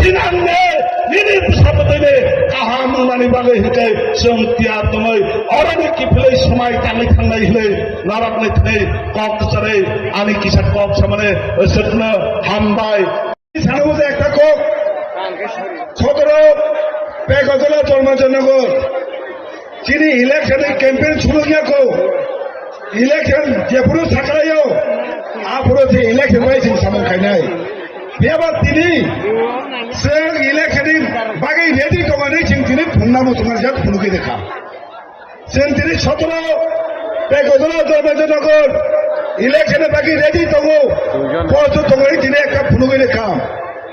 thinangni nini bwsa bwtwini kaham wngnani bagwi hwnkhe chwng tiyar tongwi oroni kiphilwi swmai tangwi thangnai hwnwi norokni thwi kok kwcharwi ani kisa kok samani swkno hambai. Sanabo je ekta kok, sotoro Pek Ojola Chormanjanagar chini election ni campaign suru ya ko. Election jephuru sakraio, aphuru se election bai chwng samung khainai. Phiya ba tini chwng election ni bagwi ready tongmani chwng tini phungnamo chwng jak phunugwi rwkha. Chwng tini sotoro Pek Ojola Chormanjanagar election ni bagwi ready tongo. Post tongwi tini ekta phunugwi rwkha.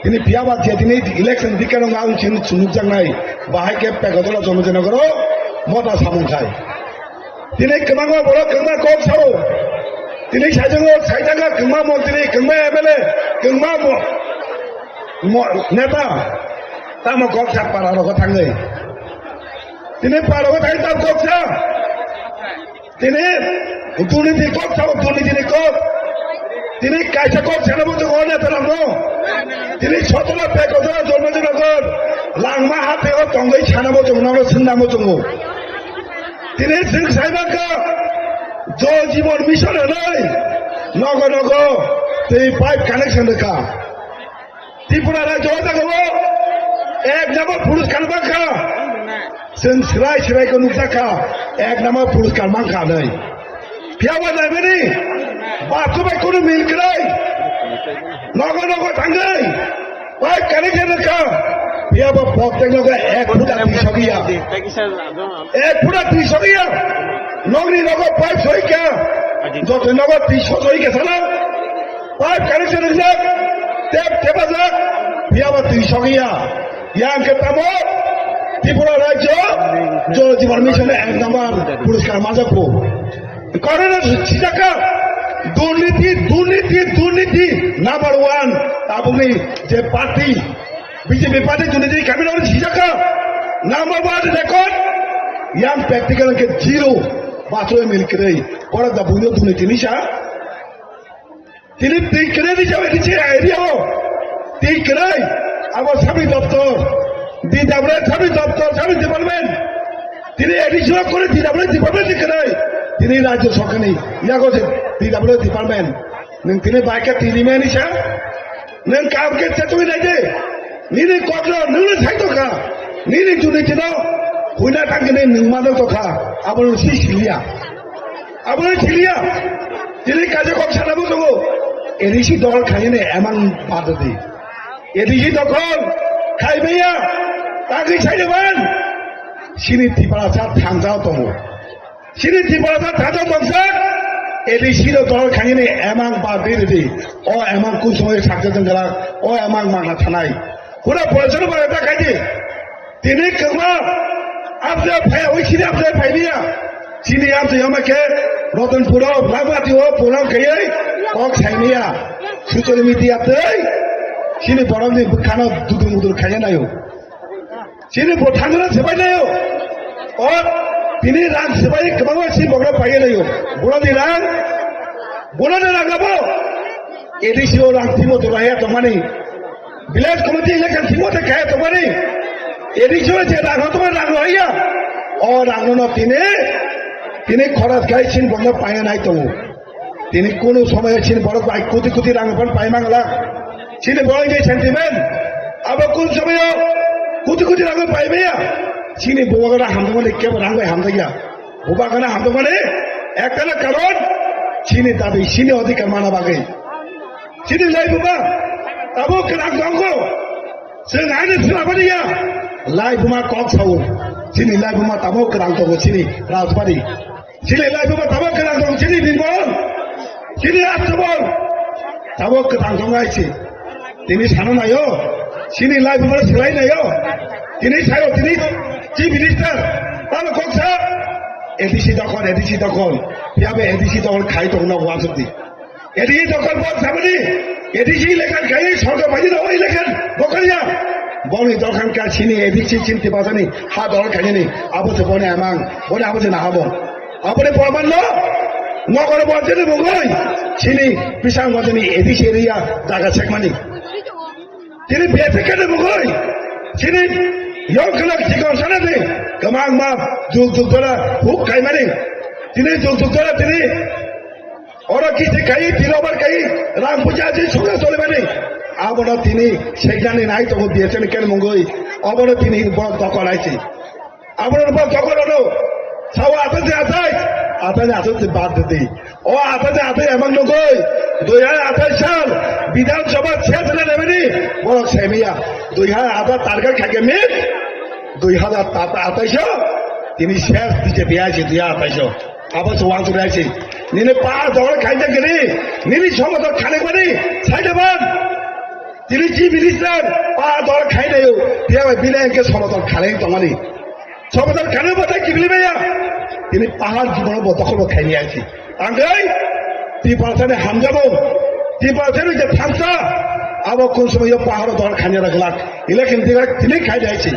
Tini phiya ba je tini election dikhe rwng ang chwng chwng nukjaknai. Bahai khe Pek Ojola Chormanjanagar o mota samung khai. Tini kwbangma borok kwbangma kok sao. Tini saichungo saitanga kwbangma montri, kwbangma M L A, kwbangma mo-, mo-, neta. Tamo kok sa para rogo thangwi. Tini para rogo thangwi tam kok sa. Tini durniti kok sao, durniti ni kok. Tini kaisa kok sana bo tongo neta ramo. Tini sotoro Pek Ojola Chormanjanagar langma hati o tongwi sana bo tongo, nang singna bo tongo. Tini chwng sai mankha, Jal Jeevan Mission hinwi nogo nogo twi pipe connection rwkha. Tripura rajyo o jaga o ek number puruskar mankha. Chwng swrai swrai khe nukjakha, ek number puruskar mankha hinwi. Phiya ba naimani, bathroom bai kunu mil kwrwi. Nogo nogo thangwi. Pipe connection rwkha. Phiya ba protek nogo ek phuta twi sogwi ya. Ek phuta twi sogwi ya. Nogni nogo pipe sogwi kha. Joto nogo twi sogwi kha sana. Pipe connection rwjak. Tap tepajak. Phiya ba twi sogwi ya. Yang khe tamo Tripura rajyo Jal Jeevan Mission ek number puruskar majak po. Korona sijaka, durniti, durniti, durniti, number one, tabukni je party, B J P party durniti kami nang sijaka, number one record, yang practical ke zero, bathroom mil kwrwi, korok da buino durniti nisa. Tini twi kwrwi ni jaga ni se area o. Twi kwrwi abo sami doptor. D W sami doptor, sami department. Tini additional kore D W department ni kwrwi. Tini rajyo sorkar ni yago se D W department. Nwng tini bai khe tini mani sa. Nwng kaham khe chetwi nai di. Nini kokno nwngno sai tongkha. Nini juni tino huina tangkhe nwng mano tongkha. Abono si siliya. Abono siliya. Tini kaisa kok sana bo tongo. A D C dokhol khainani emang badodi. A D C dokhol khaimaya. Tangwi sai deban. Sini Tiprasa thangjao tongo. Chini Tiprasa thajak tongsa, A D C no dokhol khainani emang ba biri di. O emang kun somoy sakjak jang gala, o emang mangna thanai. Pura pura jono ba ta khaidi. Tini kwma, abja phaya, oi chini abja phai biya. Chini abja yama khe, Rotonpuro, Lagwati o, Pulang khayai, kok saimiya. Social media tei, chini borok ni bwkhano dudur mudur khaya nayo. Chini bo thangna sepai nayo. O, tini rang sepai kwbangma si bokra paye nayo. Buna di rang, buna di rang abo. A D C o rang timo to raya to mani. Village committee election timo to kaya to mani. A D C o je rang to rang raya. O rang no tini, tini khoras kai sin bokra paye nai to. Tini kunu somoyo chini borok bai kuti kuti rang phan pai mangala. Chini borok ni sentiment. Abo kun somoyo kuti kuti rang pai maya. Chini bubagra hamdamani kebo rang bai hamdaya. Bubagra hamdamani ekta na karon chini dabi chini odhikar mana bagwi. Chini lai buba abo kwrang tongo. Chwng ani swnamani ya. Lai buma kok sao. Chini lai buma tamo kwrang tongo chini rajbari. Chini lai buma tamo kwrang tong chini binbon. Chini astobon. Tamo kwrang tong ai si. Tini sano nayo. Chini lai buma selai nayo. Tini sayo tini chief minister. Tamo kok sa. A D C dokhol, A D C dokhol. Piabe A D C dokhol khai tong na wansuk di. A D C dokhol bol sabani, A D C election kai sorkar bai no election dokhol ya. Boni dokhol ka chini A D C chinti basani ha dokhol kai ni abo se boni amang, boni abo se na habo. Aboni porman no, nokor bo jeni bugoi, chini pisang bo jeni A D C area jaga sekmani. Tini bete kene bugoi, chini yong kena chikon sana de, kamang ma, juk juk dora, huk kai mani. Tini juk juk dora, tini Oro kisi kai, tilobar kai, rang puja je suga solemani. Abono tini segnani nai tongo B S N ken mungoi. Abono tini borok dokhol aisi. Abono borok dokhol ono. Sawa atai atai, atai atai bad di. O atai atai emang nugoi. Dui hajar atai sal Bidhan Sabha ses na lebani. Borok semiya. Dui hajar atai target khake mit. Dui hajar atai so. Tini ses B J P aisi dui hajar atai so. Abo se wansuk rai se. Nini pa dol khaijak gini. Nini somotor khani bani. Saida ban. Tini chief minister pa dol khainayo. Tiya bai bini engke somotor khani tongmani. Somotor khani bo tai kibili baya. Tini pahar jibon bo dokhol bo khaini aisi. Angkai Tiprasani hamjabo. Tiprasani je thamsa. Abo kun somoyo pahar dol khani raglak. Election direct tini khaini aisi.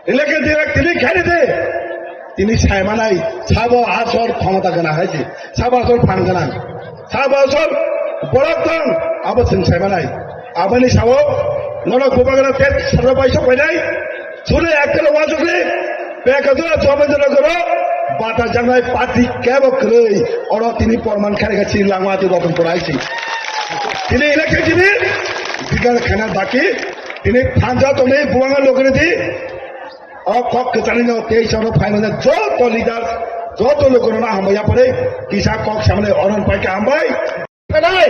Election direct tini khaini de. Tini saimanai, sabo asol khomota gwnang hai se, sabo asol phan gwnang, sabo asol borok tong, abo chwng saimanai. Aboni sao, norok bubagra tet sarwa bai sok painai, sule ektal wajokle, pekadura chobendra goro, bata jangnai party kebo kwrwi, oro tini porman kharika chini langma ati rokon porai si. Tini election tini, bigar khana baki, tini thanja tongnai bubagra logre di, O kok kwcharino tei chwngno phaimani joto leaders, joto lukurokno hambai yapharwi kisa kok samani oron paikha hambai. Khanai,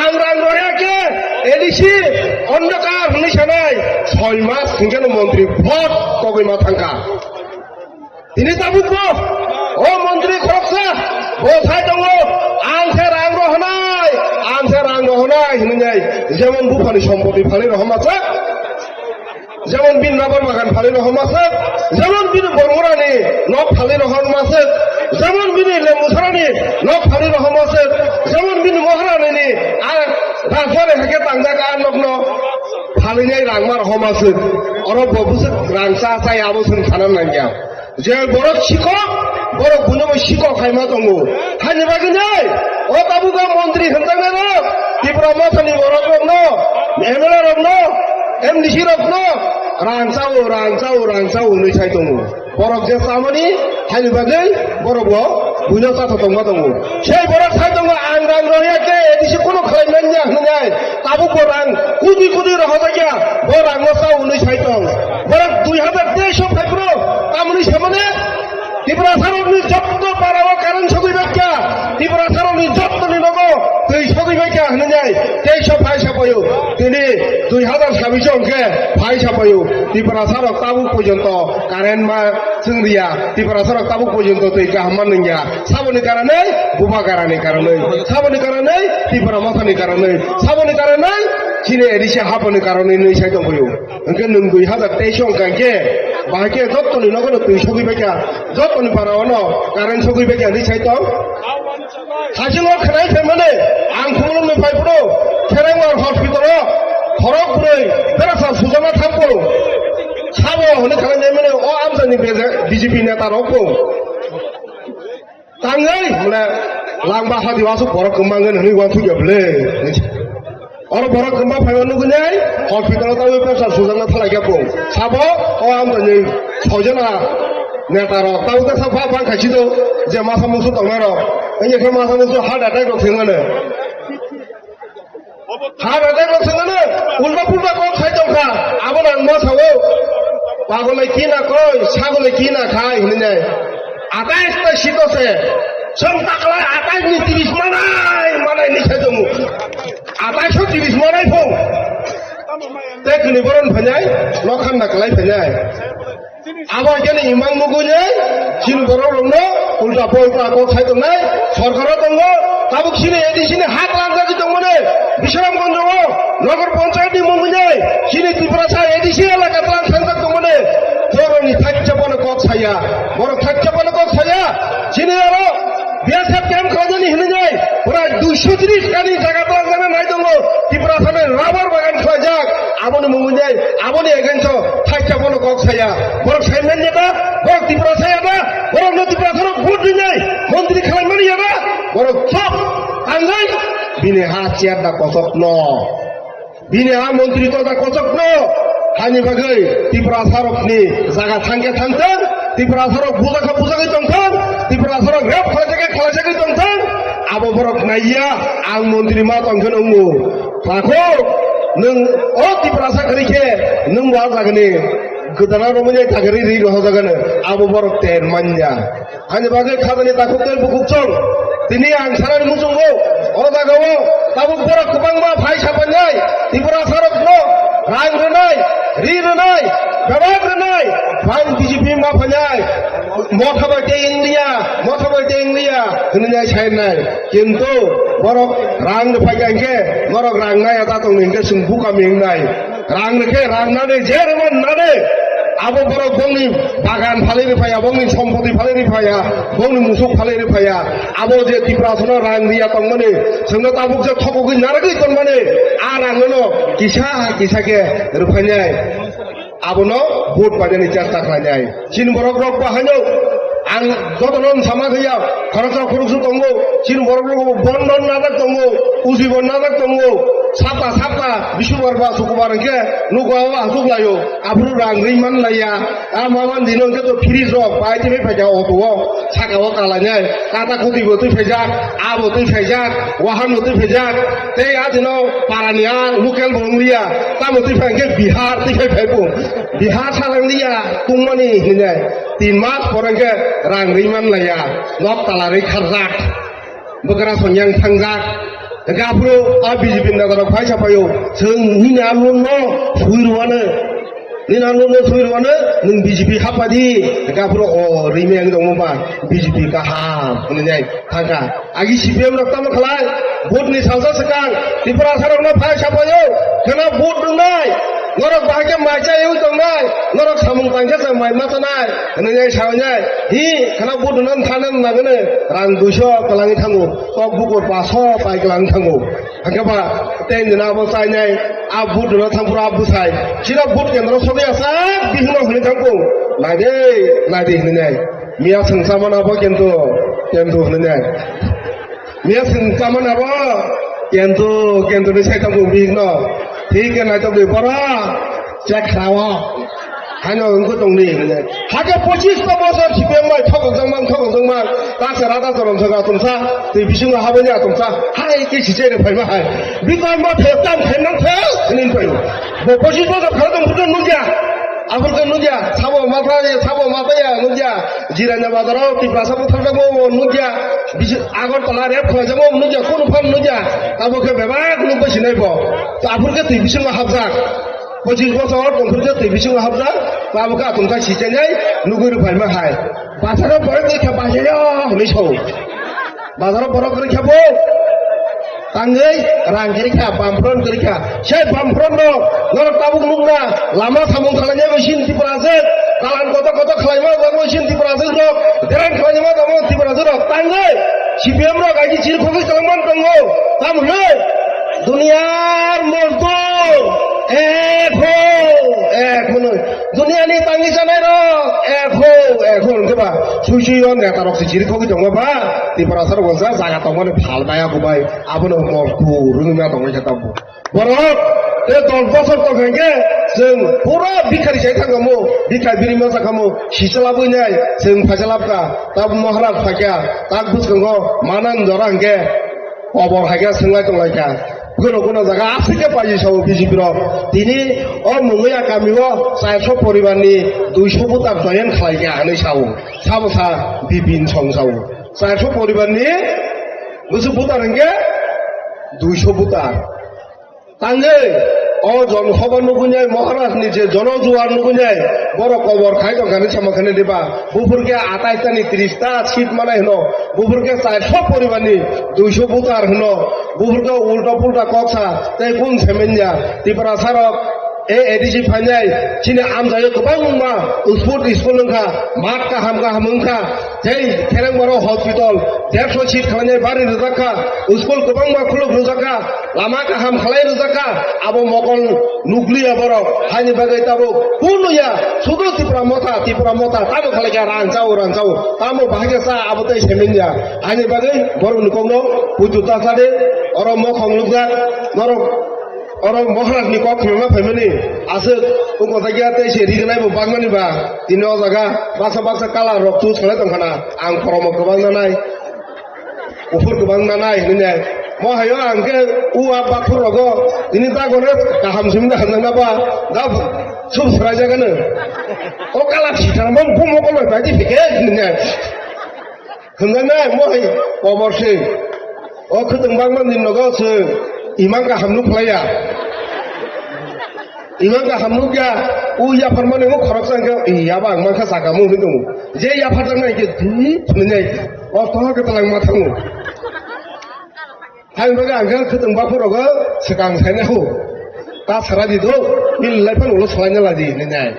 ang rang roya khe A D C ondokar hwnwi sanai, soi mas hwnkhe no montri vote kogwi ma thangkha. Tini tabukbo o montri khoroksa bo sai tongo, ang se rang rohonai, ang se rang rohonai hwnwi nai, jemon buphani sompoti phalwi rohorma chak. Jemon bini nabor bagan phalwi rohorma se, jemon bini bormorani nok phalwi rohorma se, jemon bini lembusarani nok phalwi rohorma se, jemon bini moharanini a rajbari haikhe tangjak a nokno phalwinai rangma rohorma se. Oro bo bwswk rang cha chaya abo chwng sana nangya. Je borok sikok, borok buino bai sikok khaima tongo. Hani bagwi nai, o tabukha montri hwnjaknai rok, Tipra Mothani borok rokno, M L A rokno, M D C rokno, rang chao, rang chao, rang chao hwnwi sai tongo. Borok je chamani, hani bagwi borok bo buino chatha tongma tongo. Sei borok sai tongo, ang rang roya khe, A D C kuno khlai manya. Hwnwi tabuk bo rang kudi kudi rohorjakya, bo rangno cha hwnwi sai tong. Borok dui hazar teis o phai phuru tamoni samani Tiprasarokni jotto parao current sogwi baikha, Tiprasarokni jottoni nogo twi sogwi baikha hwnwi teis o phai sapaio. Tini dui hazar sabis o hwnkhe phai sapaio. Tiprasarok tabuk porjonto current ma chwng riya, Tiprasarok tabuk porjonto twi kaham ma nungya. Saboni karonwi, bubagrani karonwi. Saboni karonwi, Tipra Mothani karonwi. Saboni karonwi, chini A D C haponi karonwi nwi sai tongphio. Hwnkhe nwng dui hazar teis o hwnkha hwnkhe, bahai khe jottoni nogono twi sogwi baikha, jottoni paraono current sogwi baikha hwnwi sai tong. Haching o khwnai phaimani, ang Khumulwng ni phai phuru, Kherengwar hospital o, khorok bwrwi, berasa sujama thangphuru. Sabo hwnwi khlai naimani, o amchaini B J P neta rok bo. Tangwi, mane, langba hadi wasuk borok kwmangwi hwnwi uansukya bwle. Oro borok kwma phaima nugwi nai, hospital o tabwi pressure sujakna thalai khe bo. Sabo, o amchaini soijana neta rok, tabuk ta sakha bang khaisi do, je masa musu tongnai rok. Wngya khe masa musu heart attack rok thwngmano. Heart attack rok thwngmano, ulta pulta kok sai tongkha, abono ang ma sao. Pagole ki na koi, sagole ki na khai, hwnwi nai. Atais ta sito se, chwng taklai atais ni tiris manai, manai ni sai tongo. Atais o tiris manai phung. Te kini boron phainai, nokhan na kalai phainai. Abo khe ni imang nugwi nai, chini borok rokno ulta polta kok sai tongnai, sorkar o tongo, tabuk chini A D C ni ha tlang jagwi tongmani, Bisramganj o, Nagar Panchayat ni mungwi nai, chini Tiprasa A D C elaka tlang sangjak tongmani, borok ni thakcha bono kok saya, borok thakcha bono kok saya, chini aro B S F camp khlainani hinwi nai, pura duiso tris kani jaga tlangjana nai tongo, Tiprasa ni rubber bagan khlaijak, aboni mungwi nai, aboni against o thakcha bono kok saya. Borok sai manya ba, borok Tiprasa ya ba, borok no Tiprasa rok vote rinai, montri khlai mani ya ba, borok chop, tangai, bini ha chair da kosok no. Bini ha montri toja kochokno hani bagwi Tiprasarokni jaga thangkhe thangthang, Tiprasarok bujakha bujagwi tongthang, Tiprasarok rep khlaijagwi khlaijagwi tongthang, abo borok naiya ang montri ma tongkhe nwngo. Takhuk nwng o Tiprasa kwrwi khe nwng bo a jagani gwdana romwi nai thagri ri rohorjagano abo borok ter manya. Ani bagwi khajani takhuk tei bukhuk chwng. Tini ang sanani muchungo, o jagao tabuk borok kwbangma phai sapanjai, Tiprasarokno rang rwnai, ri rwnai, bebak rwnai, phai B J P ma phainai, motha bai tei India, motha bai tei India, hwnwi nai sai nai. Kintu borok rang rwphai kha hinkhe, norok rang nai ya ta tongni hinkhe chwng bukami wngnai. Rang rwkhe rang nani, je rwman nani. Abo borok bongni bagan phalwi rwphaiya, bongni sompoti phalwi rwphaiya, bongni musuk phalwi rwphaiya. Abo je Tiprasano rang riya tongmani, chwngno tabuk je thokogwi narwgwi tongmani, a rangno kisa kisa khe rwphainai. Abono vote painani chesta khlainai. Chini borok rok bo haino ang jotono wng sama khe ya, khoroksa khoroksa tongo, chini borok rok bo bon bon najak tongo, uji bon najak tongo, sapta sapta, bisubar ba sukubar hwnkhe nugo o asuk laio, aphuru rang ri man laiya, a maman dino hwnkhe to fridge rok bai tini phaikha auto o, saka o kalainai, kata kuti bo twi phaijak, a bo twi phaijak, wahan bo twi phaijak, tei a dino parani a local bo wng liya, tamo twi phai hwnkhe Bihar twi phai phai bo. Bihar salang liya tungmani hinai tin mas pore khe rang ri man laiya, nok tala ri kharjak, bwkra songyang thangjak. Hwnkhe aphuru a B J P ni neta rok phai sapaio, chwng nini a loan no sui rwano, nini a loan no sui rwano, nwng B J P hapadi. Hwnkhe aphuru o ri meng tongma ba B J P kaham hinai thangkha. Agi C P M rok tamo khlai, vote ni salsa swkang, Tiprasa rokno phai sapaio, kheno vote rwnai, norok bahai khe mai chaiwi tongnai, norok samung tangkhe se mai ma chanai, hwnwi nai sawi nai, hi, kheno vote rwna thana nangani, rang duiso kwlangwi thango, kok bukur paso pai kwlangwi thango, hwnkhe ba tei nini abo chainai, a vote rwna thangphuru a bwsai, chino vote kendro sogwi asak bihikno hwnwi thangkung, naide, naide hwnwi nai. Miya swng chamani abo kintu, kintu hwnwi nai. Miya swng chamani abo kintu, kintu ni sai tongo bihikno. Thik khe naitok di bora, chek khrao. Haino wngkhe tongdi hwnwi. Hakhe pochis ta bosor C P M bai thokjak mang, thokjak mang. Taksa rada choron thok atumsa, twi bisingo habani atumsa. Hai khe sichai rw phaima hai. Bikor ma thok tam khainang thok hwnwi phaio. Bo pochis bosor khala tong phuru nukya. Aphuru khe nukya. Sabo ma thaya, sabo ma thaya nukya. Jiranya bazaro Tiprasa butharjakma bo nukya. Bisi-, Agartala rep khlaijak bo nukya. Kunu phan nukya. Abo khe bebak nukbai sinai bo. Aphuru khe twi bisingo habjak. Pochis bosor tongphuru khe twi bisingo habjak, abo khe atum kha sichainai nugwi rw phaima hai. Bazaro borok rwkha bazaro hwnwi sao. Bazaro borok rwkha bo. Tangwi rang kwrwikha, bamphron kwrwikha. Sai bamphron no norok tabuk nukna lama samung khwlainai bo sin Tripura aswk. Dalan kotor kotor khwlaima bo sin Tripura aswk rok. Derang khwlaima bo Tripura aswk rok. Tangwi C P M rok aji chir khogwi kwlangma tongo. Tamo hwnwi? Duniyar mozdur ek ho, ek ho hwnwi. Duniyani tangwi chanai rok ek ho, ek ho hwnkhe ba sui sui o neta rok se chiri khogwi tongma ba Tiprasa rok sa jaga tongmani phal maya kubai abono mozdur wngwi ma tongwi khe tabuk. Borok te dos bosor tong khe chwng pura bikhari sai thangkhamu, bikha biri ma sakhamu, sichalabwi nai chwng phaisalabkha, tabuk Maharaj phaikha, tak bwskango manan jora hwnkhe. Kobor hai khe swnglai tonglaikha. Kuno kuno jaga aswk khe paiji sao B J P rok. Tini o Mungwiya kami o chairso poribar ni duiso butar join khlaikha hinwi sao. Sabo sa Bipin Song sao. Chairso poribar ni bwswk butar hwnkhe duiso butar. Tangwi o Jon Sabha nugunai, Maharaj ni je Jono Juar nugunai, borok kobor khai tongkha hinwi sama khe diba? Buphur khe atais ta ni tris ta seat manai hwno, buphur khe chairso poribar ni duiso voter hwno, buphur khe ulta pulta kok sa, tei kun semenya Tiprasa rok, e A D C phainai, chini amjaio kwbangma sport school wngkha, math kaham kaham wngkha, tei Kherengbaro hospital, derso seat khlainai bari rwjak kha, school kwbangma khuluk rwjak kha, lama kaham khlai rwjak kha, abo mokol nukliya borok, haini bagwi tabuk kunuya, sudu Tipra Motha, Tipra Motha, tamo khlaikha rang chao, rang chao, tamo bahai khe cha, abo tei semenya, haini bagwi borokni kokno puitu ta sadi, oro mokhong nukjak, norok oro Maharaj ni kok khulukna phaimani, aswk wngkha tei se rignai bo bangmani ba, tini o jaga baksa baksa colour rok choose khlai tongkhana, ang kormo kwbang nanai. Buphur kwbang nanai hinwi nai. Mo hayo ang khe u a bakhur rogo tini da gore kaham simi da hamjak na ba da sub srai jaga no. O kala sitang bom bom ko loi bai di phike hinwi nai. Hamjak nai mo hai kobor se. O khwtwng bangma ni nogo se imang kaham nuk khlaiya. Imang kaham nuk ya u ya pharmani mo khorok sang khe ya ba ang mangkha saka mo hinwi tongo. Je ya pharjak nai khe dui hinwi nai. O toha khe talang ma thango. Hai bagwi ang khe khwtwng bakhuk rogo swkang saina hu. Ta sara di do, bil lai phano ulo swlaina la di hinwi nai.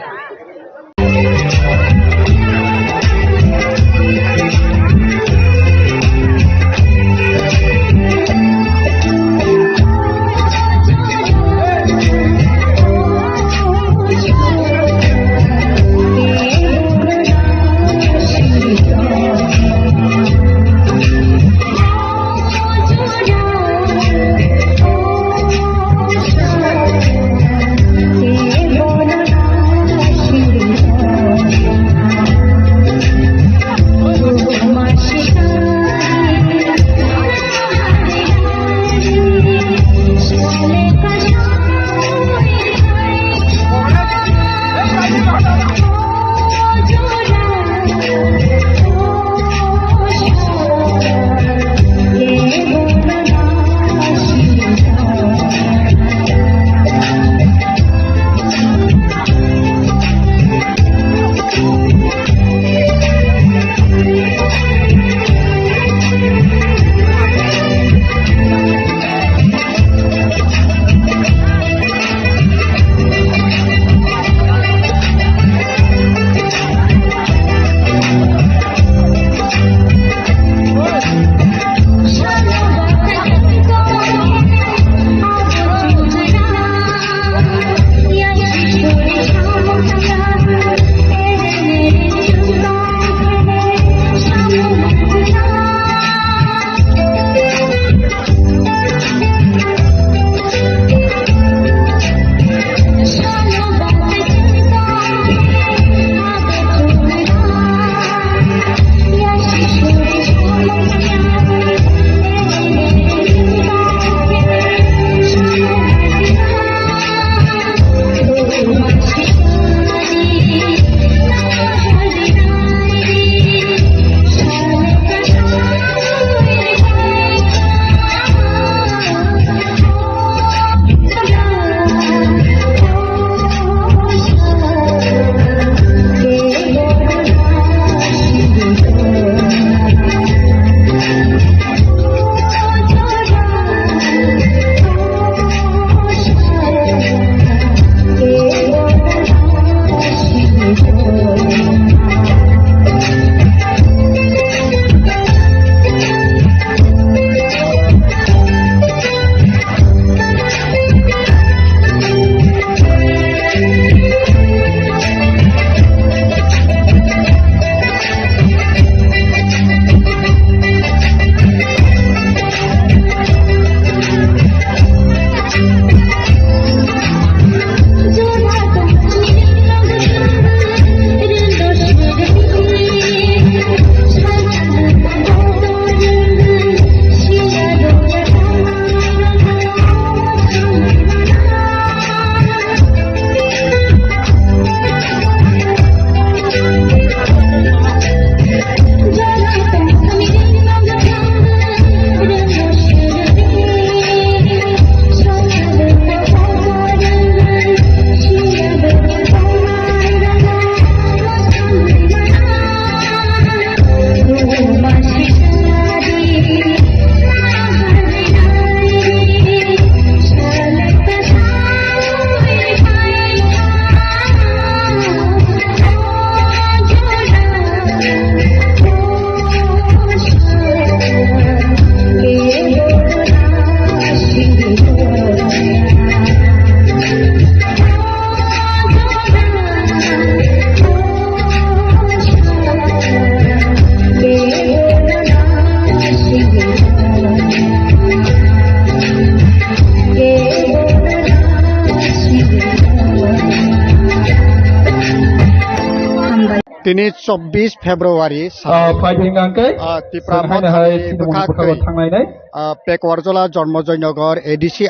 Tini chobbish February, ah, salo, phai di hingkha khe, ah, Tipra chwng haino hai Mothani Sinimoni bwkhak bwkhago twi, thanglainai. Ah, Pekuarjola Jonmojoynagar A D C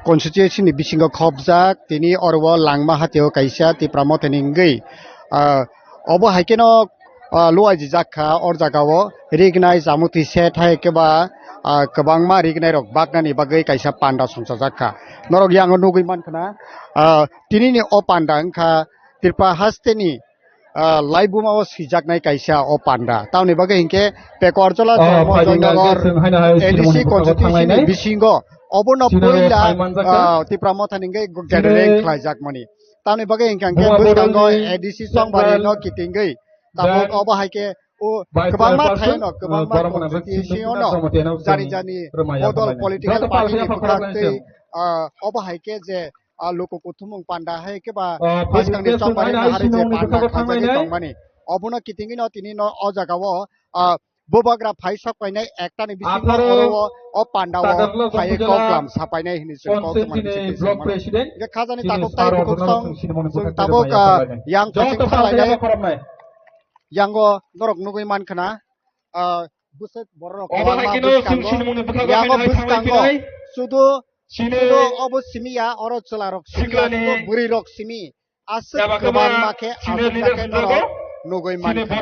constituency ni bisingo khopjak, tini oro o Langma hatio kaisa Tipra Mothani wngwi, ah, obo hai kheno, ah, luaijijak kha, or jagao rignai, jamutwi set hai khe ba, ah, kwbangma rignai rok baknani bagwi kaisa panda songchajak kha. Norok yango nugwi mankha na, ah, tinini o panda wngkha Tripura hasteni, ah, laibuma o swijaknai kaisa o panda. Tamoni bagwi hinkhe Pekuarjola, oh, Jonmojoynagar A D C constituency ni bisingo obono puila, ah, Tipra Mothani wngwi gathering khlaijakmani. Tamoni bagwi hinkhe bwskango A D C Chongbari no kitingwi tabuk obo hai khe o kwbangma thaino, kwbangma constituency ono jani jani bodol political party ni bwkhaktwi, ah, obo hai khe je ah, luku kuthumung panda hai khe ba bwskangni chongmari naharwi je panda khlaijagwi tongmani. Obono kitingwino tini no o jagao, ah, bubagra phai sok painai ektani bisingo oro o, o pandao phaiwi koklam sapainai hinwi chwng kok tongmani bisingo. Hingkhe khajani takhuk tai bukhuk song chwng tabuk, ah, yang phasing khalainai. Yango norok nugwi mankha na, ah, bwswk bororok kwbangma bwskango. Yango bwskango sudu, sudu obo simi ya, oro chwlarok simi ya, sudu bwrwirok simi. Aswk kwbangma khe aswk khe norok nugwi mankha.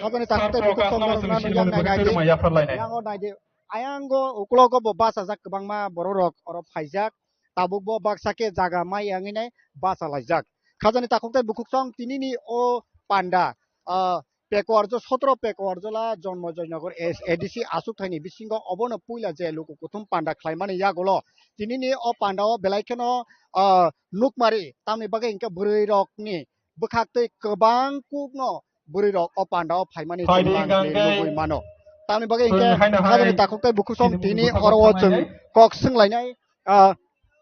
Aboni takhuk tai bukhuk song norok nugwi mankha. Yango naidi, ayango uklogo bo bachajak kwbangma bororok oro phaijak. Tabuk bo baksa khe jaga mai wngwi nai bachalaijak. Khajani takhuk tai bukhuk song tinini o panda, ah, Pekuarjo-, sotro Pekuarjola Jonmojoynagar A D C achuk thaini bisingo obono puila je luku kuthum panda khlaimani yagulo tinini o pandao belai kheno, ah, nukmari, tamni bagwi hinkhe bwrwirokni bwkhaktwi kwbang kukno bwrwirok o pandao phaimani chwng nugwi mano. Tamni bagwi hinkhe khajani takhuk tai bukhuk song tini oro o chwng kok swnglainai, ah,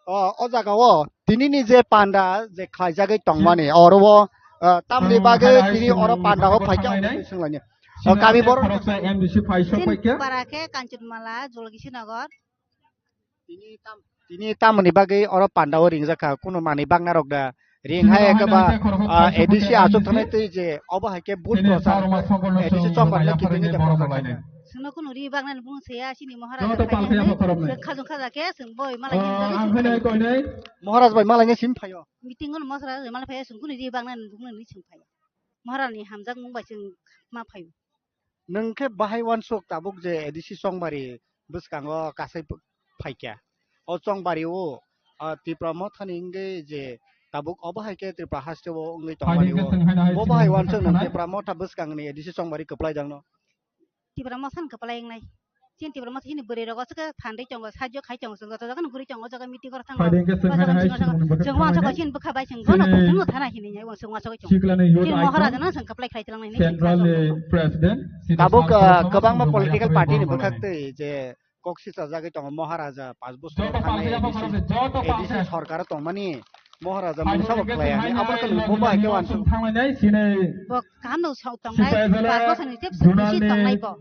ah, o jagao tinini je panda je khlaijagwi tongmani oro o, ah, tamni bagwi tini oro pandao phaikha swnglainai. O kami borok M D C phai sok paikha. Para khe Kanchanmala, Jolkishinagar. Tini tam-, tini tamoni bagwi oro pandao ringjak kha, kunu manwi bakna rok da ring hai khe ba, ah, A D C achuk thanai twi je obo hai khe vote prochar A D C chongmani kitingwi de prochar khaikha. Chwngno kunu ri baknani bung se ya, chini Maharaj joto palkhe phai ya, khajung khaja khe chwng boi malai ni bagwi chwng phai. Maharaj bai malai ni sim phaio. Meeting o Maharaj bai malai phai ya, chwng kunu ri baknani bung ni chwng phai ya. Maharaj ni hamjak mung bai chwng ma phaio. Nwng khe bahai uansuk tabuk je A D C chongbari bwskango kasai ph-, phaikha. O chongbari o, ah, Tipra Mothani wngwi je tabuk obo hai khe Tripura haste o wngwi tongmani o. Bo bahai uansuk nwng Tipra Motha bwskangni A D C chongbari kwplai dangno? Tipra Mothani kwplai wngnai. Chini Tipra Motha chini bwrwi rogo swkhe phandwi tongo, sajyo khai tongo, chwng joto jaga no guri tongo, o jaga meeting oro thango. Phaidi hwnkhe chwng haino hai chini mungni bwkhak chwng uansukha thanglainai. Chini bwkha bai chwng bono chini thana hini nai uansuk uansuk chwng. Sikla ni youth chini Maharaja no chwng kwplai khlai tlang nini chwng Central ni President, chini tabuk, Sarpro ah, kwbangma Songkol political Songkol party ni Borok bwkhak bai. Twi je kok sisa jagwi tongo Maharaja, panch bosor joto thani palkhe A D C, joto palkhe A D C sorkar tongmani Maharaja mungsa bo khlai ani, abo khe bo bai khe uansuk thanglainai chini. Bo kaham no sok tongnai, panch bosor ni tep sisi tongnai bo.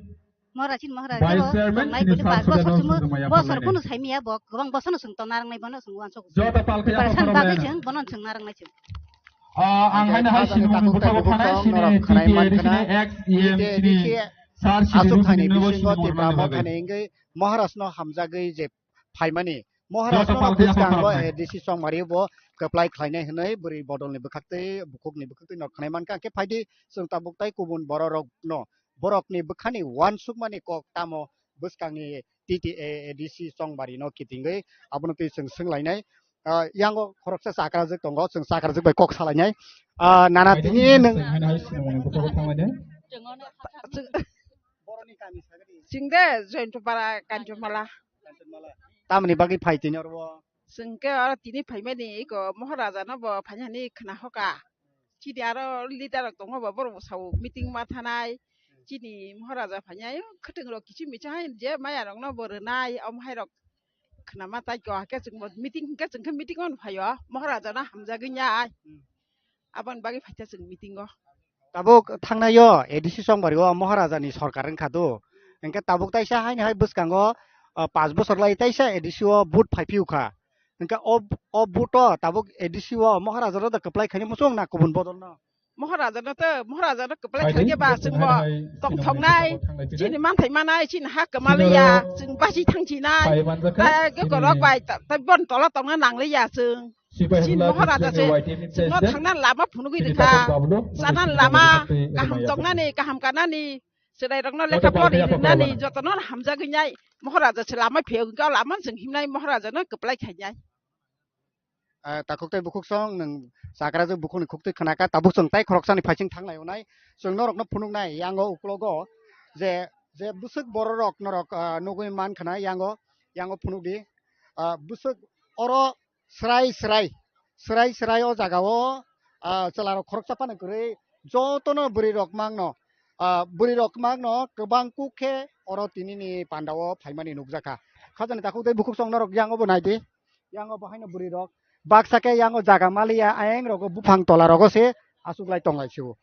Maharaja chini Maharaja Vice Chairman, tongnai chini bini panch bosor chwng bosor kuno saimiya bo, kwbang bosor no chwng tong narwknai bono chwng uansuk. Joto palkhe bagwi chwng bono chwng narwknai chwng. Ah, ang haino hai chini mungni bwkhago thanai chini T T A D C ni ex E M chini sir chini aswk thani bisingo Tipra Mothani wngwi Maharaj no hamjagwi je phaimani. Maharaj no bwskango A D C chongmari bo kwplai khlainai hwnwi bwrwi bodolni bwkhaktwi bukhukni bwkhaktwi nok khnai mankha, hwnkhe phaidi chwng tabuk tai kubun bororokno borokni bwkhani uansukmani kok tamo bwskangni T T A A D C chongbarino kitingwi abono twi chwng swnglainai. Ah, yango khoroksa chakrajwk tongo, chwng chakrajwk bai kok salainai. Ah, nana tini nwng chwng de Joyantapara Kanchomala. Tamoni bagwi phai tini oro? Chwng khe oro tini phaimani eko Maharaja no bo phainani khna hoka. Chini aro leader rok tongo bo, borok bo sao meeting ma thanai. Chini Maharaja phainai, khwtwng rok kisu misa hai je maya rok no bo rwnai, omo hai rok khna ma tai ko, hakhe chwng bo meeting hinkhe chwng khe meeting o no phaio, Maharaja no hamjagwi ya ai. Aboni bagwi phaikha chwng meeting o. Tabuk thangnai o A D C chongbario Maharaja ni sorkar wngkha do. Hinkhe tabuk taisa haini hai bwskango, ah, panch bosor lai taisa A D C o vote phai phiyokha. Hinkhe o, o vote o tabuk A D C o Maharaja no da kwplai khaini muchung na kubun bodol no? Maharaja no to, Maharaja no kwplai khaikhe ba chwng bo tongthoknai, chini manthai manai, chini ha kwmaliya, chwng basi thangsinai, ta gokorok bai, ta bon tola tongna nangliya chwng. Chini Maharaja se chwngno thangna lama phunugwi rikha, chana lama kaham tongnani, kaham kanani, chwrairokno lekha pori rinani, jotono hamjagwi nai, Maharaja se lama phiyogwi kha, lama chwng himnai, Maharaja no kwplai khainai. Ah, takhuk tei bukhuk song nwng chakra je bukhukni khuktwi khwnaka, tabuk chwng tai khoroksani phaising thanglai onai, chwng norokno phunuknai yango uklogo je, je bwswk bororok norok, ah, nugwi man khna yango, yango phunukdi. Ah, bwswk oro srai srai, srai srai o jagao, ah, chwlarok khoroksa phano kwrwi jotono bwrwirok mangno, ah, bwrwirok mangno kwbang kuk khe oro tinini pandao phaimani nukjakha. Khajani takhuk tei bukhuk song norok yango bo naidi. Yango bo haino bwrwi rok baksa khe yango jaga maliya, ayang rogo buphang tola rogo se achuklai tonglai sio.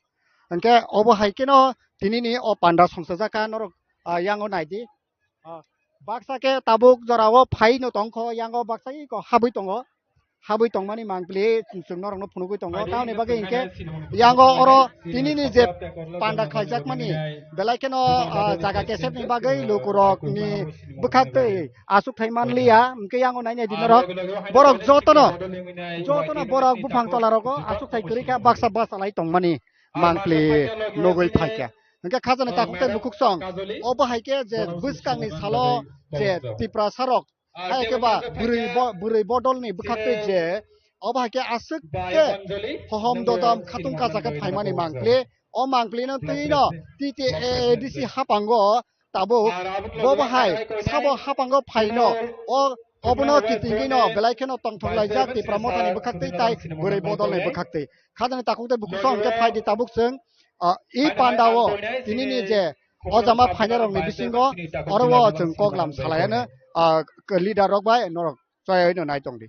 Hwnkhe obo hai kheno tinini o panda songchajak kha norok, ah, yango naidi. Ah, baksa khe tabuk jorao phaino tongkho, yango baksa iko habwi tongo. Habwi tongmani mangpili chwng norokno phunugwi tongo. Tamoni bagwi hinkhe yango oro tinini je panda khlaijakmani belai kheno, ah, jaga kesepni bagwi lukurokni bwkhaktwi achukthai manliya, hwnkhe yango nainai di norok. Borok jotono, jotono borok buphang tola rogo achukthai kwrwi kha, baksa bachalai tongmani mangpili nugwi phaikha. Hwnkhe khajani takhuk tei bukhuk song, obo hai khe je bwskangni salo je Tiprasa rok, hai khe ba bwrwi bo-, bwrwi bodolni bwkhaktwi je, obo hai khe aswk khe hohom dodom khatung kachak khe phaimani mangpili, o mangpilino twino T T A A D C haphango tabuk bo bahai sabo haphango phaino, o obono kitingwino belai kheno tongthok laijak Tipra Mothani bwkhaktwi tai bwrwi bodolni bwkhaktwi. Khajani takhuk tei bukhuk song hwnkhe phaidi tabuk chwng, ah, i pandao tinini je o jama phainairokni bisingo oro o chwng koklam salaiano, ah, leader rok bai norok choyaino nai tongdi.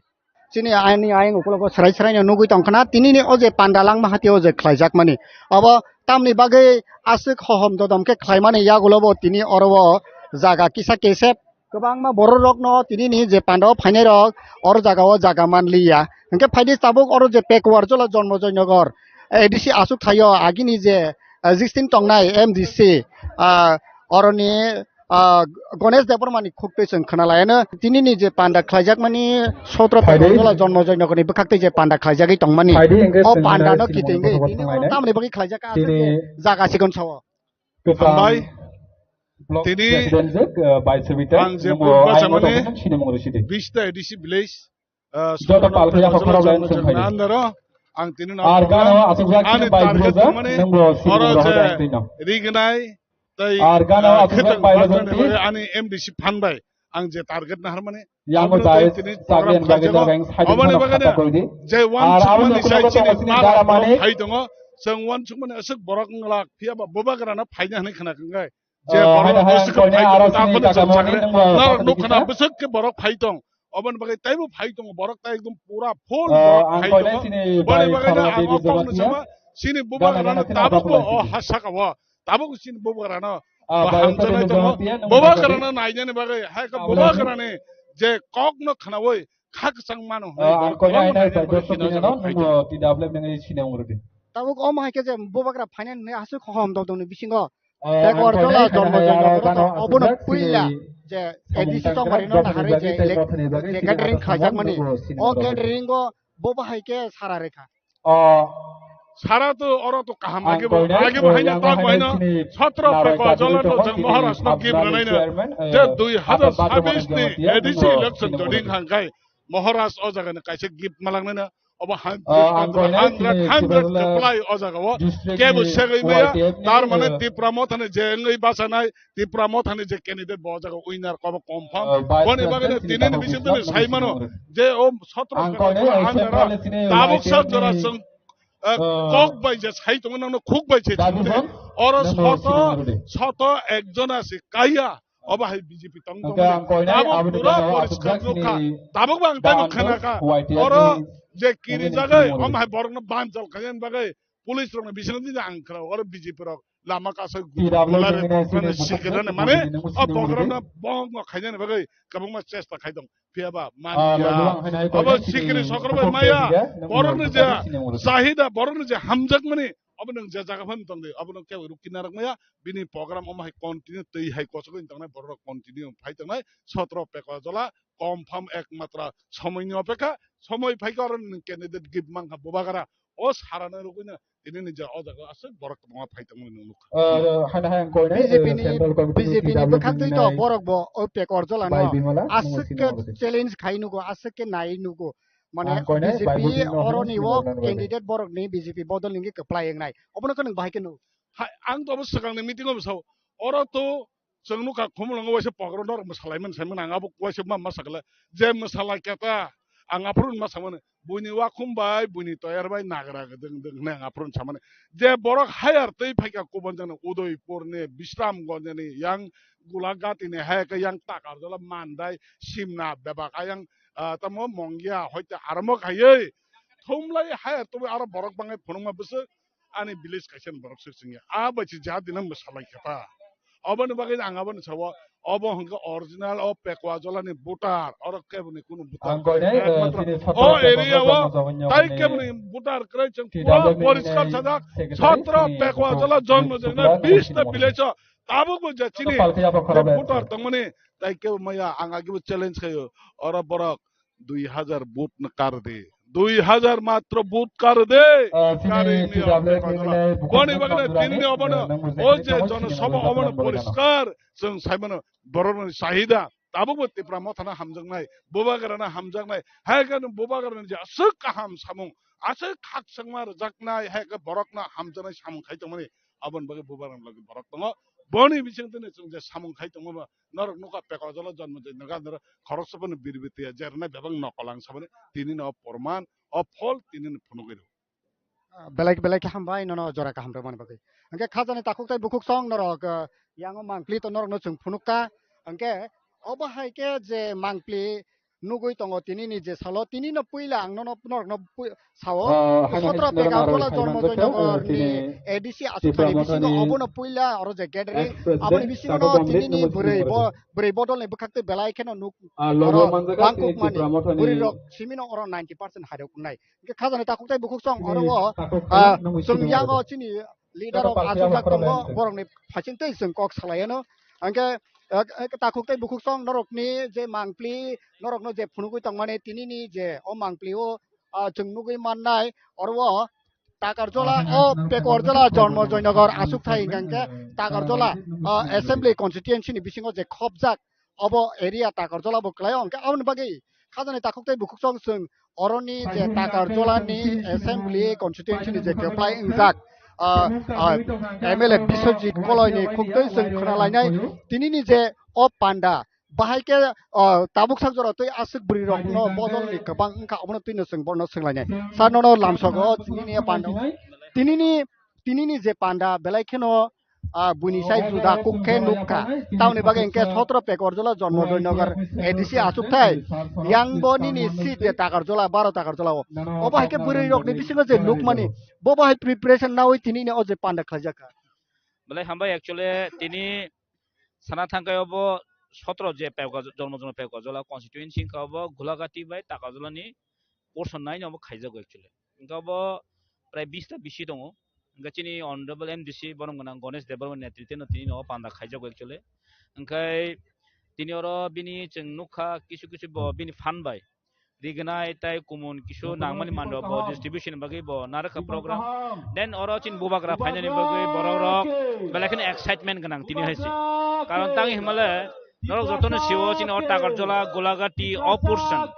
Chini ani ayang ukulogo srai sraino nugwi tongkhna, tinini o je panda langma hati o je khlaijakmani. Obo tamni bagwi aswk hohom dodom khe khlaimani yagulobo tini oro o jaga kisa kesep kwbangma bororokno tinini je pandao phainairok oro jagao jaga manliya. Hwnkhe phaidi tabuk oro je Pekuwar Jola Jonmo Joynagar A D C achuk thaio agini je, ah, sixteen tongnai M D C, ah, oroni ah, Ganesh Debbarmani khuktwi chwng khwnalaiano. Tinini je panda khlaijakmani sotro Phaidi. Pekothola Jonmo Joynagarni bwkhaktwi je panda khlaijagwi tongmani. Phaidi hwnkhe O chwng pandano nai kitingwi sinimung tini thokma oro nai. Tamni bagwi khlaijak aswk Tini je jaga sikon sao. Kwcham Hambai. Block Tini President je, uh, Bai Sabita, ang je nungbo bubacha aino mani tongmani sinimung rwsidi. Bista A D C village, ah, Joto Sukarno palphiya Pekothola hokhorok lain Jonmo Joynagarni songphaidi. Andaro ang tini no Ar gana o aswk jak ani bai target bubacha, tongmani nungbo sinimung oro rohor je ang tino. Rignai, tei, Ar gana ah, o aswk jak khwtang bai bubacha ni bagwi ani M D C phan bai ang je target naharmani, Yango abono tei dais tini chakri program ni bagwi khlaijak jorok ang side oboni kheno bagwi khata no koidi. Je Ar uansukmani aboni sai ukulogo chini tongo chini bara dara mani. Phai tongo, chwng uansukmani aswk borok wng glak, phiya ba bubagrano phaina hwnwi khna kwngai. Je Ah, borok haino hai ang aswk koinai phai aro tongo, chini abono chwng kakamoni chakri nungbo norok patani nukha na kisa. Bwswk khe borok phai tong, oboni bagwi teibo phai tongo, borok tai ekdom pura full Ah, borok ang phai koinai tongo. Chini Boni bai bagwi no Kharla ang Devi o kokno Jamatia. Sama, chini Gana bubagrano gana chini tabukbo abakhulai o sidi. Ha saka o. Tabuk chini bubagrano Ah, ba bai hamjaknai tongo. Bubagrano nainani bagwi, hai khe bubagrani je kokno khnaui kha kwchang mano hwnwi Ah, ang koinai borok nainani bagwi T W M nungbo T W M nungwi sini wngrwdi. Tabuk omo hai khe je bubagra phainani hwnwi aswk hohom dodoni bisingo. Ah, ang koinai Jonmo Joynagar gana obono aswk jak puila sini je A D C tongmani no nahari je catering khlaijakmani. O catering o bo bahai khe sara rekha. O sara to oro to kaham age bo, age bo haino tak bo haino sotro peko jola to jeng Maharaj no gift rwnaino je dui hazar sabis ni A D C election joining hangkai Maharaj o jaga ni kaisa gift malangnaino obo hundred hundred kwplai o jaga o kebo segwi maya tar mane Tipra Mothani je wngwi bachanai Tipra Mothani je candidate bo o jaga winner kobo confirm. Boni bagwi no tini ni bising tini sai mano je o sotro peko jola under o tabuk sak jora chwng eh, kok bai je sai tongo nangno khuk bai se chimte. Oro soto, soto ekjona se kaya. Obo hai B J P tong tong. Abo pura poriskar nukha. Tabuk bang taibo khanaka. Oro je kiri jagai, om hai borokno banjal khayan bagai. Police rokno bising di ang khra. Oro B J P rok lama kasai gulai rok sikhirani mane o program na bong khainani bagai kabangma chesta khaidong. Phiya ba man ya. Abo sikiri sokro bai maya. Borokni je sahida, borokni je hamjakmani Obo nwng je jaga phano tong di, obo nwng kebo rukhi narwk maya, bini program omo hai continue twi hai kochogwi tongnai, borok rok continue phai tongnai, sotro pekwa jola, confirm ekmatra somoi ni opekha, somoi phaikha oro nwng candidate give mankha Bubagra, o sarana rwgwino tini ni je o jaga aswk borok kwbangma phai tongmani nwng nukha. Ah, hana hai ang koinai, B J P ni, Central Committee B J P ni bwkhak twi to borok bo o pekor jola no aswk khe challenge khai nugo, aswk khe nai nugo. Mane ang koinai B J P oroni o candidate borok ni B J P bodol ni kwplai wngnai. Obono khe nwng bahai khe nuk. Hai, ang to obo swkang ni meeting o bwsao. Oro to chwng nukha Khumulwngo waisa pokro norok mwsalai mani sai mani ang abo waisa ma ma sakla. Je mwsalai khe ta ang aphuru ma samani. Buini wakhum bai, buini toyar bai nagra gdwng dwng hwnwi ang aphuru samani. Je borok hire twi phaikha kubun jani Udaipur ni, Bisramganj ni, yang Gulagati ni, hai khe yang Takarjala, Mandai, Simna, bebak ayang, ah, tamo Mongia, hoite aramo khaiwi thumlai hire twi aro borok bangwi phunukma bwswk ani village kaisa ni borok swk chwngya. A bai si ja dinang mwsalai khe ta. Oboni bagwi ang abono sao, obo hwnkhe original o Pekwa Jolani voter, oro keboni kunu voter. Ang koinai, kwrwi. Eh, Ekmatro chini o area o Chhattisgarh tai Jagannatha keboni voter kwrwi chwng T W pura poriskar ni sajak, secretary Chhattisgarh chini Pekwa Jola Jonmo Jonmo Bishnu Bishnu Kumar. Village o tabuk bo je chini Palkhi abo je khorok bai. Voter tongmani tai kebo maya ang agi bo challenge khayo, oro borok dui hajar vote no kar de. Dui hajar matro vote kar de. Ah, chini kari ni T W F ni obo. Boni bagwi tini ni obono, o je jono sabha obono poriskar, chwng saimano borok ni sahida. Tabuk bo Tipra Motha no hamjaknai, Bubagra no hamjaknai, hai khe Bubagra ni je aswk kaham samung, aswk khakchangma rwjaknai, hai khe borok no hamjaknai samung khai tongmani, aboni bagwi Bubagra ni logi borok tongo. Boni bising tini chwng je samung khai tongma norok nukha Pekwa Jala Jonmo Jonmo norok khoroksa phano biribitiya jerna bebak nokol ang samani tini no porman o phol tini no phunugwi rw. Ah, belai belai khe hambai nono jora kaham rwmani bagwi. Hwnkhe khajani takhuk tei bukhuk song norok, ah, yango mangpli to norokno chwng phunukha. Hwnkhe obo hai khe je mangpli nugwi tongo tinini je salo, tinino puila ang nono norokno pui-, sao. Ah, haino Sotro hai Pekwa Jola Jonmo Jonmo Jonmo Nogor ni tini A D C aswk thani bisingo obono puila oro je gathering, aboni bisingo no tinini bwrwi bo-, bwrwi bodol ni bwkhak tei belai kheno nuk oro bangkuk mani bwrwi rok simino oro ninety percent hai rok wngnai. Hwnkhe khajani takhuk tei bukhuk song oro o, ah, chwng yango chini leader rok achukjak tongo, borokni phaising tei chwng kok salai ano. Hwnkhe, eh, eh, takhuk tei bukhuk song norokni je mangpli, norokno je phunugwi tongmani tinini je o mangpli o, ah, chwng nugwi mannai, oro o Takarjala o Pekorjala Jonmo Joynagar achukthai hwnkha hwnkhe Takarjala, ah, assembly constituency ni bisingo je khopjak obo area Takarjala bo kwlaio, hwnkhe aboni bagwi khajani takhuk tei bukhuk song chwng oroni je Takarjala ni assembly constituency ni je kwplai wngjak, ah, ah, M L A Biswajit Koloi ni khuk twi chwng khwnalainai tinini je o panda bahai khe, ah, tabuk sak jora twi aswk bwrwi rok no bodol ni kwbang wngkha, obono twi no chwng bono swnglainai sir nono lamsogo nini panda o tinini, tinini je panda belai kheno ah, buini sai juda kuk khe nukha. Tamoni bagwi hwnkhe Sotro Pekorjala Jonmo Joynagar A D C achukthai. Yang bo nini seat je Takarjala, baro Takarjala o. Obo hai khe bwrwi rokni bisingo je nukmani, bo bo hai preparation nawi tini ni o je panda khlaijak kha. Belai hambai actually tini sana thangkai obo Sotro je Pekorjala, Jonmo Jonmo Pekorjala constituency wngkha obo Gulagati bai Takarjala ni portion nine obo khaijago actually. Hwnkhe obo prai bish ta bisi tongo. Hwnkhe chini honorable M D C borom gwnang Ganesh Debbarma netrite no tini no panda khaijago actually. Hwnkhe tini oro bini chwng nukha kisu kisu bo bini phan bai rignai tai kumun kisu nangmani mando bo distribution bagwi bo narwkha program. Then oro chini Bubagra phainani bagwi borok rok belai kheno excitement gwnang tini hai se. Karon tang hinmale norok jotono siwo chini o Takarjala, Gulagati, o portion.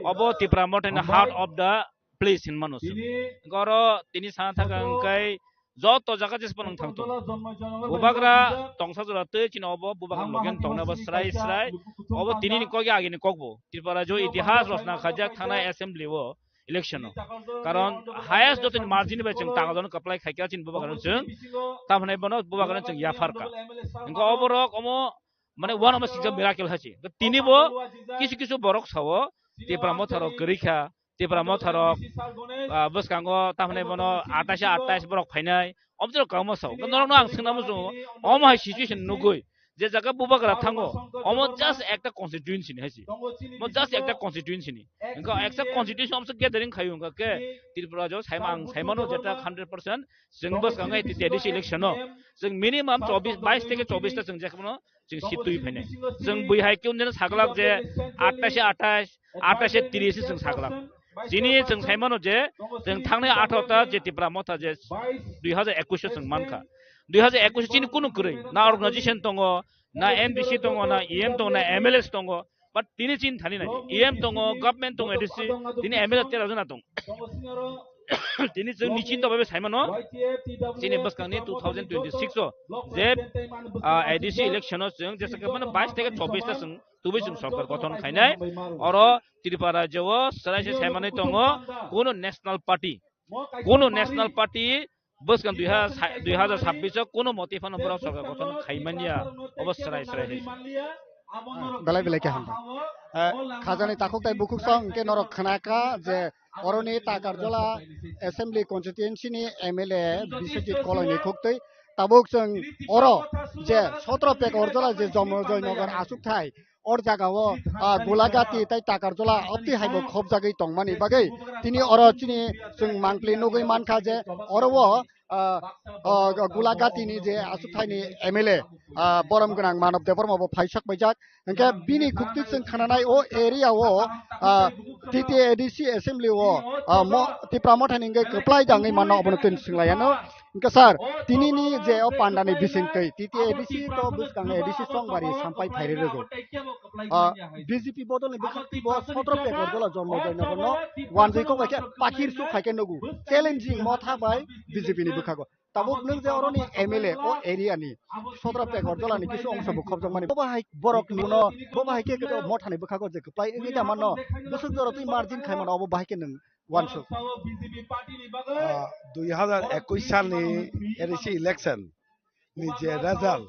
Obo Tipra Motha ni heart of the place hinmano se. Hwnkhe oro tini sana thangkha hwnkhe joto jaga jesbo nang thangto. Bubagra tongsa jora tei chini obo Bubagra logen tongna bo srai srai. Obo tini ni kok ya agini kok bo. Tripura jo itihas rosna khajak thanai assembly o election o. Karon highest jotoni margin bai chwng Takarjala kwplai khaikha chini Bubagra chwng. Tamhinai bono Bubagra chwng yapharkha. Hwnkhe oborok omo mane one of the six miracle hai se. Tini bo kisu kisu borok sao, Tipra Motha rok kwrwi kha, Tipra Motha rok, ah, bwskango tamhinai bono atais atais borok phainai, omo borok kwbangma sao. Norokno ang swngna muchungo, omo hai situation nugwi, je jaga Bubagra thango, omo just ekta constituency ni haisi. Mo just ekta constituency ni. Engka ekta constituency omsa gathering khayu engka ke Tripura jo saima ang saimano jeta hundred percent. Jeng bwskango T T A D C election no. Jeng minimum chobbish, bais theke chobbish ta jeng jekhno jeng seat twi phainai. Jeng bui hai khe unjana saglak je attash attash, attash tris jeng saglak. Chini jeng saimano je jeng thangnai atharo ta je Tipra Motha je dui hazar ekush jeng mankha. Dui hazar ekush chini kunu kwrwi na organization tongo, na M D C tongo, na E M tongo, na M L As tongo, but tini chini thani nai. E M tongo, government tongo, A D C, tini M L A tera jona tongo. Tini chwng nischinto bhabe saimano, chini bwskangni two thousand twenty-six o je, ah, A D C election o chwng jesa khe mano bais theke chobbish ta chwng tubui chwng sorkar gothon khainai. Oro Tripura rajyo o chwrai se saimanwi tongo, kuno national party, kuno national party bwskang dui hazar, dui hazar sabbish o kuno moti phano borok sorkar gothon khaimanya, obo chwrai chwrai hai. Belai belai khe hambai. Eh, khajani takhuk tai bukhuk song hwnkhe norok khnakha je oroni Takarjola Assembly Constituency ni M L A Biswajit Koloini khuktwi tabuk chwng oro je sotro Pekarjola je Jomojoynagar achukthai or jaga o, ah, Gulagati tai Takarjola obti haibo khobjagwi tongmani bagwi tini oro chini chwng mangpli nugwi mankha je oro o, ah, ah, Gulagati ni je achukthai ni M L A, ah, borom gwnang Manav Debbarma bo phaisak paijak. Hingke bini khukti chwng khananai o area o, ah, T T A D C assembly o, ah, mo-, Tipra Motha ni hingke kwplai jangwi mano obono twi swnglaiyano. Hingke sir, tini ni je o panda ni bisingtwi T T A D C to bwskang A D C Songbari sampai phairi rwgo. Ah, B J P bodol ni bwkhak bo sotro Pekarjola Jomojoynagar no wanjwi kok bai khe pakhir suk khai khe nugo. Challenging Motha bai B J P ni bwkhago. Tabuk nwng je oroni M L A o area ni sotro Pekarjola ni kisu ongso bo khobjak mani. Bo bahai borok ni no, bo bahai khe khe Motha ni bwkhago je kwplai wngwi da mano. Bwswk jora twi margin khai mano obo bahai khe nwng wansuk. Ah, dui hazar ekush salni A D C election ni je result,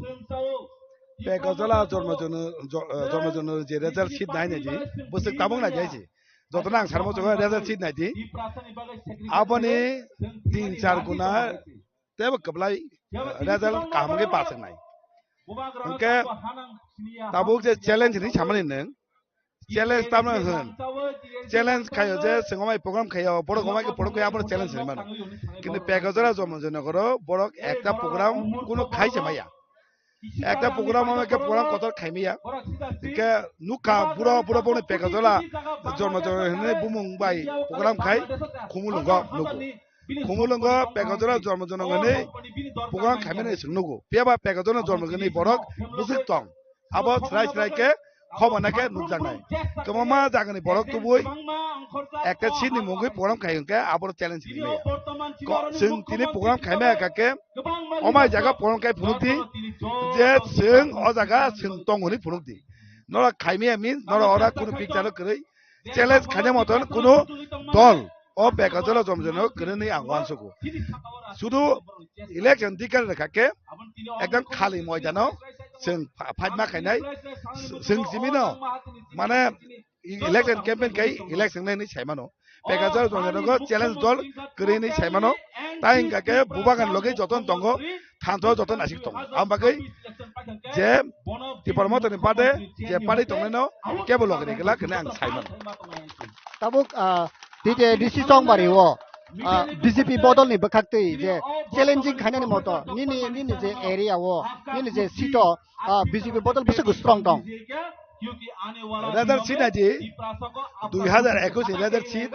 Pekarjola Jomojoynagar, Jo-, eh, Jomojoynagar je result sheet nai nai di, bwswk tabuk nai di hai se. Jotono ang sarmo chukha result sheet nai di. Aboni tin char guna tebo kwplai, eh, result kaham khe pass wngnai. Hwnkhe tabuk je challenge hinwi samani nwng, challenge tamo hwn. Challenge khayo je chwng omai program khayo, borok omai khe program khayo, abono challenge hinwi mano. Kintu Pekarjola Jomojoynagar o borok ekta program kuno khai se maya. Ekta program omai khe program kotor khai maya. Hwnkhe nukha buro, buro boni Pekarjola Jomojoynagar hinwi bumung bai program khai Khumulwngo nugo. Khumulwngo Pekarjola Jomojoynagar hinwi program khaimani chwng nugo. Phiya ba Pekarjola Jomojoynagar ni borok bwswk tong. Abo srai srai khe khobana khe nukjaknai. Kwbangma jagani borok tubui ekta seat ni mungwi program khai hwnkhe abo challenge hinwi maya. Ko-, chwng tini program khai maya kha khe omai jaga program khai phunuk di je chwng o jaga chwng tong hwnwi phunuk di. Norok khai maya means norok ora kunu picture no kwrwi. Challenge khaina moton kunu dol o Pekarjola Jomojoynagar kwrwngni ang uansugo. Sudu election dikar rwkha khe ekdam khali moidano chwng pha-, phaima khainai, chwng simino mane election campaign khai election nai hinwi saimano. Pekarjola Jomojoynagar challenge dol kwrwi hinwi saimano. Tai hwnkha khe bubagan logi joton tongo, thansa joton asik tongo. Ang bagwi je Tipra Motha ni bade je party tongnaino kebo logi ni glak hinwi ang saimano. Tabuk, ah, T T A D C Songbari o, ah, B J P bodol ni bwkhak twi je challenging khainani moto nini, nini je area o, nini je seat o, ah, B J P bodol bwswk strong tong. Result sheet nai di, dui hazar ekush ni result sheet,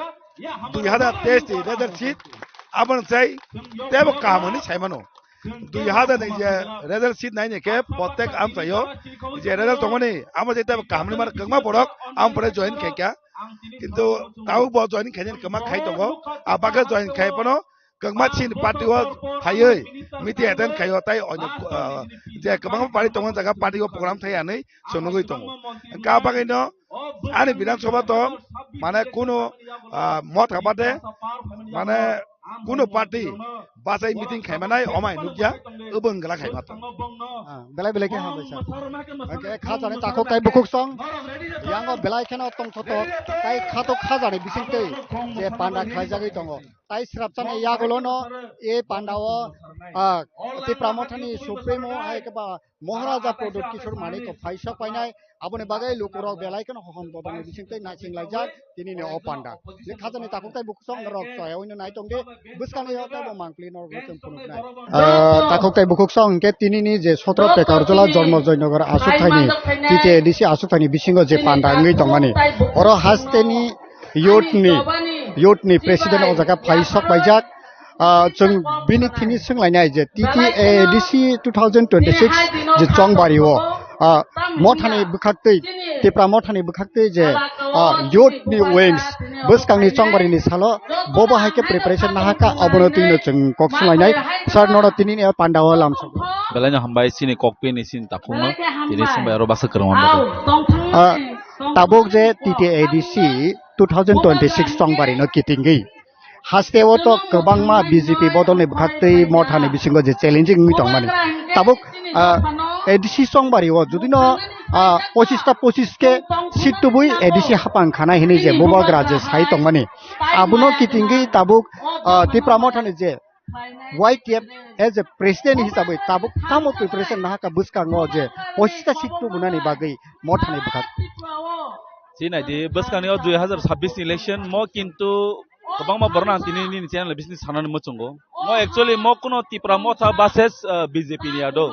dui hazar teis ni result sheet, aboni sai tebo kaham hinwi saimano. Dui hazar ni je result sheet nai ni khe protek amchaio je result tongmani amo je tebo kaham hinwi mano kwbangma borok amo pore join khaikha. Kintu tabuk bo join khainani kwbangma khai tongo, a bagwi join khai phano kwbangma chini party o phaiwi meeting attend khaio tai onyo, ah, je kwbangma party tongmani jaga party o program thai hinwi chwng nugwi tongo. Hwnkhe a bagwino ani Bidhan Sabha to mane kunu, ah, Motha bade mane kunu party Bachai meeting khaimanai omai nukya, obo wngla khaima tong. Ah, belai belai khe hambai sir. Hwnkhe khajani takhuk tai bukhuk song, yango belai kheno tongthotok, tai khatok khajani bisingtwi je panda khlaijagwi tongo. Tai srapchani yagulono e panda o, ah, Tipra Mothani Supremo hai khe ba Maharaja Pradyut Kishore Manik phai sok painai, aboni bagwi lukurok belai kheno hohom dodani bisingtwi naising laijak tinini o panda. Je khajani takhuk tai bukhuk song norok choya wino nai tongdi, bwskangni o teibo mangpli norok chwng phunuknai. Ah, takhuk tai bukhuk song hwnkhe tinini je sotro Pekarjala Jormo Joynagar aswk thaini, T T A D C aswk thaini bisingo je panda wngwi tongmani. Oro hasteni youth ni, youth ni president o jaga phai sok paijak. Ah, chwng bini thini swnglainai je T T A D C two thousand twenty-six je chongbari o, ah, mothani bwkhaktwi, Tipra mothani bwkhaktwi je, ah, youth ni wings bwskangni chongbari ni salo bobo hai khe preparation nahaka, abono twino chwng kok swnglainai. Sir, nono tini ni panda o lamsok. Belai no hambai chini kokpi ni chini takhuk no, tini swngbai aro basa kwrwng. Ah, tabuk je T T A D C two thousand twenty-six chongbari no kitingwi. Haste o to kwbangma B J P bodolni bwkhaktwi mothani bisingo je challenging wngwi tongmani. Tabuk, ah, A D C chongbari o judino, ah, pochista pochis khe seat tubui A D C hapang khana hinwi je bubagra je sai tongmani. Abono kitingwi tabuk, ah, Tipra mothani je Y T F as a president hisabwi tabuk tamo preparation nahaka bwskango je pochista seat tubunani bagwi mothani bwkhak. Sinai di bwskangni o dui hazar sabbish ni election mo kintu kwbangma borok ang tini nini channel bisni sanani muchungo. Mo actually mo kuno Tipra motha versus, uh, B J P ni ado.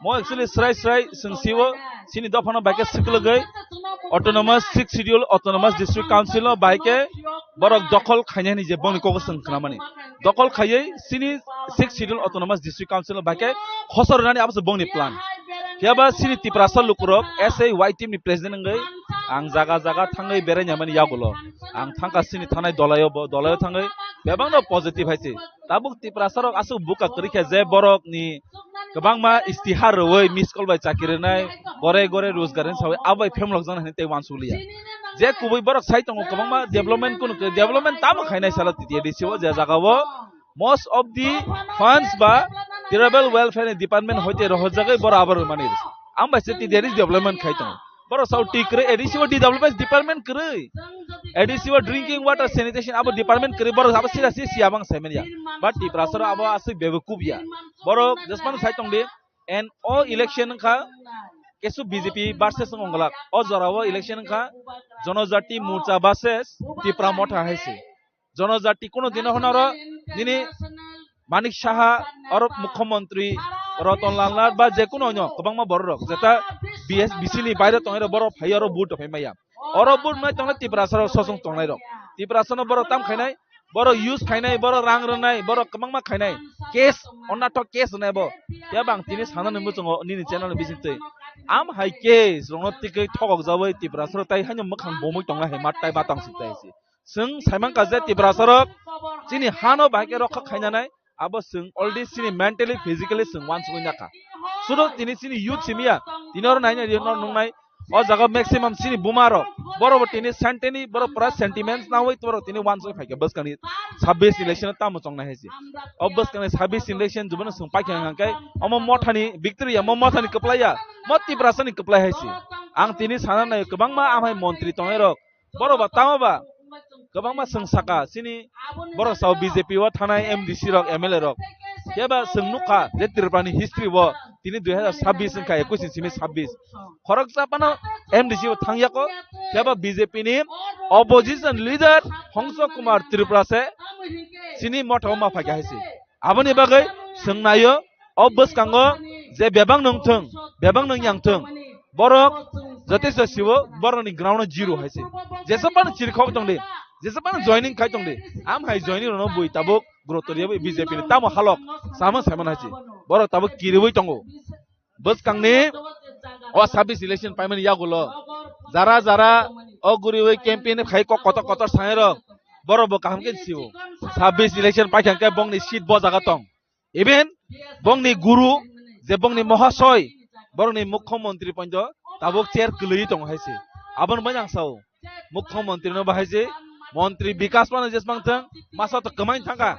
Mo actually srai srai sengsiwo sini dophano baike siklogoi autonomous sixth schedule autonomous district council no baike borok dokhol khainani je bongni koko seng khnamani. Dokhol khaiye sini sixth schedule autonomous district council no baike khosor nani abo se bongni plan. Phiya ba sini Tiprasa lukurok S A Y team ni president wngwi ang jaga jaga thangwi berai nyamani yagulo. Ang thangka sini thanai dolaio bo, dolaio thangwi bebakno positive hai se. Tabuk Tiprasa rok aswk buka kwrwi khe je borok ni kwbangma istihar rwui miss call bai chakiri rwnai, gore gore rojgar ni sawi abo bai phemlok jana hinwi tei uansukliya. Je kubui borok sai tongo kwbangma development kunu khe development tamo khainai salo T T A D C o je jaga o most of the funds ba tribal welfare ni department hoite rohorjagwi borok abo rwmani. Ang bai se T D R development khai tongo. Borok sao ti kwrwi A D C o development department kwrwi. A D C o drinking water sanitation abo department kwrwi borok abo sida si si abang saimanya. But Tiprasa rok abo aswk bebekuk ya. Borok jesmano sai tongdi. And o election wngkha kesu B J P versus wngolak. O jora o election wngkha Jonojati Morcha versus Tipra Motha hai se. Jonojati kuno dino hwnaro nini Manik Saha, oro Mukhyamantri Ratan Lal Nath ba je kuno onyo kwbangma borok rok, jeta B S B C ni baire tongwi rok borok phai oro vote phai maya. Oro vote nai tongle Tiprasa rok sosong tongnai rok. Tiprasa no borok tam khainai, borok use khainai, borok rang rwnai, borok kwbangma khainai. Case, onnathok case rwnai bo. Ya bang tini sana nungbo chungo nini channel ni bisingtwi. Am hai case rokno tikwi thokok jawi Tiprasa rok tai haino mwkhang bomwi tongnai hai mat tai batang sik tai se. Chwng saimang ka je Tiprasa rok chini hano bahai khe rokha khainanai, abo chwng already chini mentally, physically chwng uansugwi nakha. Sudo tini chini youth simiya, tini oro naina ri nor nungnai, o jaga maximum chini buma rok, borok bo tini senteni, borok pura sentiments nawi borok tini uansugwi phaikha bwskangni sabbish election tamo chongnai hai se. O bwskangni sabbish election jubano chwng paikha hwnkhe omo mothani victory ya, mo mothani kwplai ya, mo Tiprasani kwplai hai se. Ang tini sana nai kwbangma amhai montri tongnai rok, borok ba tamo ba kwbangma chwng saka chini borok sao B J P o thanai M D C rok, M L A rok. Khe ba chwng nukha je Tripura ni history o tini dui hazar sabbish wngkha, ekush ni simi sabbish. Khoroksa phano M D C o thangyako, khe ba B J P ni opposition leader Hongso Kumar Tripura se chini motha o ma phaikha hai se. Aboni bagwi chwng naio, o bwskango je bebak nung thung, bebak nung yang thung, borok jotesto sibo, borokni ground o zero hai se. Jesa phano chirikhok tongdi, jesa phano joining khai tongdi, am hai joining rokno bui tabuk gurutor yawi B J P ni tamo halok, sama saimano hai se. Borok tabuk kiriwi tongo. Bwskangni o sabbish election paimani yagulo jara jara o guriwi campaign khai kok kotor kotor sanai rok, borok bo kaham khe sio. Sabbish election paikha khe bongni seat bo jaga tong. Even bongni guru je bongni mohasoi, borokni mukhyamantri pointo tabuk chair kwlwi tongo hai se. Aboni bai ang sao, mukhyamantri no bahai se, montri bikas phano jesmang thang, masa to kwmai thangkha.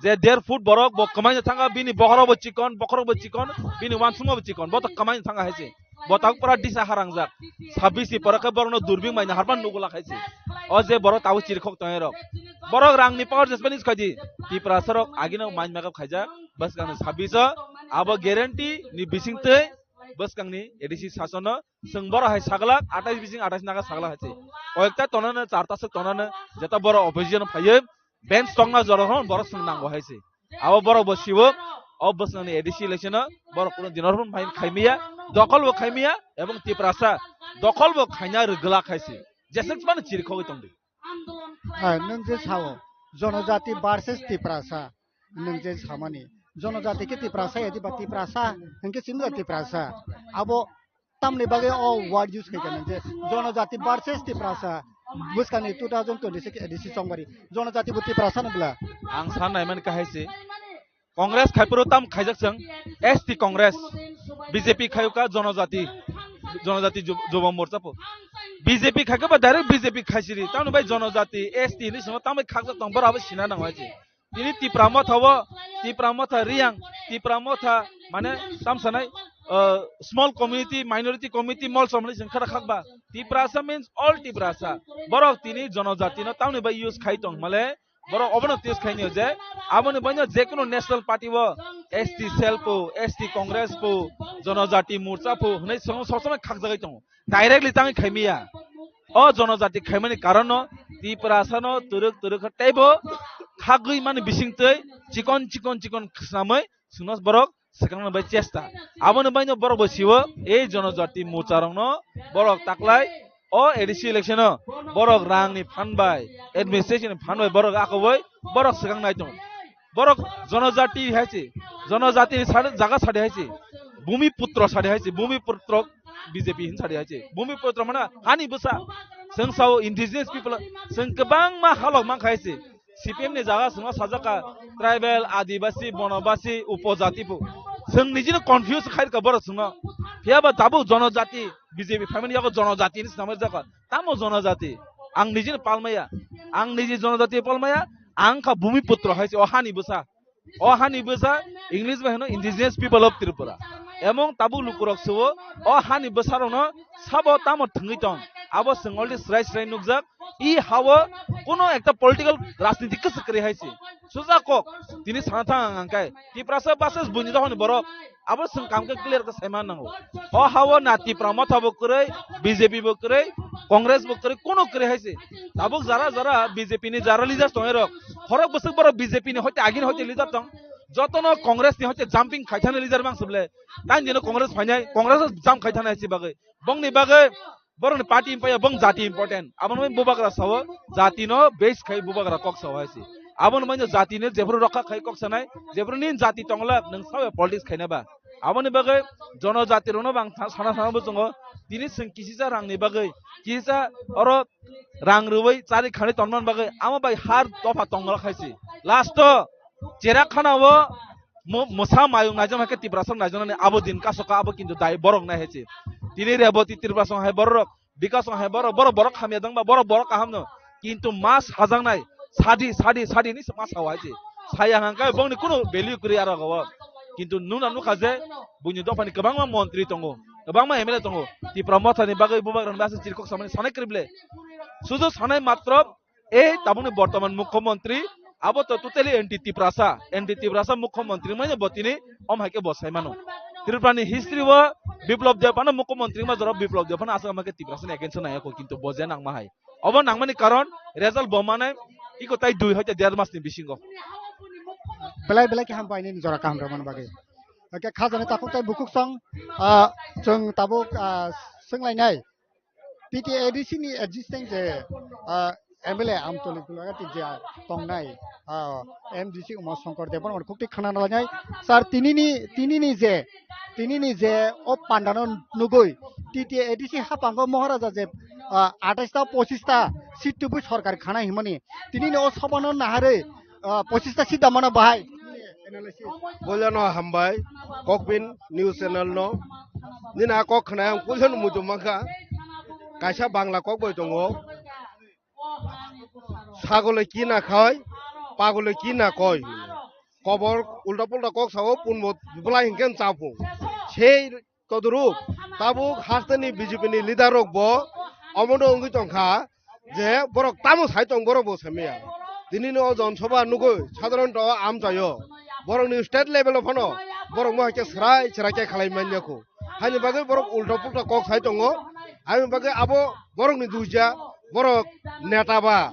Je der foot borok bo kwmaino thanga, bini bokhorok bo chikon, bokhorok bo chikon, bini wansukma bo chikon, bo to kwmaino thanga hai se. Bo tabuk pura disa harangjak. Sabbish ni pore khe borokno durbing bai naharma nugula khai se. O je borok tabuk chirikhok tongnai rok. Borok rangni power jesmani khaidi. Tiprasa rok agino mind makeup khaijak. Bwskangni sabbish o abo guarantee ni bisingtwi bwskangni A D C sasono chwng borok hai saglak, atais bising atais naga saglak hai se. Koyekta tonano, charta swk tonano, jeta borok opposition phaiwi bench tongna jorok hwn borok chwng nango hai se. Abo borok bo siwo, o bwswkni A D C election o borok kuno dinor hwn phai khaimiya, dokol bo khaimiya, ebong Tiprasa dokol bo khaina rwgwlak hai se. Jeswk mano chirikhogwi tongdi. Hai, nwng je sao, jonojati versus Tiprasa, nwng je samani, jonojati khe Tiprasa, yadi ba Tiprasa, hwnkhe chini ba Tiprasa. Abo tamni bagwi o word use khaikha nwng je, jonojati versus Tiprasa, bwskangni two thousand twenty-six A D C chongbari, jonojati bo Tiprasa no bwla. Ang san naimani kahai se, Congress khaiphuru tam khaijak chwng, S T Congress, B J P khayuka jonojati, jonojati ju-, jubo morcha po. B J P khaikha ba direct B J P khaisiri, tamni bai jonojati, S T hinwi swngo, tambai khakjak tong, borok abo sina nango hai se. Tini Tipra Motha o, Tipra Motha Riyang, Tipra Motha mane tam sanai, uh, small community, minority community, mol somani sing khara khakba. Tiprasa means all Tiprasa. Borok tini jonojati no tamni bai use khai tong male, borok obono test khainio je, aboni baino je kono national party o S T cell po, S T Congress po, Jonojati Morcha po hwnwi song-, song-, song khakjagwi tongo. Directly tangwi khaimiya. O jonojati khaimani karonno Tiprasano twrwk twrwk kha teibo khagwi mani bisingtwi chikon chikon chikon khwnamwi chwngno borok swkangna bai chesta. Aboni baino borok bo siwo, ei jonojati mucharokno borok taklai o A D C election o borok rangni phan bai, administration ni phan bai borok akoboi borok swkang nai tongo. Borok jonojati hai se, jonojati ni sade, jaga sade hai se, bumi putro sade hai se, bumi putro B J P hin sade hai se, bumi putro mana hani bwsa. Chwng sao indigenous people, chwng kwbangma halok mankha hai se. C P M ni jaga chwngno sajak kha tribal, adibasi, bonobasi, upojati bo. Chwng nijino confuse khai rwkha borok chwngno. Phiya ba tabuk jonojati, B J P phaimani yago jonojati hinwi swnamwi rwjak kha. Tamo jonojati? Ang nijino palmaya. Ang niji jonojati palmaya. Ang kha bhumiputro hai se o hani bwsa. O hani bwsa English bai hino indigenous people of Tripura. Emong tabuk lukurok suo o hani bwsarokno sabo tamo thwngwi tong. Abo chwng already srai srai nukjak. I hao kuno ekta political rajniti kwchwk kwrwi hai se. Suja kok tini sana thang ang angkai. Tiprasa versus buini dohani borok. Abo chwng kam khe clear khe saima nango. O hao na Tipra Motha bo kwrwi, B J P bo kwrwi, Congress bo kwrwi, kuno kwrwi hai se. Tabuk jara jara B J P ni jara leaders tongnai rok. Khorok bwswk borok B J P ni hoite agini hoite leader tong. Jotono Congress ni hoite jumping khai thani leader mang suble. Tang dino Congress phainai, Congress jump khai thani hai se bagwi. Bongni bagwi borokni party impaya bong jati important. Aboni bagwi bubagra sao jati no base khai bubagra kok sao hai se. Aboni bagwi jati no jephuru rokha khai kok sanai, jephuru nin jati tongla nwng sao politics khaina ba. Aboni bagwi jonojati rokno bang tha-, sana sana bo chwngo. Tini chwng kisisa rang ni bagwi, kisisa oro rang rwui chari khani tonman bagwi amo bai har dopha tongla khai se. Last o Cherakhana o mo-, mosa mayung naijak hai khe Tiprasa naijak nani abo din kasoka abo kintu dai borok nai hai se. Tini Reboti Tiprasa hai borok, Bikas hai borok, borok, borok hamya dangba, borok, borok kaham no. Kintu mas hajaknai, sadi, sadi, sadi ni mas hawai se. Saya hangkai bongni kuno value kwrwi aro go. Kintu nuna nukha je buini dophani kwbangma montri tongo, kwbangma M L A tongo. Tipra Motha ni bagwi bubagra ni bagwi chirkok samani sanai kwrwi ble. Sudu sanai matro Ei tabukni bortoman mukhyamantri abo to totally anti Tiprasa, anti Tiprasa mukhyamantri wngmano bo tini om hai khe bo sai mano. Tripura ni history o Biplab Deb phano mukhyamantri wngma jorao Biplab Deb phano aswk ama khe Tiprasa ni against o nai ya kho, kintu bo je nangma hai. Obo nangmani karon result bo manai iko tai dui hoite der mas ni bisingo. Belai belai khe hambai nini jora kaham rwmani bagwi. Hake khajani takhuk tai bukhuk song, ah, chwng tabuk, ah, swnglainai. T T A D C ni existing je, ah, M L A Amtoli Gulagati je tongnai, ah, M D C Uma Shankar Debbarma khukti khana nalai nai. Sir, tinini, tinini je, tinini je o pandano nugui T T A D C hapango Maharaja je, ah, atais ta pochis ta seat tubui sorkar khana himani. Tinini o sobano naharwi, ah, pochis ta seat damano bahai. Boilano hambai, Kokbin News Channel no. Nini a kok khna ang puilano muitu mankha. Kaisa Bangla kok bai tongo. Sagole ki na khai, pagole ki na koi. Kobor ulta pulta kok sao punbo bwlai hinkhe chapung. Sei todoruk tabuk hasteni B J P ni leader rok bo omono wngwi tongkha je borok tamo sai tong borok bo samiya. Tini no Jon Sabha nugwi sadharon to amchaio. Borok ni state level o phano borok mo haikhe srai srai khe khalai manya kho. Haini bagwi borok ulta pulta kok sai tongo. Haini bagwi abo borok ni duija borok neta ba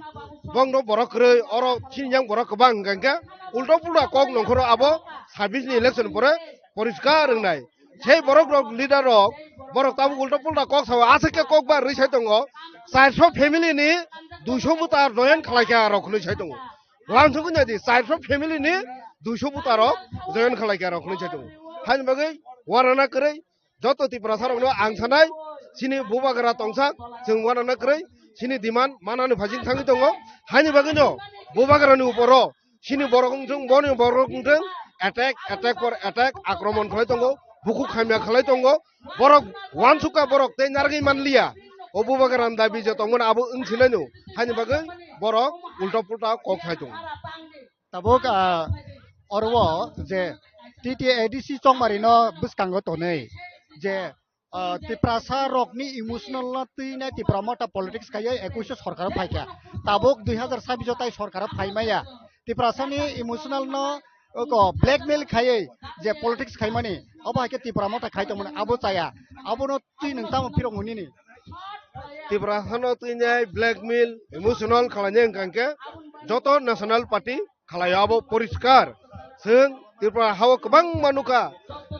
bongno borok kwrwi oro chini yang borok kwbang hwnkha hinkhe ulta pulta kok nongkhoro abo sabis ni election pore poriskar wngnai. Sei borok rok leader rok borok tabuk ulta pulta kok sao aswk khe kok ba rwi sai tongo. Charso family ni duiso buta join khlai kha rok hwnwi sai tongo. Wansugwi naidi, charso family ni duiso buta rok join khlai kha rok hwnwi sai tongo. Haini bagwi warana kwrwi joto Tiprasa rokno ang sanai, chini bubagra tongsa, chwng warana kwrwi, chini demand manani phajing thangwi tongo. Haini bagwino bubagrani uporo chini borok wngthung, boni borok wngthung, attack, attack for attack, akromon khlai tongo, bukhuk hamya khlai tongo, borok wansukha borok tei narwgwi manliya. O bubagrani dabi je tongmani abo wngsinai no, haini bagwi borok ulta pulta kok sai tongo. Tabuk, ah, oro o je T T A D C chongmari no bwskango tonwi je, ah, Tiprasa rokni emotional no twinai Tipra Motha politics khaiwi ekuish o sorkar o phaikha. Tabuk dui hazar sabbish o tai sorkar o phaimaya. Tiprasa ni emotional no oko blackmail khaiwi je politics khaimani obo hai khe Tipra Motha khai tongmani abo chaya. Abono twi nwng tamo phirok muni ni? Tiprasa no twinai blackmail, emotional khlainai hwnkha hinkhe joto national party khlaio abo poriskar. Chwng Tripura hao kwbangma nukha.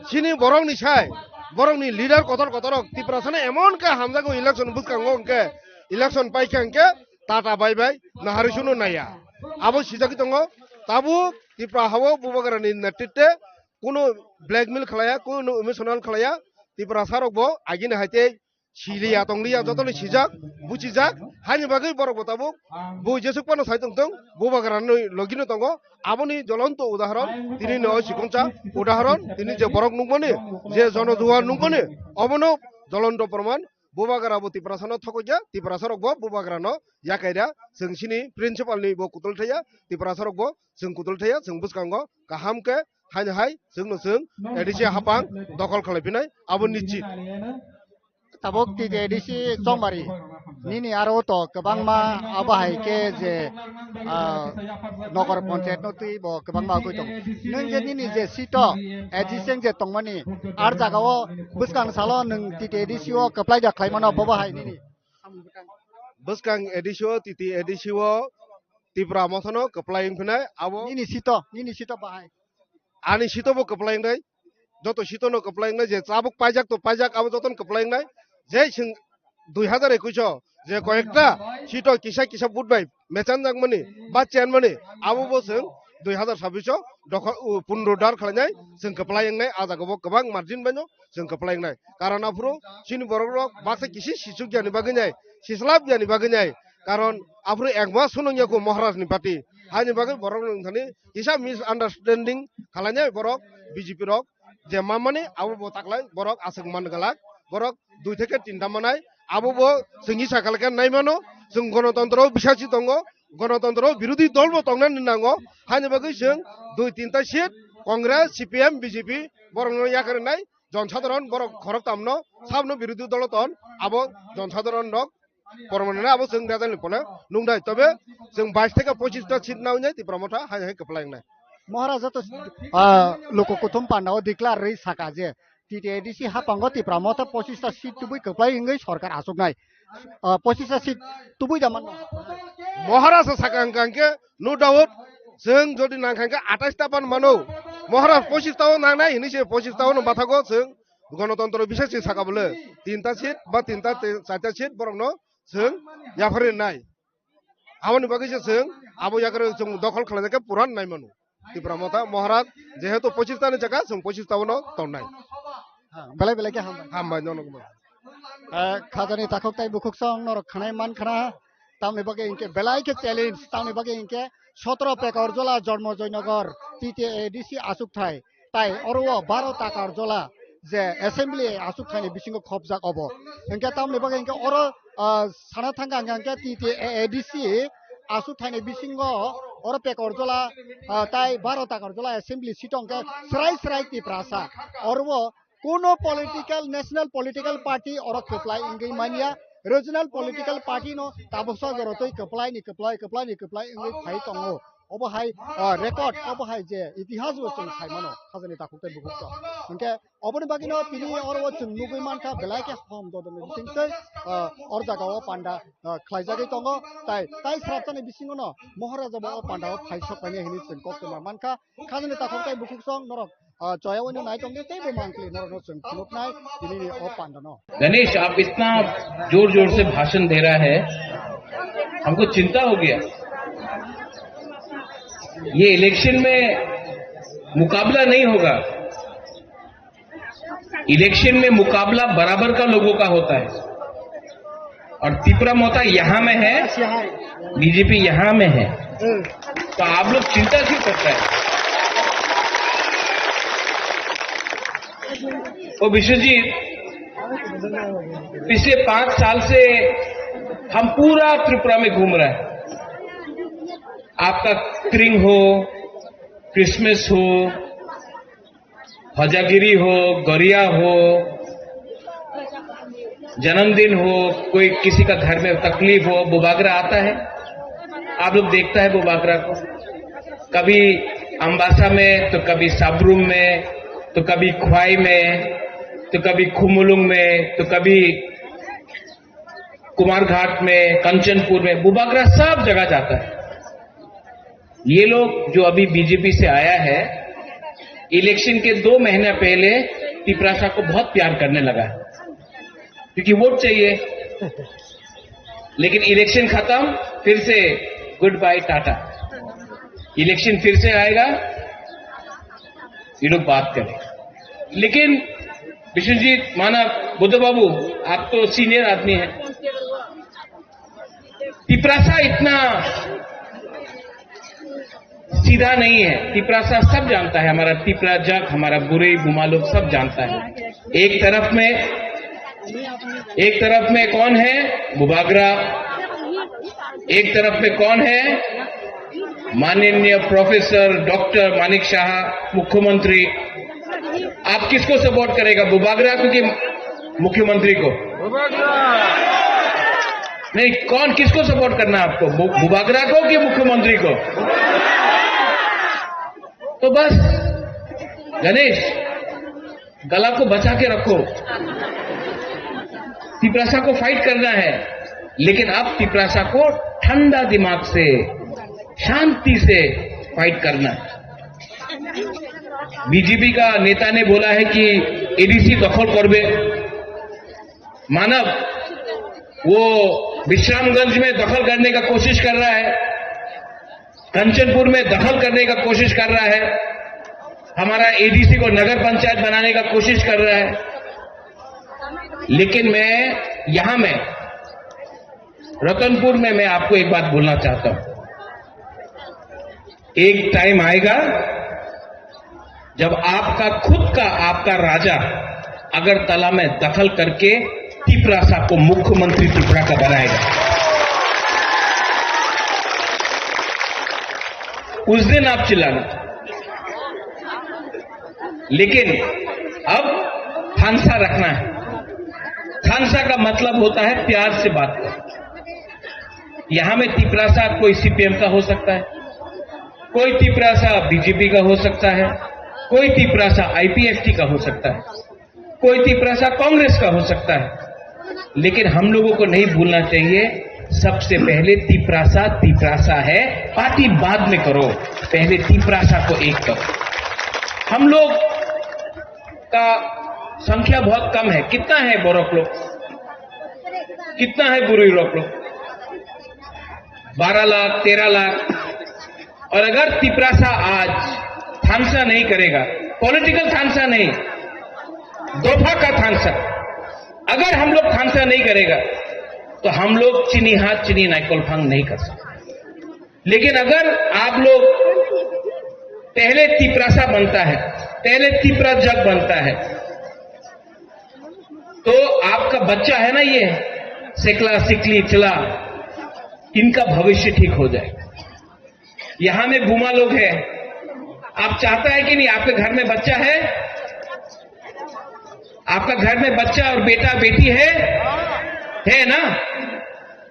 Chini borokni sai, borokni leader kotor kotorok Tiprasano emon khe hamjago election bwskango hwnkhe, election paikha hwnkhe tata bai bai naharwi suno naiya. Abo sijagwi tongo, tabuk Tripura hao Bubagrani netritwe kuno blackmail khlaiya, kuno emotional khlaiya. Tiprasarokbo agini hai tei siliya tongliya jotoni sijak, buchijak, haini bagwi borok bo tabuk bo jesuk phano sai tongtong, Bubagrani logino tongo. Aboni jolonto udahoron tini no sikonsa udahoron, tini je borok nukmani, je jonojuwar nukmani, obono jolonto proman. Bubagra bo Tiprasano thokokya, Tiprasarok bo Bubagrano yakaira, chwng chini principal ni bo kutul thaya, Tiprasarok bo chwng kutul thaya, chwng bwskango kaham khe haino hai chwngno chwng A D C hapang dokhol khlai phinai, abo nischit. Tabuk T T A D C chongmari nini aro to kwbangma abo hai khe je, ah, nokor panchayat no twi bo kwbangma ugwi tong. Nwng je nini je seat o A D C wng je tongmani ar jaga o bwskang salo nwng T T A D C o kwplai da khlai mano bobo hai nini? Bwskang A D C o, T T A D C o Tipra Mothano kwplai wng phinai abo. Nini seat o, nini seat o bahai. Ani seat o bo kwplai wngnai, joto seat o no kwplai wngnai, je chabuk paijak to paijak abo jotono kwplai wngnai. Je chwng dui hazar ekush o je koyekta seat o kisa kisa vote bai mechanjakmani ba chenmani, abo bo chwng dui hazar sabbish o dokha, u, punro dar khlainai, chwng kwplai wngnai, a jaga bo kwbang margin baino chwng kwplai wngnai. Karon aphuru chini borok rok baksa kisi sichuk yani bagwi nai, sislap yani bagwi nai. Karon aphuru ekma sunung yaku Maharaj ni party. Haini bagwi borok rok thani kisa misunderstanding khlainai borok B J P rok. Je mamani abo bo taklai borok aswk man galak, borok dui theke tinta manai, abo bo chwngni sakal khe nai mano, chwng gonotontro bisasi tongo, gonotontro birodhi dol bo tongnani nango, haini bagwi chwng dui tinta seat Congress, C P M, B J P borokno yakarwi nai, jon sadharon borok khorok tamno sabno birodhi dolo ton, abo jon sadharon rok Pormanani abo chwng rejani pole nung dai, tobe chwng bais theke pochis ta seat nawi nai Tipra Motha hai hai kwplai wngnai. Maharaja to, ah, loko kuthum panda o declare rwi saka je T T A D C hapango Tipra Motha pochis ta seat tubui kwplai wngwi sorkar achuknai. Ah, pochis ta seat tubui da manno? Maharaja saka hwnkha hwnkhe no doubt chwng jodi nangkha hwnkhe atais ta pan mano. Maharaj pochis ta o nangnai hinwi se pochis ta o no bathago chwng Gonotontro bisai se saka bole tinta seat ba tinta te-, charta seat borokno chwng yapharwi nai. Aboni bagwi se chwng abo yakarwi chwng dokhol khlainai khe puran nai mano. Tipra Motha Maharaj jehetu pochis ta ni jaga chwng pochis ta o no tongnai. Ha, belai belai khe hambai. Hambai nono. Eh, khajani takhuk tai bukhuk song norok khanai man khana. Tamni bagwi hinkhe belai khe challenge, tamni bagwi hinkhe sotro Pekarjola Jormo Joynagar T T A D C achukthai, tai oro o baro Takarjola je assembly achukthaini bisingo khopjak obo. Hinkhe tamni bagwi hinkhe oro, ah, sana thangkha hinkhe T T A D C Aswk thaini bisingo oro Pekorjola, ah, tai baro Takorjola assembly seat hwnkhe srai srai Tiprasa. Oro o kuno political, national political party oro kwplai wngwi manya, regional political party no tabuksa jorotwi kwplai ni kwplai, kwplai ni kwplai wngwi phai tongo. Obo hai, ah, record, obo hai je itihas bo chwng sai mano, khajani takhuk tei bukhuk rok. Hwnkhe oboni bagwino tini oro o chwng nugwi mankha, belai khe hom dodonni bisingtwi, ah, or jaga o panda, ah, khlaijagwi tongo, tai, tai srapjani bisingono Moharaja bo o panda o phai sok manya hinwi chwng kok tongma mankha. Khajani takhuk tei bukhuk song norok, ah, choya oino nai tongdi tei bo mangpili norokno chwng phunuknai tini ni o panda no. Ganesh, आप इतना जोर जोर से भाषण दे रहा है, हमको चिंता हो गया। ये इलेक्शन में मुकाबला नहीं होगा, इलेक्शन में मुकाबला बराबर का लोगों का होता है। और तिपरा मोता यहाँ में है, बीजेपी यहाँ में है, तो आप लोग चिंता क्यों करता है? ओ विश्वजीत, पिछले पांच साल से हम पूरा त्रिपुरा में घूम रहे हैं। आपका क्रिंग हो, क्रिसमस हो, हजागिरी हो, गरिया हो, जन्मदिन हो, कोई किसी का घर में तकलीफ हो, बुबागरा आता है। आप लोग देखता है बुबागरा को, कभी अम्बासा में, तो कभी साब्रुम में, तो कभी ख्वाई में, तो कभी खुमुलुंग में, तो कभी कुमारघाट में, कंचनपुर में, बुबागरा सब जगह जाता है। ये लोग जो अभी बीजेपी से आया है, इलेक्शन के दो महीना पहले तिपरासा को बहुत प्यार करने लगा, क्योंकि वोट चाहिए। लेकिन इलेक्शन खत्म, फिर से गुड बाय टाटा। इलेक्शन फिर से आएगा, ये लोग बात करें। लेकिन विश्वजीत, मानव, बुद्ध बाबू, आप तो सीनियर आदमी हैं, तिपरासा इतना सीधा नहीं है। तिपरासा सब जानता है, हमारा तिपरा जग, हमारा बुरई बुमा लोग सब जानता है। एक तरफ में, एक तरफ में कौन है? बुबागरा। एक तरफ में कौन है? माननीय प्रोफेसर डॉक्टर मानिक साहा, मुख्यमंत्री। आप किसको सपोर्ट करेगा, बुबागरा को कि मुख्यमंत्री को? नहीं, कौन, किसको सपोर्ट करना है आपको, बु-, बुबागरा को कि मुख्यमंत्री को? तो बस गणेश, गला को बचा के रखो। तिपरासा को फाइट करना है, लेकिन आप तिपरासा को ठंडा दिमाग से, शांति से फाइट करना है। बीजेपी का नेता ने बोला है कि एडीसी दखल करबे। मानव, वो विश्रामगंज में दखल करने का कोशिश कर रहा है, कंचनपुर में दखल करने का कोशिश कर रहा है, हमारा एडीसी को नगर पंचायत बनाने का कोशिश कर रहा है। लेकिन मैं यहाँ में, रतनपुर में, मैं आपको एक बात बोलना चाहता हूँ, एक टाइम आएगा जब आपका खुद का, आपका राजा अगरतला में दखल करके तिपरासा को मुख्यमंत्री त्रिपुरा का बनाएगा, उस दिन आप चिल्लाना। लेकिन अब थानसा रखना है। थानसा का मतलब होता है प्यार से बात करना। यहाँ में तिपरासा कोई सीपीएम का हो सकता है, कोई तिपरासा बीजेपी का हो सकता है, कोई तिपरासा आईपीएफटी का हो सकता है, कोई तिपरासा कांग्रेस का हो सकता है, लेकिन हम लोगों को नहीं भूलना चाहिए, सबसे पहले तिपरासा तिपरासा है। पार्टी बाद में करो, पहले तिपरासा को एक करो। हम लोग का संख्या बहुत कम है। कितना है बोरक लोग, कितना है बुरुई लोग? बारह लाख, तेरह लाख। और अगर तिपरासा आज थानसा नहीं करेगा, पॉलिटिकल थानसा नहीं, दोफा का थानसा, अगर हम लोग थानसा नहीं करेगा, तो हम लोग चीनी हाथ चीनी नाइकोल फांग नहीं कर सकते। लेकिन अगर आप लोग पहले तिपरासा बनता है, पहले तिपरा जग बनता है, तो आपका बच्चा है ना, ये सिकला सिकली चला, इनका भविष्य ठीक हो जाए। यहाँ में बुमा लोग हैं, आप चाहता है कि नहीं? आपके घर में बच्चा है, आपका घर में बच्चा और बेटा बेटी है, है ना?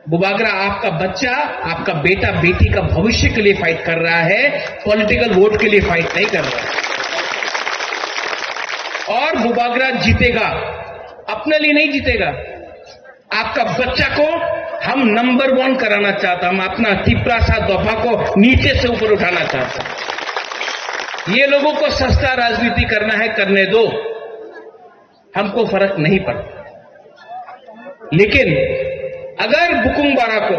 बुबागरा, आपका बच्चा, आपका बेटा बेटी का भविष्य के लिए फाइट कर रहा है, पॉलिटिकल वोट के लिए फाइट नहीं कर रहा है। और बुबागरा जीतेगा, अपने लिए नहीं जीतेगा। आपका बच्चा को हम नंबर वन कराना चाहता, हम अपना तिपरासा दफा को नीचे से ऊपर उठाना चाहता। ये लोगों को सस्ता राजनीति करना है, करने दो, हमको फर्क नहीं पड़ता। लेकिन अगर बुकुंग बारा को,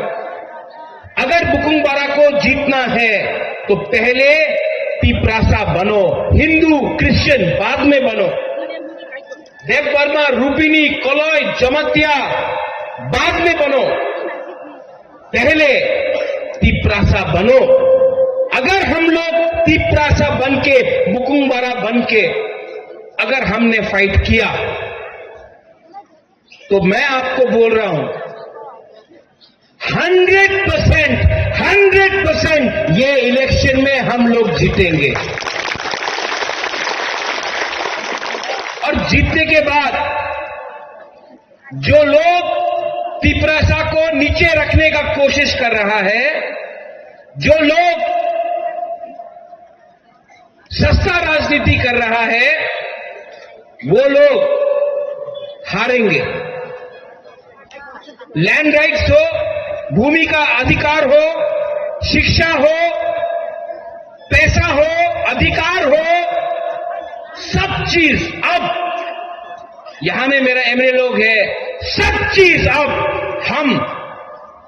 अगर बुकुंग बारा को जीतना है तो पहले तिपरासा बनो, हिंदू क्रिश्चियन बाद में बनो। देव वर्मा, रूपिनी, कलय, जमातिया बाद में बनो, पहले तिपरासा बनो। अगर हम लोग तिपरासा बन के, बुकुंग बारा बन के अगर हमने फाइट किया तो मैं आपको बोल रहा हूं, हंड्रेड परसेंट, हंड्रेड परसेंट ये इलेक्शन में हम लोग जीतेंगे। और जीतने के बाद जो लोग तिपरासा को नीचे रखने का कोशिश कर रहा है, जो लोग सस्ता राजनीति कर रहा है, वो लोग हारेंगे। लैंड राइट्स हो, भूमि का अधिकार हो, शिक्षा हो, पैसा हो, अधिकार हो, सब चीज अब यहाँ में मेरा एमएलए लोग है, सब चीज अब हम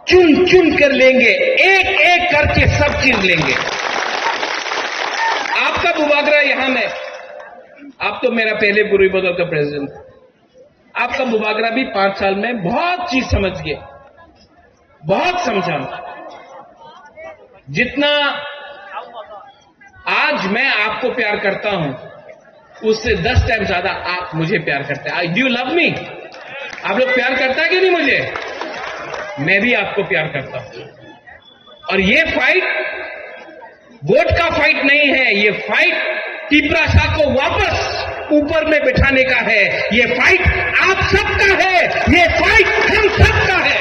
चुन चुन कर लेंगे, एक एक करके सब चीज लेंगे। आपका बुबागरा यहाँ में, आप तो मेरा पहले बुरी बदल का प्रेसिडेंट, आपका बुबागरा भी पांच साल में बहुत चीज समझ गए, बहुत समझा। जितना आज मैं आपको प्यार करता हूं, उससे दस टाइम ज्यादा आप मुझे प्यार करते हैं। Do you love me? आप लोग प्यार करता है कि नहीं मुझे? मैं भी आपको प्यार करता हूं। और ये फाइट वोट का फाइट नहीं है, ये फाइट तिपरासा को वापस ऊपर में बैठाने का है। ये फाइट आप सबका है, ये फाइट हम सबका है।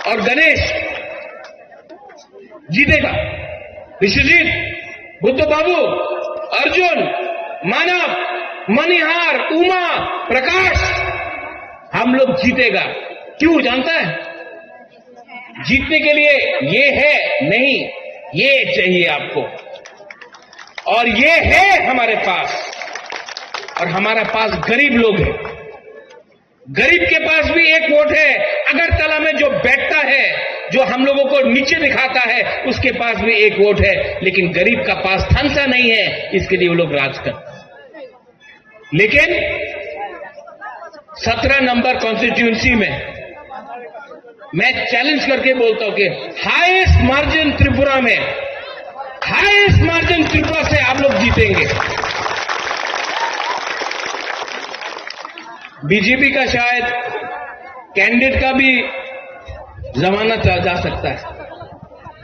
और गणेश जीतेगा। विश्वजीत, बुद्ध बाबू, अर्जुन, मानव, मनिहार, उमा, प्रकाश, हम लोग जीतेगा। क्यों जानता है? जीतने के लिए ये है नहीं, ये चाहिए आपको। और ये है हमारे पास, और हमारे पास गरीब लोग हैं। गरीब के पास भी एक वोट है। अगरतला में जो बैठता है, जो हम लोगों को नीचे दिखाता है, उसके पास भी एक वोट है। लेकिन गरीब का पास थानसा नहीं है, इसके लिए वो लोग राज करते हैं। लेकिन सत्रह नंबर कॉन्स्टिट्यूएंसी में मैं चैलेंज करके बोलता हूं कि हाईएस्ट मार्जिन त्रिपुरा में, हाईएस्ट मार्जिन त्रिपुरा से आप लोग जीतेंगे। बीजेपी का शायद कैंडिडेट का भी जमाना चला जा सकता है,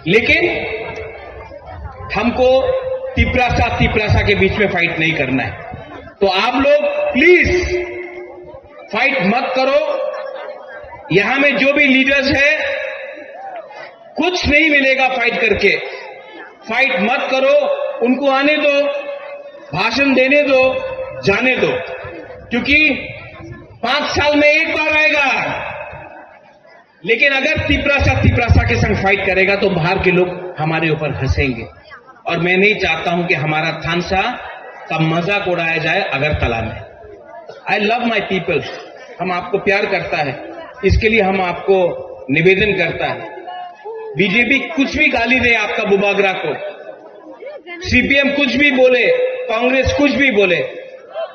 लेकिन हमको तिपरासा तिपरासा के बीच में फाइट नहीं करना है। तो आप लोग प्लीज फाइट मत करो। यहां में जो भी लीडर्स है, कुछ नहीं मिलेगा फाइट करके। फाइट मत करो, उनको आने दो, भाषण देने दो, जाने दो, क्योंकि पांच साल में एक बार आएगा। लेकिन अगर तिपरासा तिपरासा के संग फाइट करेगा तो बाहर के लोग हमारे ऊपर हंसेंगे। और मैं नहीं चाहता हूं कि हमारा थानसा का मजाक उड़ाया जाए अगरतला में। I love my people, हम आपको प्यार करता है, इसके लिए हम आपको निवेदन करता है। बीजेपी कुछ भी गाली दे आपका बुबागरा को, सीपीएम कुछ भी बोले, कांग्रेस कुछ भी बोले,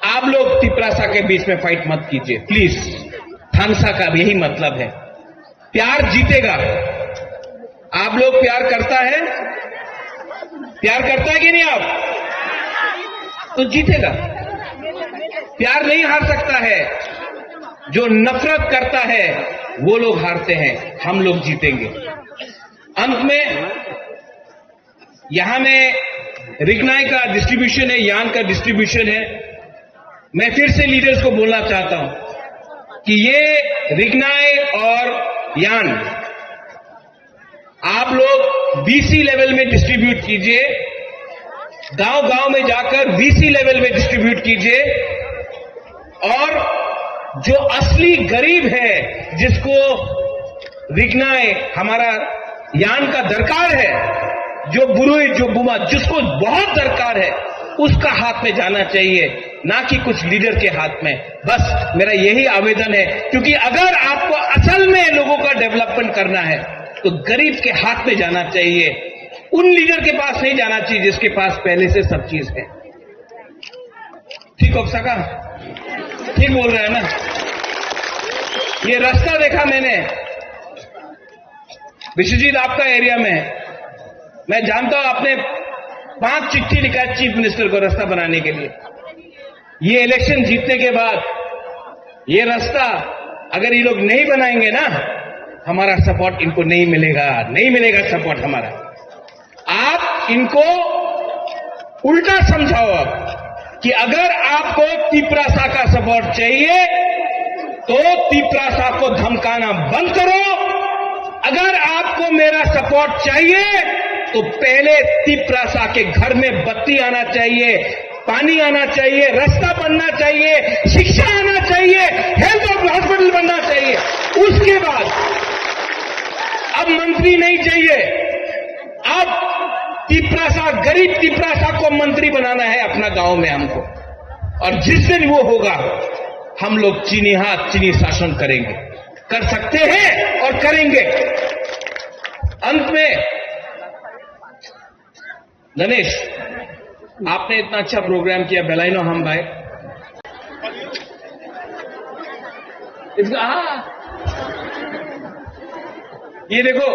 आप लोग तिपरासा के बीच में फाइट मत कीजिए प्लीज। थानसा का यही मतलब है, प्यार जीतेगा। आप लोग प्यार करता है, प्यार करता है कि नहीं आप? तो जीतेगा। प्यार नहीं हार सकता है। जो नफरत करता है, वो लोग हारते हैं, हम लोग जीतेंगे। अंत में यहाँ में रिगनाई का डिस्ट्रीब्यूशन है, यान का डिस्ट्रीब्यूशन है। मैं फिर से लीडर्स को बोलना चाहता हूं कि ये रिगनाई और यान आप लोग वीसी लेवल में डिस्ट्रीब्यूट कीजिए, गांव गांव में जाकर वीसी लेवल में डिस्ट्रीब्यूट कीजिए, और जो असली गरीब है, जिसको रिगनाई हमारा यान का दरकार है, जो बुरुई, जो बुमा, जिसको बहुत दरकार है, उसका हाथ में जाना चाहिए, ना कि कुछ लीडर के हाथ में। बस मेरा यही आवेदन है, क्योंकि अगर आपको असल में लोगों का डेवलपमेंट करना है, तो गरीब के हाथ में जाना चाहिए, उन लीडर के पास नहीं जाना चाहिए जिसके पास पहले से सब चीज है। ठीक हो सका? ठीक बोल रहे हैं ना? ये रास्ता देखा मैंने, विश्वजीत, आपका एरिया में है। मैं जानता हूं, आपने पांच चिट्ठी लिखा है चीफ मिनिस्टर को रास्ता बनाने के लिए। ये इलेक्शन जीतने के बाद ये रास्ता अगर ये लोग नहीं बनाएंगे ना, हमारा सपोर्ट इनको नहीं मिलेगा, नहीं मिलेगा सपोर्ट हमारा। आप इनको उल्टा समझाओ कि अगर आपको तिपरासा का सपोर्ट चाहिए तो तिपरासा को धमकाना बंद करो। अगर आपको मेरा सपोर्ट चाहिए तो पहले तिपरासा के घर में बत्ती आना चाहिए, पानी आना चाहिए, रास्ता बनना चाहिए, शिक्षा आना चाहिए, हेल्थ और हॉस्पिटल बनना चाहिए। उसके बाद अब मंत्री नहीं चाहिए, अब तिपरासा, गरीब तिपरासा को मंत्री बनाना है अपना गांव में हमको। और जिस दिन वो होगा, हम लोग चीनी हाथ, चीनी शासन करेंगे, कर सकते हैं और करेंगे। अंत में गणेश, आपने इतना अच्छा प्रोग्राम किया, बेलाइनो हम भाई। इसका, हाँ। ये देखो,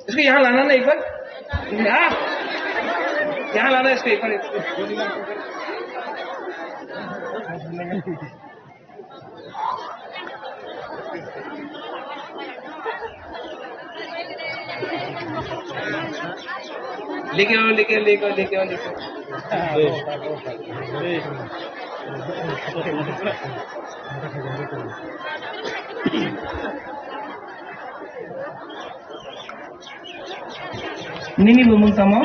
इसको यहाँ लाना ना एक बार। हाँ। यहाँ लाना इसको एक बार। लेके आओ, लेके, लेके आओ, लेके आओ, लेके आओ। Nini bumung tamo?